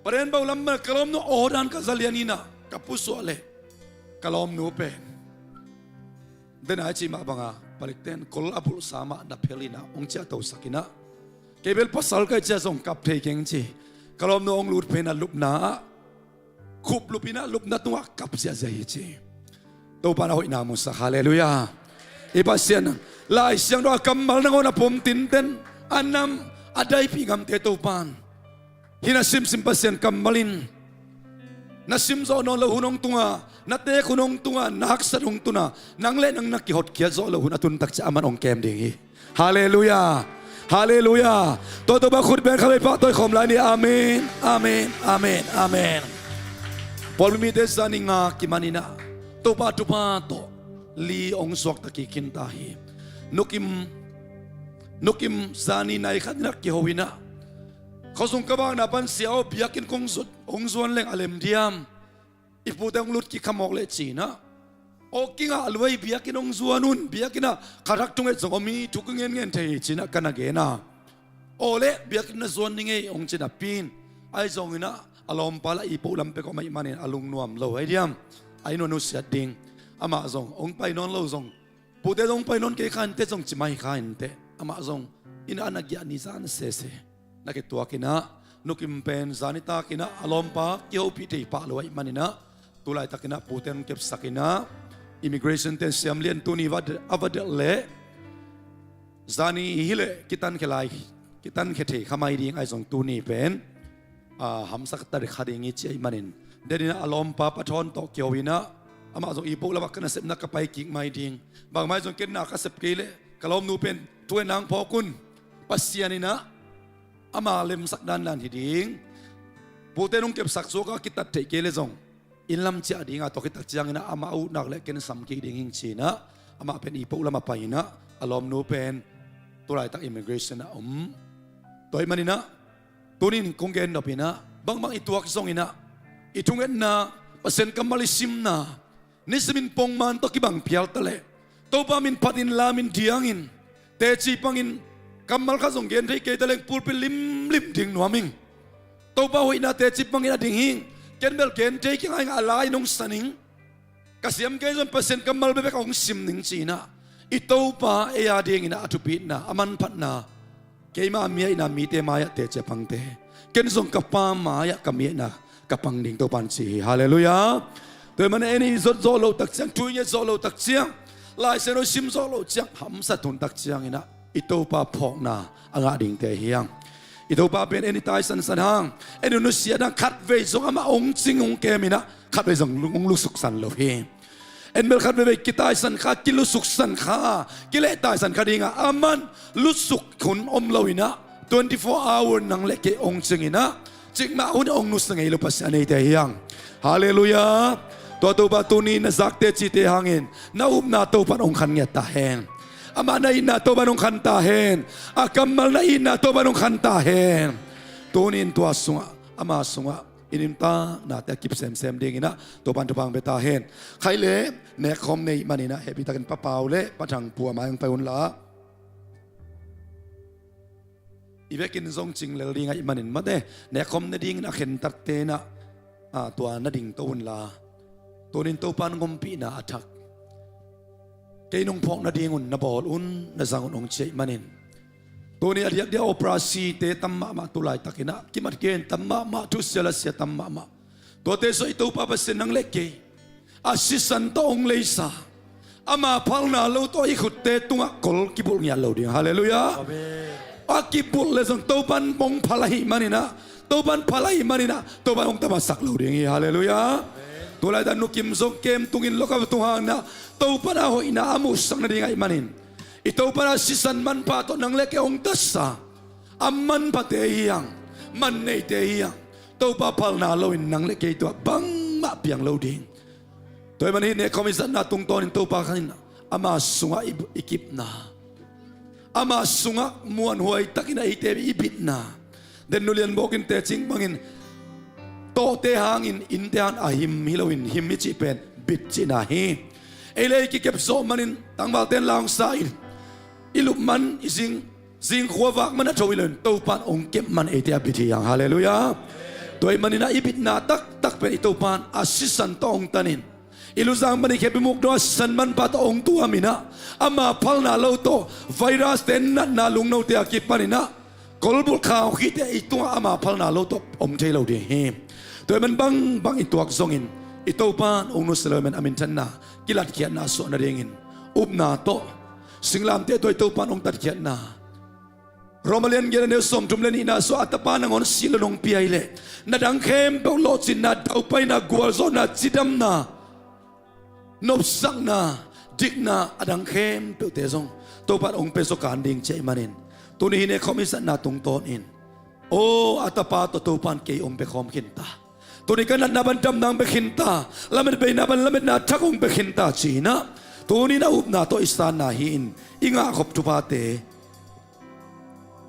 Parian bau lam ka lawmnu aw dan ka zalian inah ka pusuah leh ka lawmnu pen dena i cih mah banga palikten kol a bulhsa mah na phel inah hong ciahtosak inah kei bel pasal kaih cia zong kap thei keng ci. Ka lawmnu hong lut phenah lupna ah khuplup inah lupna tungah kap ziahziah hi ci. Topa na hoihna musak, halleluiah. I Pasian Lai Siangtho a kammal nangawn a pom tinten a nam a daipih ngamte Topan hih na simsim Pasian kammal in na simzawh nawn loh hun hong tunga na teek hun hong tunga na haksat hong tuna nang le nang na kihotkhiat zawh loh hun a tuntak ciah a man hong kem ding hi. Halleluiah. Halleluiah. Tua Topa khut beng kha vei pahtawi khawm lai ni. Amen. Amen. Amen. Amen. Pawlpi mite zani nga kimaninah Topa thupha tawh li hong suakta kik khin ta hi. Nukim, nukim zani nai khat in ah kiho in ah, khuazung ka vakna pan sia aw, biakinn kong zut, hong zuan leng a lem diam? I pute hong lut kik kha mawk leh ci in ah, aw, kingah lua hi, biakinn hong zuan un, biakinn ah kha thak thunget zong om hi, thu ka ngenngen thei hi ci in ah ka na gen a. Aw leh, biakinn na zuan ning ei hong ci napi in, ahi zongin ah a lawmpa lah i poh lam pek om ahih manin a lungnuam lo ahi diam? A inn uh a nusiat ding. Amah zong hong pai nawn lo zong, pute zong hong pai nawn kei kha inteh zong ci mai kha inteh. Amah zong inn ah a na giah ni zan sese na kituak in ah, nukim pen zani tak in ah a lawmpa kihopih thei pah lo ahih manin ah, tu laitak in ah pute hong kepsak in ah, immigration ten siam lian, tuni va de-, a va delh leh zani hi leh kitankhia lai, kitankhia thei kha mai ding, ahi zong tuni pen, a, hamsa ka ta kha ding hi ci ahih manin, den in ah a lawmpa Pa Thawn tawh kiho in ah, amah zong i poh lam ah ka nasepna ka pai kik mai ding. Bangmah ahi zong ken na ka sep kei leh ka lawmnu pen thu ngen nang phawk un. Pasian in ah ama lemsak dandan hi ding. Pute nong kepsak suak a kitat theih kei leh zong, inn lam ciah ding a, tua khit tak ciangin ah amah a utnak leh ken sam kik ding hing ci in ah, amah pen i poh lam ah pai in ah, a lawmnu pen tu laitak immigration ah om. Tua ahih manin ah, tuni in kong gen nop in ah, bangbang i tuak zongin ah, i thungetna, Pasian kammal i simna, nisimin pongman tawh kibang phial ta leh, Topa min phatin, la min diangin, teci pangin, kammal khat zong gen thei kei ta leng pulpit limlim ding nuam ing. Topa hoihna teci pangin a ding hing. Ken bel gen thei kingaingah a la in hong sa ning. Ka siam kei zong Pasian kammal bekbek hong sim ning ci in ah, i Topa ei a dingin ah a thupitna, a manphatna, keima mi-a ahihna mite mai-ah teci a pangte, ken zong ka Pa mai-ah ka mi-a ahihna ka pang ding Topa in ci hi. Halleluiah. Tua ahih manin en i zot zawh loh tak ciang, thu i nget zawh loh tak ciang, Lai Siangtho i sim zawh loh ciang, hamsa tun tak ciangin ah i Topa phawkna a ngah dingte hi hang. I Topa pen en i taisansan hang, en i nusiat hang, khatvei zong amah hong cing hong kem in ah, khatvei zong hong lusuksan lo hi. En bel khat veivei kitaisan kha, kilusuksan kha, kileh taisan kha ding a, aman lutsuk hun om lo in ah, twenty-four hour nang leh kei hong cing in ah, cikmah hun hong nusia ngei lo Pasian a neite hi hang. Halleluiah. Tua Topa tuni na zakte cite hangin na upna Topa in hong khan ngiat ta hen. Amah na itna Topa in hong khan ta hen. A kammal na itna Topa in hong khan ta hen. Tuni in tua sungah, ama sungah i nuntaknate a kip semsem dingin ah Topa in thupha hong pia ta hen. Khaih leh nekkhawm nei manin ah, hehpihtakin Pa Pau leh Pa Thang Pu a mai hong pai un la. I vekin zong cing lel ding ahih manin mate, nekkhawm ne dingin a khentatte in ah, a, tua na dingto un la. Tuni in Topa in hong ompihna a thak, kei nong phawk nadingun na bawl un, na zang un hong ci ahih manin, tuni a diakdiak operasi-te tam mahmah, tu laitakin ah kimat gen tam mahmah, thusia lasia tam mahmah. Tuate sungah i Topa Pasian, nang leh kei a sisan tawh hong leisa, ama phalna lo tawh i khutte tungah kol kibulh ngiat lo ding. Halleluiah. Amen. A kibulh leh zong Topa in hong phal ahih manin ah, Topa in phal ahih manin ah, Topa in hong tamatsak lo ding hi. Halleluiah. Amen. Tu laitak nukim zong camp tungin, lockup tung hangin ah, Topa in a hoihna a muhsak nading ahih manin, i Topa in a sisan manpha tawh nang leh kei hong tatsa, a manphate hi hang, man neite hi hang. Topa phalna loin nang leh kei tungah bangmah piang lo ding. Tua ahih manin hih nekkhawm i zatna tungtawnin Topa khan in ama sungah i, i kipna, ama sungah muanhuai takin a eite i bitna. Den Nu Lian Bawk in teci bangin, tawhte hangin, innte hangin a him hi loin, him i cih pen bit cihna hi. Ei leh ei kikep zawh manin tangvalte in la hong sa in, i lup man, i zing, zingkhua vak man a tho hi loin, Topa in hong kep man eite a bit hi hang. Halleluiah. Tua ahih manin ah i bitna taktak pen i Topa in a sisan tawh hong tanin, i luzang panin khepimuk dong a sisan manpha tawh hong tuamin ah, ama phalna lo tawh, virus-te natna lungnote a kipanin ah, kolbulh khaukhite i tungah ama phalna lo tawh om thei lo ding hi. Tua ahih man bangbang i tuak zongin, i Topa in hong nusia lo ahih man a minthanna, kilatkhiatna a suah nadingin, upna tawh, singlamteh tawh i Topa in hong tatkhiatna. Roma lian giat a neu sawmthum leh nihna sungah, a Tapa nangawn sih lo nong pia hi leh, na dang khempeuh lawhcinna, daupaina, gualzawhna, cidamna, nopsakna, dikna, a dang khempeuhte zong Topa in hong pia zaw kan ding ci ahih manin, tuni hih nekkhawm i zatna tungtawnin, aw, a Tapa tawh Topa in kei hong pia khawm khin ta. Tuni ka natna pan damna hong pia khin ta. Lamet beina pan lametna thak hong pia khin ta ci-in ah, Tunin a upna tawh i sanna hi-in i ngahkhop thuphate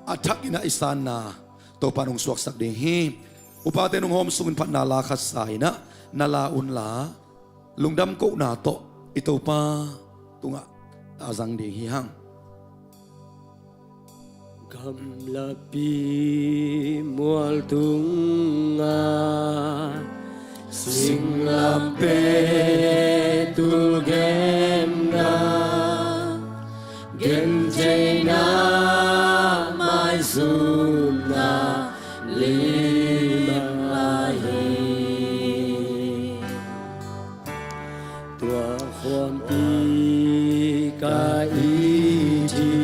a thakin ah i sanna Topa in hong suaksak ding hi. Upate nong hawm sungin phatna la khat sa in ah na la unla, lungdam kohna tawh i Topa tungah a zang ding hi hang. Gamlapi mual tungah singlamteh tulgenna, gentheihna maizumna lim ahi. Tua khuampi ka it hi.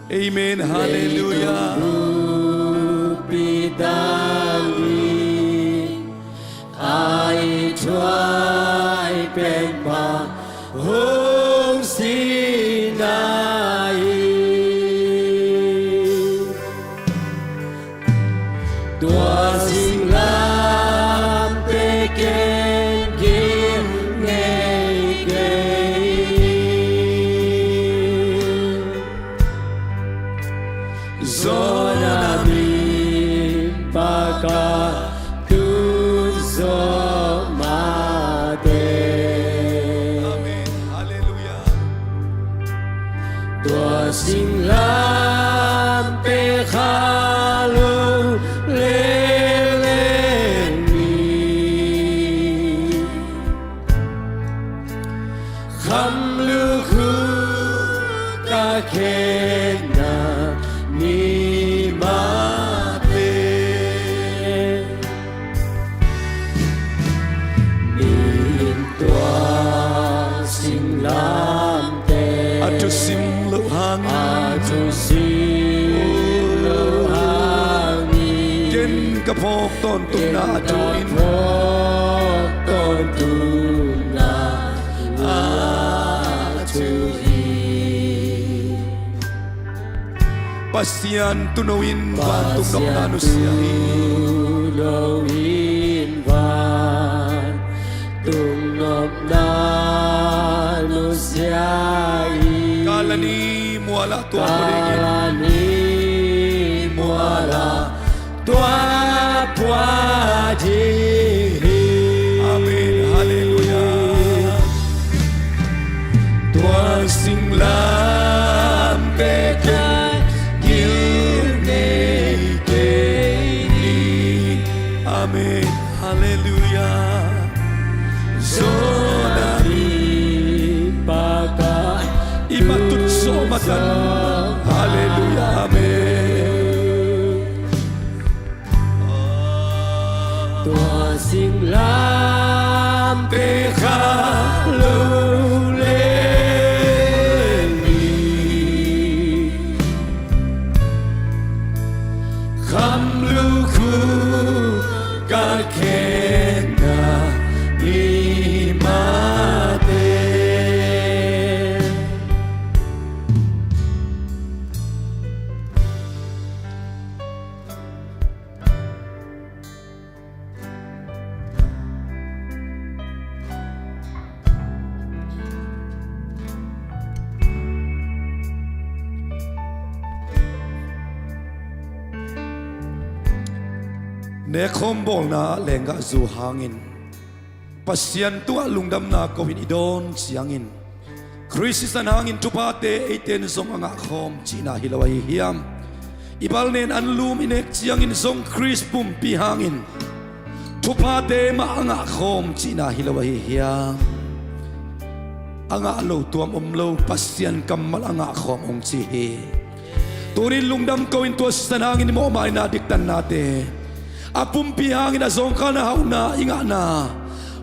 Amen. Hallelujah. Leitung buppi dang hi, a i thuai pen Topa hong sihna hi. Tua singlamteh ken gil ngei kei. Zon a min pakah tun zawh mah teh. Amen. Hallelujah. Tua singlamteh kha lo leleng ni, kham lukhu ka khenna ni mah teh. Ni in tua singlamteh a thusim loh hangin, a thusim loh hangin, ken ka phawk tawntung na thu in, phawk tawntung na thu hi. Pasian tuuno in vantung nopna nusia hi. Tuuno in vantung nopna nusia hi. Kalvary mualah tua pua dingin. Kalvary mualah tua pua ding hi. Amen. Hallelujah. Tua singlamteh ken gil ngei kei ni. Amen. Hallelujah. Zon a min pakah i matut zawh matan. Hallelujah. Amen. Tua singlamteh kha lo leleng ni, kham lukhu ka khenna ni mah teh. Nekkhawm bawlna ah lenggahzu hangin, Pasian tungah lungdamna ko-in i dawn ciangin, Khrist sisan hangin thuphate eite in zong a ngahkhawm cihna hi lo ahi hiam? I balnen anlum i nek ciangin zong Khrist pumpi hangin thuphate mah a ngahkhawm cihna hi lo ahi hiam? A ngah lo tuam om lo, Pasian kammal a ngahkhawm hong ci hi. Tunin lungdam ko-in tua sisan hangin i mawhmaina diktannate, a pumpi hangin a zawngkhalna hauhna i ngahna,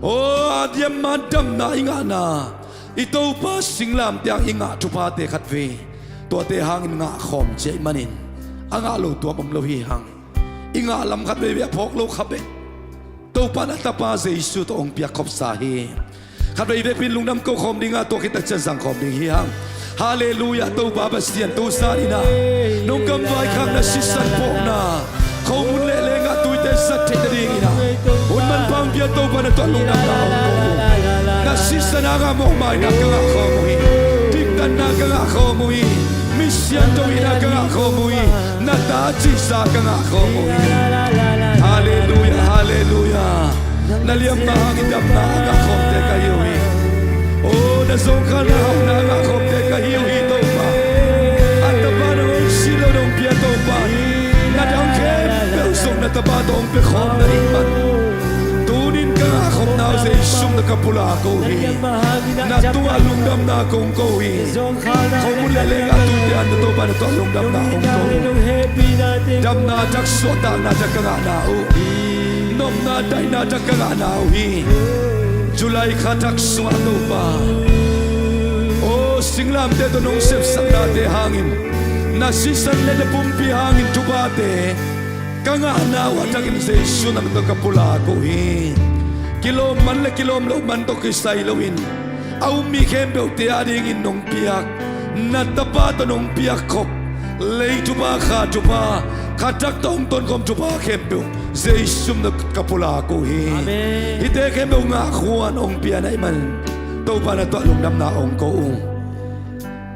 aw, a diamma damna i ngahna, i Topa singlamteh hang i ngah thuphate khatvei tuate hangin ngahkhawm ci ahih manin a ngah lo tuam om lo hi hang. I ngah lam khatveivei a phawk lo kha beh, Topa in a Tapa Jesu tawh hong piakkhopsa hi. Khatveivei pin lungdam ko khawm ding a, tua khit tak ciang zang khawm ding hi hang. Halleluiah. Topa Pasian, tu zan in ah nong kam vaikhakna, sisan phawkna, khomun leh leenggah tuite zat theih nadingin ah hun manpha hong pia Topa, na tungah lungdamna hong ko uh. Na Sisan a ngah mawhmaina ka ngah khawm uh hi. Diktanna ka ngah khawm uh hi. Misiangtho hihna ka ngah khawm uh hi. Na ta cihsa ka ngah khawm uh hi. Halleluia, halleluia. Na liamma hangin damna a ngah khawmte ka hi uh hi. O, na zawngkhalna hauhna a ngah khawmte ka hi uh hi, Topa. A tapa nong hong sih lo nong pia, Topa. Na dang khempeuh zong na tapa tawh hong pia khawm na hih man, tunin ka ngah khawmna uh Jesu min tawh ka pulak uh hi. Na tungah lungdamna kong ko hi. Khomun le lenggah tuite an na Topa na tungah lungdamna hong ko. Damna thak, suahtakna thak ka ngahna uh, nopna daihna thak ka ngahna uh hi. July kha thak sungah Topa, o, singlamteh tawh nong sepsaknate hangin, na sisan le na pumpi hangin thuphate ka ngahna uh a thakin Jesu min tawh ka pulak uh hi. Kilawm man le kilawm loh man tawh kisai loin, a um mi khempeuhte adingin nong piak, na tapa tawh nong piak khop, lei thupha, kha thupha, kha thak tawh hong tonkhawm thupha khempeuh Jesu min tawh ka pulak uh hi. Amen. Hihte khempeuh ngah khuan hong pia na hih manin Topa na tungah lungdamna hong ko uh.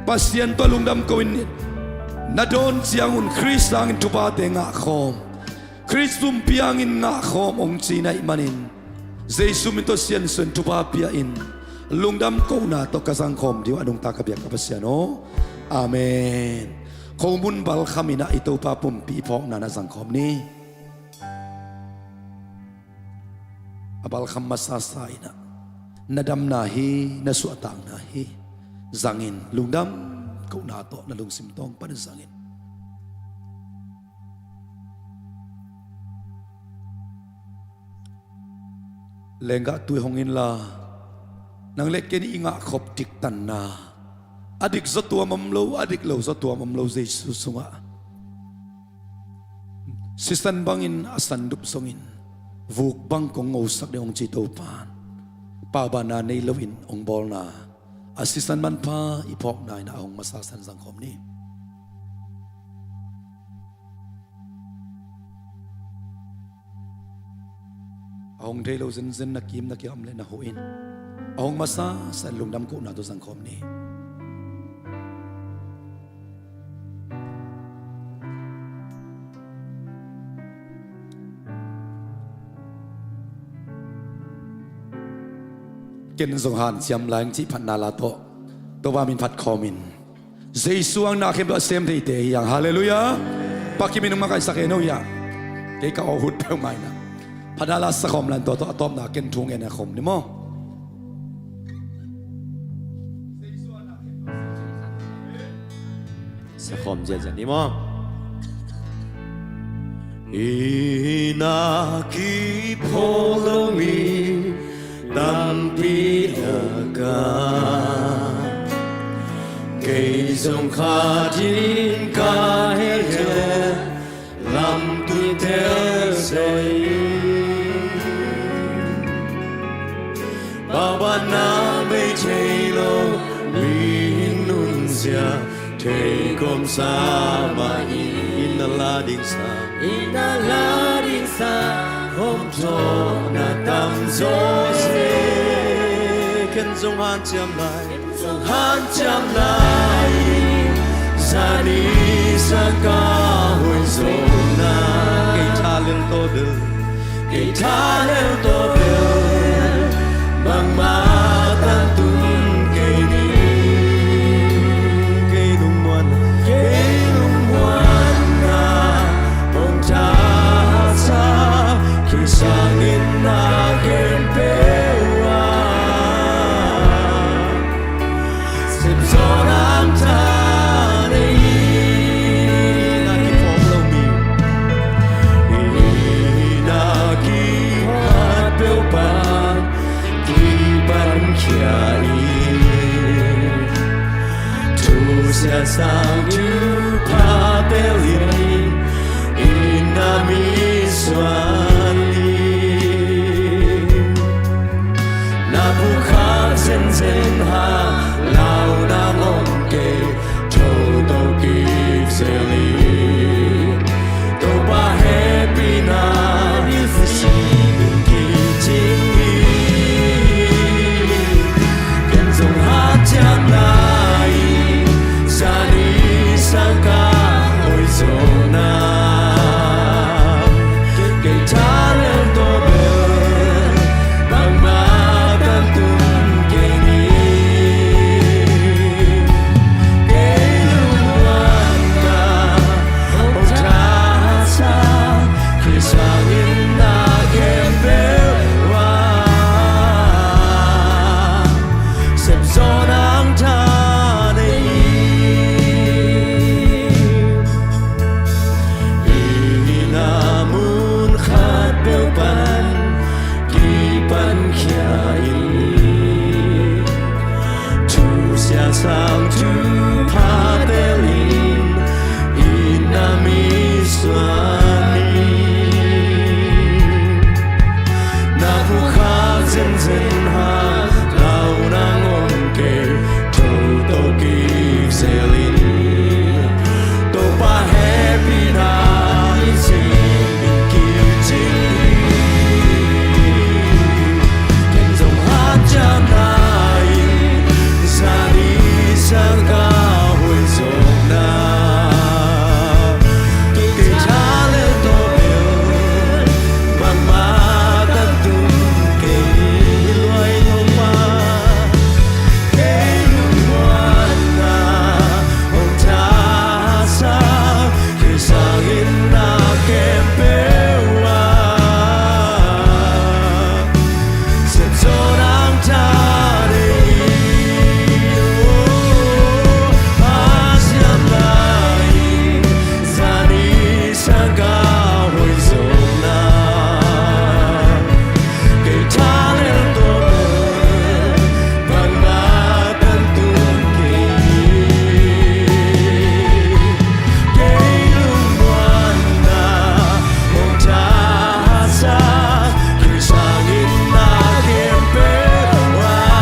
Pasian tungah lungdam ko in, na dawn ciangun Khrist hangin thuphate ngah khawm, Khrist pumpi hangin ngah khawm hong ci na hih manin, Jesu min tawh siansuah in thupha pia in, lungdam kohna tawh ka zangkhawm ding uh a nungta ka biak ka Pasian aw. Amen. Khomun balkham in ah i Topa pumpi i phawkna na zangkhawm ni. A balkham masasa in ah na damna hi, na suahtakna hi zangin, lungdam kohna tawh na lungsim tawng pan zangin. Lenggah tui hong inla, nang le ken i ngah khop diktanna, a dik zaw tuam om lo, a dik lo zaw tuam om lo Jesu sungah, sisan bangin a sandup zongin, vuk bang kong ngosak ding hong ci Topan, paubanna nei loin hong bawlna, a sisan manpha i phawkna in ah a hong masa san zangkhawm ni. A hong thei lo zenzen na kim na kiam le na huh in, a hong masa san lungdam kohna tawh zangkhawm ni. Ken zong hanciam lai ing cih phatna la tawh Topa min phat khawm in, Jesu ang na khempeuh a sem theite hi ang. Halleluia. Pakim in hong makaihsak hen o hi ang. Kei ka aw hut peuhmah in ah. Phatna la sa khawm lai in tua tawh a tawpna ken thu ngen a khawm ni maw. Sa khawm ziahziah ni maw. Inn ah kiphawk lo mi tampi lakah, kei zong khat in ka hehtel, lamtuite seh in. Paubanna bei thei lo mi nunzia, thei kawmsa mah in, inn a la ding sang, inn a la ding sang, hawmthawhna tamzaw seh. Ken zong hanciam lai, zong hanciam lai, zani sa ka hoih zawhna. Kei tha lel tawh bel, kei tha lel tawh bel, bangmah tangtun kei ni. Kei lungmuanna, kei lungmuanna, hong thasa, kei sangin na khempeuh ah, sem zaw lam ta nei. Inn ah kiphawk lo mi, inn ah kiphat peuh pan kipan khia in, thusia sang thupha tel in, inn ah misuan in. Na phukhak zenzen hang, launa ngawng kei, tho to kik zel in. Topa hehpihna in kicing in. Thupha telin i na mi suan in. Na phukhak zenzen ha lau nang om kei, tho to kik zel in. Topa hehpihna i cing in kicing hi. Ken zong hanciamna in zani sangkah hoih zawkna kei thalel tawh bel bangmah kan tun kei hi. Luai Topa, kei lungmuanna hong thahatsak, kei sangin na khempeuh ah sepzaw nang tha nei hi. Hanciamna in zani sangkah hoih zawkna kei thalel tawh bel bangmah kan tun kei hi. Kei lungmuanna hong thahatsak, kei sangin na khempeuh ah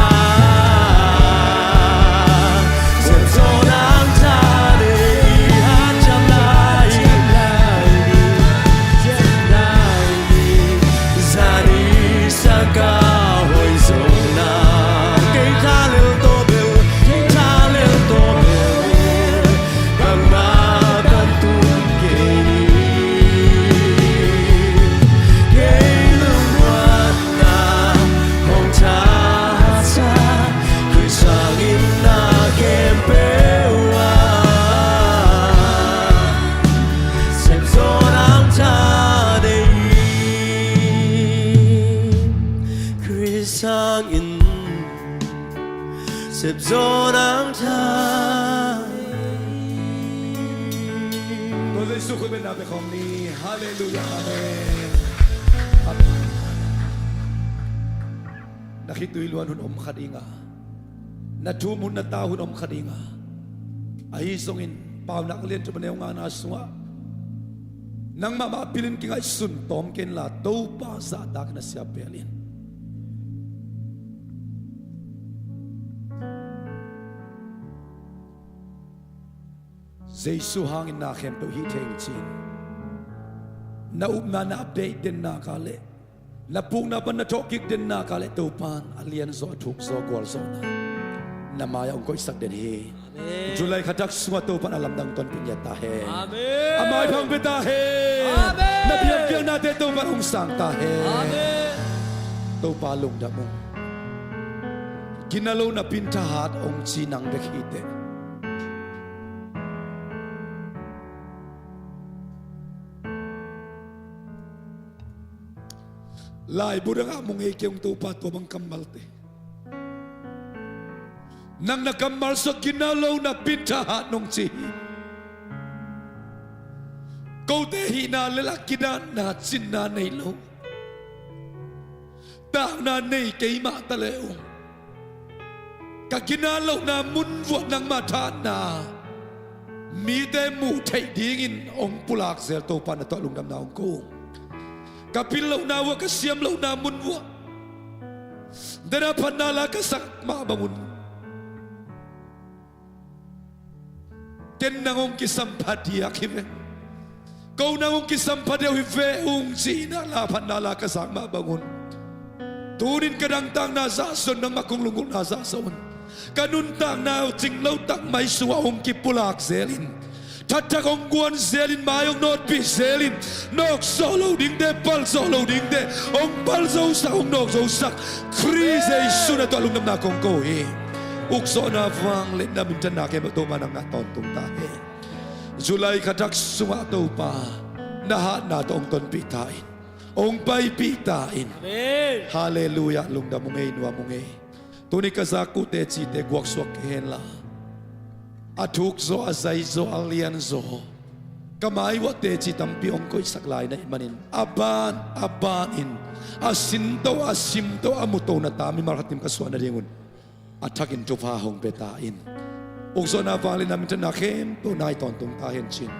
sepzaw nang tha nei hi. Hanciamna in zani sangkah hoih zawkna kei thalel tawh bel, kei thalel tawh bel bangmah kan tun kei hi. Kei lungmuanna hong thahatsak, kei sangin na khempeuh ah sepzaw nang tha nei hi. Khrih sangin sepzaw nang tha nei hi. Tua Jesu khut bengna bek khawng ni. Halleluiah. Amen. Amen. Na khitui luan hun om kha ding a, na thum hun, na tau hun om kha ding a, ahi zongin Paunak lian thum a neu ngana sungah nang mahmah pilin kingaihsun tawm kenla Topa zahtak na sia pelin. Jesu hangin na khempeuh hih thei ing ci-in na upna, na update den nak a leh na pukna pan na thawhkik den nak a leh Topa'n a lianzaw, a thukzaw, gualzawhna na mai-ah hong koihsak den hi. Amen. July khatak sungah Topa'n a lamdang tonpih ngiat ta hen. Amen. A maipha hong pia ta hen. Amen. Na biakpiaknate Topa'n hong sang ta hen. Amen. Topa lungdam ung. Gina lo napi-in thahat hong ci nang bek hi teh. Laibu dangah mu ngei kei ung Topa, tua bang kammalte. Nang na kammal sungah gina lo napi-in thahat nong ci hi. Kote hihna lel ah kidatna cinna nei lo, takna nei kei mah ta le ung, ka gina lohna mun vuah nangmah thahatna mite muh theih dingin hong pulak zel Topa, na tawh lungdamna hong ko ung. Ka pil lohna vuah, ka siam lohna mun vuah, den a phatna la ka sak mah bangun, ken nang hong kisam phadiak hi ve, ko nang hong kisam phadiak hi ve ung ci-in ah la phatna la ka sak mah bangun, tuni-in ka dangtakna zahzah un, nangmah kong lunggulhna zahzah un. Ka nuntakna cinglo tak mai sungah hong kipulak zelin, thatthak hong guan zelin, mai hong nawtpih zelin, nawkzawh lo dingte, palzawh lo dingte hong palzosak, hong nawkzosak Khrih Jesu na tawh lungdamna kong ko hi. Ukzawhna, vangliatna, minthanna khempeuh Topa nang na tawntung ta hen. July khatak sungah Topa na hatna tawh hong tonpih ta in, hong paipih ta in. Amen. Halleluiah. Lungdam ung ei, nuam ung ei. Tuni ka zak uh tecite guaksuak kei henla, a thukzaw, a zaizaw, a lianzaw, ka mai uah teci tampi hong koihsak lai na hih manin, a ban a banin, a sinto a simto a muto na ta mimal khat in ka suah nadingun a thakin thupha hong pia ta in. ukzawhna vangliatna minthanna khempeuh nai tawntung ta hen ci-in,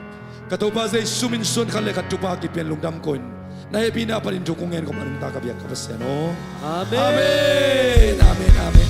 ka Topa Jesu min suan khat le khat thupha kipian lungdam ko-in, na hehpihna panin thu kong ngen kawm a nungta ka biak ka Pasian aw. Amen. Amen, amen, amen.